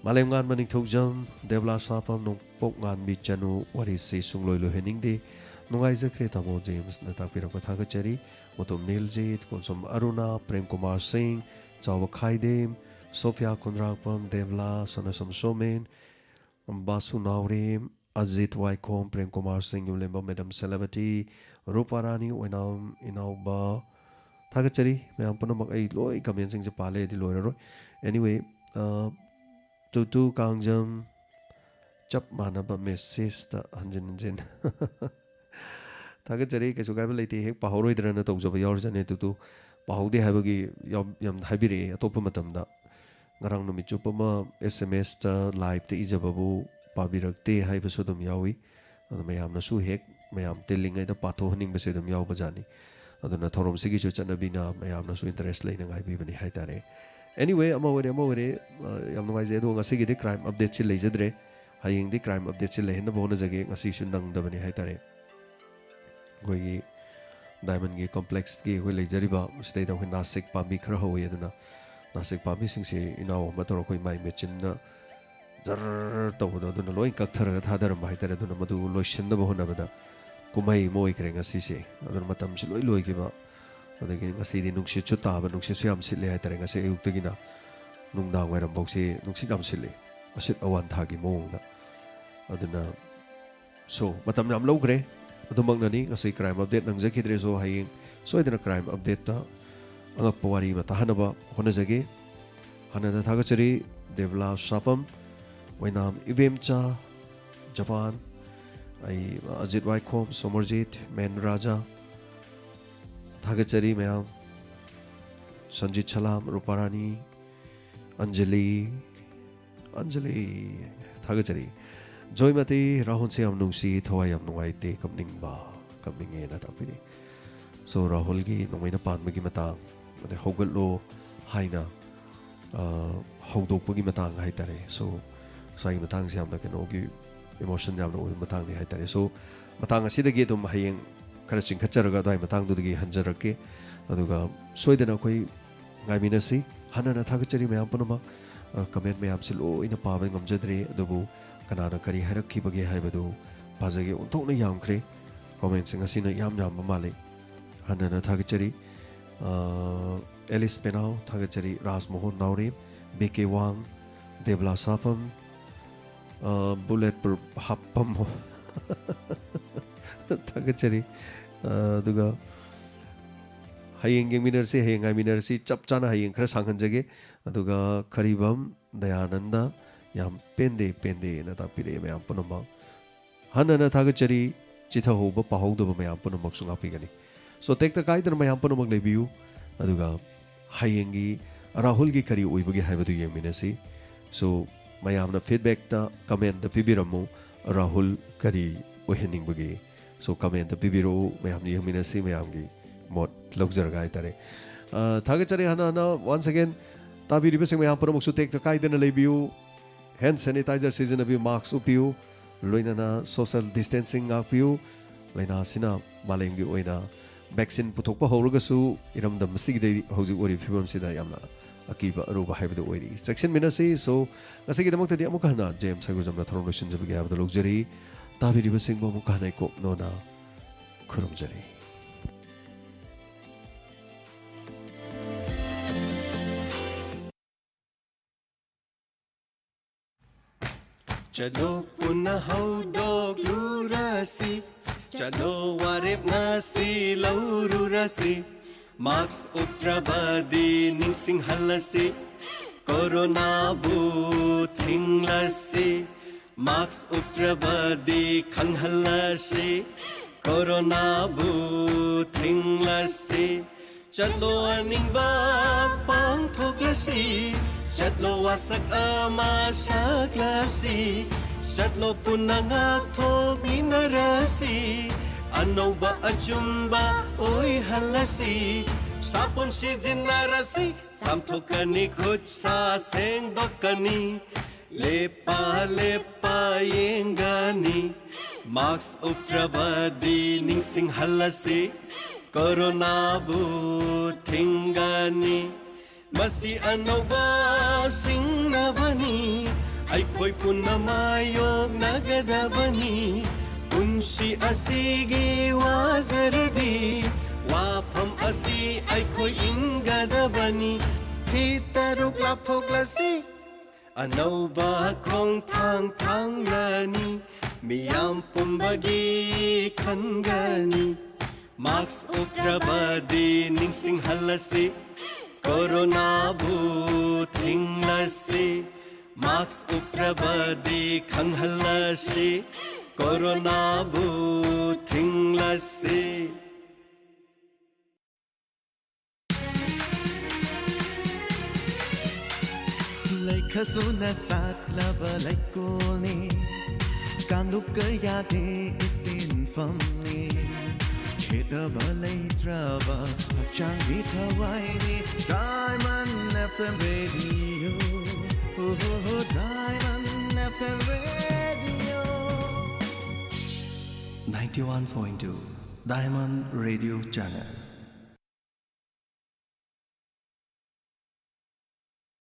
ꯃꯥꯂꯦꯝꯉꯥꯟꯕ ꯅꯤꯡꯊꯧꯖꯝ, ꯗꯦꯕꯂꯥ ꯁꯥꯐꯝ, ꯅꯣꯡꯄꯣꯛ ꯉꯥꯟꯕꯤ ꯆꯅꯨ, ꯋꯥꯔꯤꯁꯤ ꯁꯨꯡꯂꯣꯏ ꯂꯣꯏꯍꯟꯅꯤꯡꯗꯦ, ꯅꯨꯡꯉꯥꯏꯖꯈ꯭ꯔꯦ ꯇꯥꯃꯣ ꯖꯦꯝꯁꯅ ꯇꯥꯛꯄꯤꯔꯛꯄ, ꯊꯥꯒꯠꯆꯔꯤ꯫ ꯃꯇꯣꯝ ꯅꯤꯜꯖꯤꯠ, ꯀꯣꯟꯁꯣꯝ ꯑꯔꯨꯅꯥ, ꯄ꯭ꯔꯦꯝ ꯀꯨꯃꯥꯔ ꯁꯤꯡ, ꯆꯥꯎꯕ ꯈꯥꯏꯗꯦꯝ, ꯁꯣꯐꯤꯌꯥ ꯈꯨꯟꯗ꯭ꯔꯥꯛꯄꯝ, ꯗꯦꯕꯂꯥ, ꯁꯅꯥꯁꯝ ꯁꯣꯃꯦꯟ, ꯕꯥꯁꯨ ꯅꯥꯎꯔꯦꯝ, ꯑꯖꯤꯠ ꯋꯥꯏꯈꯣꯝ, ꯄ꯭ꯔꯦꯝ ꯀꯨꯃꯥꯔ ꯁꯤꯡ, ꯌꯨꯝꯂꯦꯝꯕꯝ ꯃꯦꯗꯝ ꯁꯦꯂꯥꯕꯇꯤ, ꯔꯨꯄꯥꯔꯥꯅꯤ ꯑꯣꯏꯅꯥꯝ, ꯏꯅꯥꯎꯕ꯫ ꯊꯥꯒꯠꯆꯔꯤ ꯃꯌꯥꯝ ꯄꯨꯝꯅꯃꯛ꯫ ꯑꯩ ꯂꯣꯏ ꯀꯃꯦꯟꯁꯤꯡꯁꯦ ꯄꯥ ꯂꯩꯔꯗꯤ ꯂꯣꯏꯔꯔꯣꯏ꯫ Anyway, ꯑ, ꯇꯨꯇꯨ ꯀꯥꯡꯖꯝ, ꯆꯞ ꯃꯥꯟꯅꯕ ꯃꯦꯁꯦꯖꯇ ꯍꯟꯖꯤꯟ ꯍꯟꯖꯤꯟ꯫ ꯊꯥꯒꯠꯆꯔꯤ, ꯀꯩꯁꯨ ꯀꯥꯏꯕ ꯂꯩꯇꯦ, ꯍꯦꯛ ꯄꯥꯍꯧꯔꯣꯏꯗ꯭ꯔꯅ ꯇꯧꯖꯕ ꯌꯥꯎꯔꯖꯥꯠꯅꯤ꯫ ꯇꯨꯇꯨ ꯄꯥꯍꯧꯗꯦ ꯍꯥꯏꯕꯒꯤ ꯌꯥꯝ, ꯌꯥꯝ ꯍꯥꯏꯕꯤꯔꯛꯑꯦ ꯑꯇꯣꯞꯄ ꯃꯇꯝꯗ꯫ ꯉꯔꯥꯡ ꯅꯨꯃꯤꯠ ꯆꯨꯞꯄ ꯑꯃ ꯑꯦꯁ ꯑꯦꯝ ꯑꯦꯁꯇ ꯂꯥꯏꯞꯇ ꯏꯖꯕꯕꯨ ꯄꯥꯕꯤꯔꯛꯇꯦ ꯍꯥꯏꯕꯁꯨ ꯑꯗꯨꯝ ꯌꯥꯎꯏ꯫ ꯑꯗꯨ ꯃꯌꯥꯝꯅꯁꯨ ꯍꯦꯛ ꯃꯌꯥꯝ ꯇꯤꯜꯂꯤꯉꯩꯗ ꯄꯥꯊꯣꯛꯍꯟꯅꯤꯡꯕꯁꯦ ꯑꯗꯨꯝ ꯌꯥꯎꯕꯖꯥꯠꯅꯤ꯫ ꯑꯗꯨꯅ ꯊꯧꯔꯝꯁꯤꯒꯤꯁꯨ ꯆꯠꯅꯕꯤꯅ ꯃꯌꯥꯝꯅꯁꯨ ꯏꯟꯇꯔꯦꯁ ꯂꯩꯅ ꯉꯥꯏꯕꯤꯕꯅꯤ ꯍꯥꯏꯇꯥꯔꯦ꯫ Anyway, ꯑꯃ ꯑꯣꯏꯔꯦ ꯑꯃ ꯑꯣꯏꯔꯦ, ꯑ, ꯌꯥꯝ ꯅꯨꯡꯉꯥꯏꯖꯩ꯫ ꯑꯗꯣ ꯉꯁꯤꯒꯤꯗꯤ ꯀ꯭ꯔꯥꯏꯝ ꯑꯞꯗꯦꯠꯁꯤ ꯂꯩꯖꯗ꯭ꯔꯦ꯫ ꯍꯌꯦꯡꯗꯤ ꯀ꯭ꯔꯥꯏꯝ ꯑꯞꯗꯦꯠꯁꯤ ꯂꯩꯍꯟꯅꯕ ꯍꯣꯠꯅꯖꯒꯦ꯫ ꯉꯁꯤꯁꯨ ꯅꯪꯗꯕꯅꯤ ꯍꯥꯏꯇꯥꯔꯦ꯫ ꯑꯩꯈꯣꯏꯒꯤ ꯗꯥꯏꯃꯟꯒꯤ ꯀꯣꯝꯄ꯭ꯂꯦꯛꯁꯀꯤ ꯑꯩꯈꯣꯏ ꯂꯩꯖꯔꯤꯕ ꯁꯤꯗꯩꯗ ꯑꯩꯈꯣꯏ ꯅꯥꯁꯤꯛ ꯄꯥꯝꯕꯤ ꯈꯔ ꯍꯧꯋꯤ꯫ ꯑꯗꯨꯅ ꯅꯥꯁꯤꯛ ꯄꯥꯝꯕꯤꯁꯤꯡꯁꯦ ꯏꯅꯥꯎ ꯑꯃ ꯇꯧꯔꯒ ꯑꯩꯈꯣꯏ ꯃꯥꯏ ꯃꯦꯆꯤꯟꯅ ꯖꯔ ꯇꯧꯕꯗꯣ, ꯑꯗꯨꯅ ꯂꯣꯏ ꯀꯛꯊꯔꯒ ꯊꯥꯗꯔꯝꯕ ꯍꯥꯏꯇꯥꯔꯦ꯫ ꯑꯗꯨꯅ ꯃꯗꯨ ꯂꯣꯏꯁꯤꯟꯅꯕ ꯍꯣꯠꯅꯕꯗ ꯀꯨꯝꯍꯩ ꯑꯃ ꯑꯣꯏꯈ꯭ꯔꯦ ꯉꯁꯤꯁꯦ꯫ ꯑꯗꯨꯅ ꯃꯇꯝꯁꯨ ꯂꯣꯏ ꯂꯣꯏꯈꯤꯕ꯫ ꯑꯗꯒꯤ ꯉꯁꯤꯗꯤ ꯅꯨꯡꯁꯤꯠꯁꯨ ꯇꯥꯕ, ꯅꯨꯡꯁꯤꯠꯁꯨ ꯌꯥꯝ ꯁꯤꯠꯂꯦ ꯍꯥꯏꯇꯥꯔꯦ꯫ ꯉꯁꯤ ꯑꯌꯨꯛꯇꯒꯤꯅ ꯅꯨꯡꯗꯥꯡ ꯋꯥꯏꯔꯝꯐꯥꯎꯁꯦ ꯅꯨꯡꯁꯤꯠ ꯌꯥꯝ ꯁꯤꯠꯂꯦ, ꯑꯁꯤꯠ ꯑꯋꯥꯟꯊꯥꯒꯤ ꯃꯑꯣꯡꯗ꯫ ꯑꯗꯨꯅ, so, ꯃꯇꯝ ꯌꯥꯝ ꯂꯧꯈ꯭ꯔꯦ꯫ ꯑꯗꯨꯃꯛꯅꯅꯤ ꯉꯁꯤ ꯀ꯭ꯔꯥꯏꯝ ꯑꯞꯗꯦꯠ ꯅꯪꯖꯈꯤꯗ꯭ꯔꯦ꯫ So, ꯍꯌꯦꯡ ꯁꯣꯏꯗꯅ ꯀ꯭ꯔꯥꯏꯝ ꯑꯞꯗꯦꯠꯇ ꯑꯉꯛꯄ ꯋꯥꯔꯤ ꯑꯃ ꯇꯥꯍꯟꯅꯕ ꯍꯣꯠꯅꯖꯒꯦ꯫ ꯍꯥꯟꯅꯗ ꯊꯥꯒꯠꯆꯔꯤ ꯗꯦꯕꯂꯥ ꯁꯥꯐꯝ, ꯑꯣꯏꯅꯥꯝ ꯏꯕꯦꯝꯆꯥ, ꯖꯄꯥꯟ, ꯑꯩ ꯑꯖꯤꯠ ꯋꯥꯏꯈꯣꯝ, ꯁꯣꯃꯔꯖꯤꯠ, ꯃꯦꯟ ꯔꯥꯖꯥ, ꯊꯥꯒꯠꯆꯔꯤ ꯃꯌꯥꯝ꯫ ꯁꯟꯖꯤꯠ ꯁꯂꯥꯝ, ꯔꯨꯄꯥꯔꯥꯅꯤ, ꯑꯟꯖꯂꯤ, ꯑꯟꯖꯂꯤ, ꯊꯥꯒꯠꯆꯔꯤ꯫ ꯖꯣꯏꯃꯇꯤ, ꯔꯥꯍꯨꯜꯁꯦ ꯌꯥꯝ ꯅꯨꯡꯁꯤ, ꯊꯋꯥꯏ ꯌꯥꯝ ꯅꯨꯡꯉꯥꯏꯇꯦ, ꯀꯞꯅꯤꯡꯕ, ꯀꯞꯅꯤꯡꯉꯦꯅ ꯇꯥꯛꯄꯤꯔꯤ꯫ ꯁꯣ ꯔꯥꯍꯨꯜꯒꯤ ꯅꯣꯡꯃꯩꯅ ꯄꯥꯟꯕꯒꯤ ꯃꯇꯥꯡ, ꯑꯗꯩ ꯍꯧꯒꯠꯂꯣ ꯍꯥꯏꯅ, ꯑ, ꯍꯧꯗꯣꯛꯄꯒꯤ ꯃꯇꯥꯡ ꯍꯥꯏꯇꯥꯔꯦ꯫ ꯁꯣ ꯉꯁꯥꯏꯒꯤ ꯃꯇꯥꯡꯁꯦ ꯌꯥꯝꯅ ꯀꯩꯅꯣꯒꯤ emotion ꯌꯥꯝꯅ ꯑꯣꯏꯕ ꯃꯇꯥꯡꯅꯤ ꯍꯥꯏꯇꯥꯔꯦ꯫ ꯁꯣ ꯃꯇꯥꯡ ꯑꯁꯤꯗꯒꯤ ꯑꯗꯨꯝ ꯍꯌꯦꯡ ꯈꯔ ꯆꯤꯡꯈꯠꯆꯔꯒ ꯑꯗꯨꯋꯥꯏ ꯃꯇꯥꯡꯗꯨꯗꯒꯤ ꯍꯟꯖꯔꯛꯀꯦ꯫ ꯑꯗꯨꯒ ꯁꯣꯏꯗꯅ ꯑꯩꯈꯣꯏ ꯉꯥꯏꯃꯤꯟꯅꯁꯤ꯫ ꯍꯟꯅ ꯍꯟꯅ ꯊꯥꯒꯠꯆꯔꯤ ꯃꯌꯥꯝ ꯄꯨꯝꯅꯃꯛ꯫ ꯑ, comment ꯃꯌꯥꯝꯁꯤ ꯂꯣꯏꯅ ꯄꯥꯕ ꯉꯝꯖꯗ꯭ꯔꯦ, ꯑꯗꯨꯕꯨ ꯀꯅꯥꯅ ꯀꯔꯤ ꯍꯥꯏꯔꯛꯈꯤꯕꯒꯦ ꯍꯥꯏꯕꯗꯨ ꯄꯥꯖꯒꯦ꯫ ꯑꯣꯟꯊꯣꯛꯅ ꯌꯥꯝꯈ꯭ꯔꯦ꯫ Commentꯁꯤꯡ ꯑꯁꯤꯅ ꯌꯥꯝ ꯌꯥꯝꯕ ꯃꯥꯜꯂꯤ꯫ ꯍꯟꯅ ꯍꯟꯅ ꯊꯥꯒꯠꯆꯔꯤ꯫ ꯑ, ꯑꯦꯂꯤꯁ ꯄꯦꯅꯥꯎ ꯊꯥꯒꯠꯆꯔꯤ꯫ ꯔꯥꯖꯃꯣꯍꯟ ꯅꯥꯎꯔꯦꯝ, ꯕꯤ ꯀꯦ ꯋꯥꯡ, ꯗꯦꯕꯂꯥ ꯁꯥꯐꯝ, ꯑ, ꯕꯨꯂꯦꯠ ꯄ꯭ꯔꯨꯞ ꯍꯥꯞꯄꯝꯃꯣ꯫ ꯊꯥꯒꯠꯆꯔꯤ꯫ ꯑ, ꯑꯗꯨꯒ ꯍꯌꯦꯡ ꯌꯦꯡꯃꯤꯟꯅꯔꯁꯤ, ꯍꯌꯦꯡ ꯉꯥꯏꯃꯤꯟꯅꯔꯁꯤ꯫ ꯆꯞ ꯆꯥꯅ ꯍꯌꯦꯡ ꯈꯔ ꯁꯥꯡꯍꯟꯖꯒꯦ꯫ ꯑꯗꯨꯒ ꯈꯔꯤꯕꯝ ꯗꯌꯥꯅꯟꯗ, ꯌꯥꯝ ꯄꯦꯟꯗꯦ, ꯄꯦꯟꯗꯦꯅ ꯇꯥꯛꯄꯤꯔꯛꯑꯦ ꯃꯌꯥꯝ ꯄꯨꯝꯅꯃꯛ꯫ ꯍꯟꯅ ꯍꯟꯅ ꯊꯥꯒꯠꯆꯔꯤ꯫ ꯆꯤꯊꯍꯧꯕ, ꯄꯥꯍꯧꯗꯕ ꯃꯌꯥꯝ ꯄꯨꯝꯅꯃꯛꯁꯨ ꯉꯥꯛꯄꯤꯒꯅꯤ꯫ ꯁꯣ ꯇꯦꯛꯇ ꯀꯥꯏꯗꯅ ꯃꯌꯥꯝ ꯄꯨꯝꯅꯃꯛ ꯂꯩꯕꯤꯌꯨ꯫ ꯑꯗꯨꯒ ꯍꯌꯦꯡꯒꯤ ꯔꯥꯍꯨꯜꯒꯤ ꯀꯔꯤ ꯑꯣꯏꯕꯒꯦ ꯍꯥꯏꯕꯗꯨ ꯌꯦꯡꯃꯤꯟꯅꯁꯤ꯫ ꯁꯣ ꯃꯌꯥꯝꯅ feedbackꯇ, commentꯇ ꯄꯤꯕꯤꯔꯝꯃꯨ, ꯔꯥꯍꯨꯜ ꯀꯔꯤ ꯑꯣꯏꯍꯟꯅꯤꯡꯕꯒꯦ? ꯁꯣ commentꯇ ꯄꯤꯕꯤꯔꯛꯎ, ꯃꯌꯥꯝꯅ ꯌꯦꯡꯃꯤꯟꯅꯁꯤ, ꯃꯌꯥꯝꯒꯤ ꯃꯣꯠ ꯂꯧꯖꯔꯒ ꯍꯥꯏꯇꯥꯔꯦ꯫ ꯑ, ꯊꯥꯒꯠꯆꯔꯤ ꯍꯟꯅ ꯍꯟꯅ꯫ Once again, ꯇꯥꯕꯤꯔꯤꯕꯁꯤꯡ ꯃꯌꯥꯝ ꯄꯨꯝꯅꯃꯛꯁꯨ ꯇꯦꯛꯇ ꯀꯥꯏꯗꯅ ꯂꯩꯕꯤꯌꯨ꯫ Hand sanitizer ꯁꯤꯖꯤꯟꯅꯕꯤꯌꯨ, mask ꯎꯞꯄꯤꯌꯨ, ꯂꯣꯏꯅꯅ social distancing ꯉꯥꯛꯄꯤꯌꯨ꯫ ꯂꯥꯏꯅꯥ ꯑꯁꯤꯅ ꯃꯥꯂꯦꯝꯒꯤ ꯑꯣꯏꯅ vaccine ꯄꯨꯊꯣꯛꯄ ꯍꯧꯔꯒꯁꯨ, ꯏꯔꯝꯗꯝ ꯑꯁꯤꯒꯤꯗꯤ ꯍꯧꯖꯤꯛ ꯑꯣꯏꯔꯤꯕ ꯐꯤꯕꯝꯁꯤꯗ ꯌꯥꯝꯅ ꯑꯀꯤꯕ ꯑꯔꯨꯕ ꯍꯥꯏꯕꯗꯨ ꯑꯣꯏꯔꯤ꯫ ꯆꯦꯛꯁꯤꯟꯃꯤꯟꯅꯁꯤ꯫ ꯁꯣ ꯉꯁꯤꯒꯤꯗꯃꯛꯇꯗꯤ ꯑꯃꯨꯛꯀ ꯍꯟꯅ ꯖꯦ ꯑꯦꯝ ꯁꯥꯏꯒꯨꯖꯝꯅ ꯊꯧꯔꯝ ꯂꯣꯏꯁꯤꯟꯖꯕꯒꯦ ꯍꯥꯏꯕꯗꯨ ꯂꯧꯖꯔꯤ꯫ ꯇꯥꯕꯤꯔꯤꯕꯁꯤꯡꯕꯨ ꯑꯃꯨꯛꯀ ꯍꯟꯅ ꯏꯀꯣꯛꯅꯣꯅ ꯈꯨꯔꯨꯝꯖꯔꯤ꯫ ꯆꯠꯂꯣ ꯄꯨꯟꯅ ꯍꯧꯗꯣꯛꯂꯨꯔꯁꯤ, ꯆꯠꯂꯣ ꯋꯥꯔꯦꯞ ꯉꯁꯤ ꯂꯧꯔꯨꯔꯁꯤ꯫ Mask ꯎꯞꯇ꯭ꯔꯕꯗꯤ ꯅꯤꯡꯁꯤꯡꯍꯜꯂꯁꯤ, ꯀꯣꯔꯣꯅꯥꯕꯨ ꯊꯤꯡꯂꯁꯤ꯫ Mask ꯎꯞꯇ꯭ꯔꯕꯗꯤ ꯈꯪꯍꯜꯂꯁꯤ, ꯀꯣꯔꯣꯅꯥꯕꯨ ꯊꯤꯡꯂꯁꯤ꯫ ꯆꯠꯂꯣ ꯑꯅꯤꯡꯕ ꯄꯥꯡꯊꯣꯛꯂꯁꯤ, ꯆꯠꯂꯣ ꯋꯥꯁꯛ ꯑꯃ ꯁꯛꯂꯁꯤ, ꯆꯠꯂꯣ ꯄꯨꯟꯅ ꯉꯥꯛꯊꯣꯛꯃꯤꯟꯅꯔꯁꯤ, ꯑꯅꯧꯕ ꯑꯆꯨꯝꯕ ꯑꯣꯏꯍꯜꯂꯁꯤ꯫ ꯁꯥꯄꯣꯟ ꯁꯤꯖꯤꯟꯅꯔꯁꯤ, ꯆꯥꯝꯊꯣꯛꯀꯅꯤ, ꯈꯨꯠ ꯁꯥ ꯁꯦꯡꯗꯣꯛꯀꯅꯤ, ꯂꯦꯞꯄ ꯂꯦꯞꯄ ꯌꯦꯡꯒꯅꯤ꯫ ꯃꯥꯛꯁ ꯎꯞꯇ꯭ꯔꯕꯗꯤ ꯅꯤꯡꯁꯤꯡꯍꯜꯂꯁꯤ, ꯀꯣꯔꯣꯅꯥꯕꯨ ꯊꯤꯡꯒꯅꯤ꯫ ꯃꯁꯤ ꯑꯅꯧꯕ ꯁꯤꯡꯅꯕꯅꯤ, ꯑꯩꯈꯣꯏ ꯄꯨꯟꯅ ꯃꯥꯌꯣꯛꯅꯒꯗꯕꯅꯤ꯫ ꯄꯨꯟꯁꯤ ꯑꯁꯤꯒꯤ ꯋꯥꯖꯔꯗꯤ ꯋꯥꯐꯝ ꯑꯁꯤ ꯑꯩꯈꯣꯏ ꯏꯟꯒꯗꯕꯅꯤ꯫ ꯐꯤꯠ ꯇꯔꯨꯛ ꯂꯥꯞꯊꯣꯛꯂꯁꯤ, ꯑꯅꯧꯕ ꯈꯣꯡꯊꯥꯡ ꯊꯥꯡꯂꯅꯤ, ꯃꯤꯌꯥꯝ ꯄꯨꯝꯕꯒꯤ ꯈꯟꯒꯅꯤ꯫ ꯃꯥꯛꯁ ꯎꯞꯇ꯭ꯔꯕꯗꯤ ꯅꯤꯡꯁꯤꯡꯍꯜꯂꯁꯤ, ꯀꯣꯔꯣꯅꯥꯕꯨ ꯊꯤꯡꯂꯁꯤ꯫ ꯃꯥꯛꯁ ꯎꯞꯇ꯭ꯔꯕꯗꯤ ꯈꯪꯍꯜꯂꯁꯤ, ꯀꯣꯔꯣꯅꯥꯕꯨ ꯊꯤꯡꯂꯁꯤ꯫ ꯂꯩꯈꯁꯨꯅ ꯁꯥꯠꯂꯕ ꯂꯩꯀꯣꯜꯅꯤ, ꯀꯥꯡꯂꯨꯞ ꯀꯌꯥꯒꯤ ꯏꯄꯤꯟꯐꯝꯅꯤ꯫ ꯈꯦꯠꯅꯕ ꯂꯩꯇ꯭ꯔꯕ ꯍꯛꯆꯥꯡꯒꯤ ꯊꯋꯥꯏꯅꯤ, Diamond F M Radio. Oh, Diamond F M Radio. Ninety-one point two Diamond Radio Channel.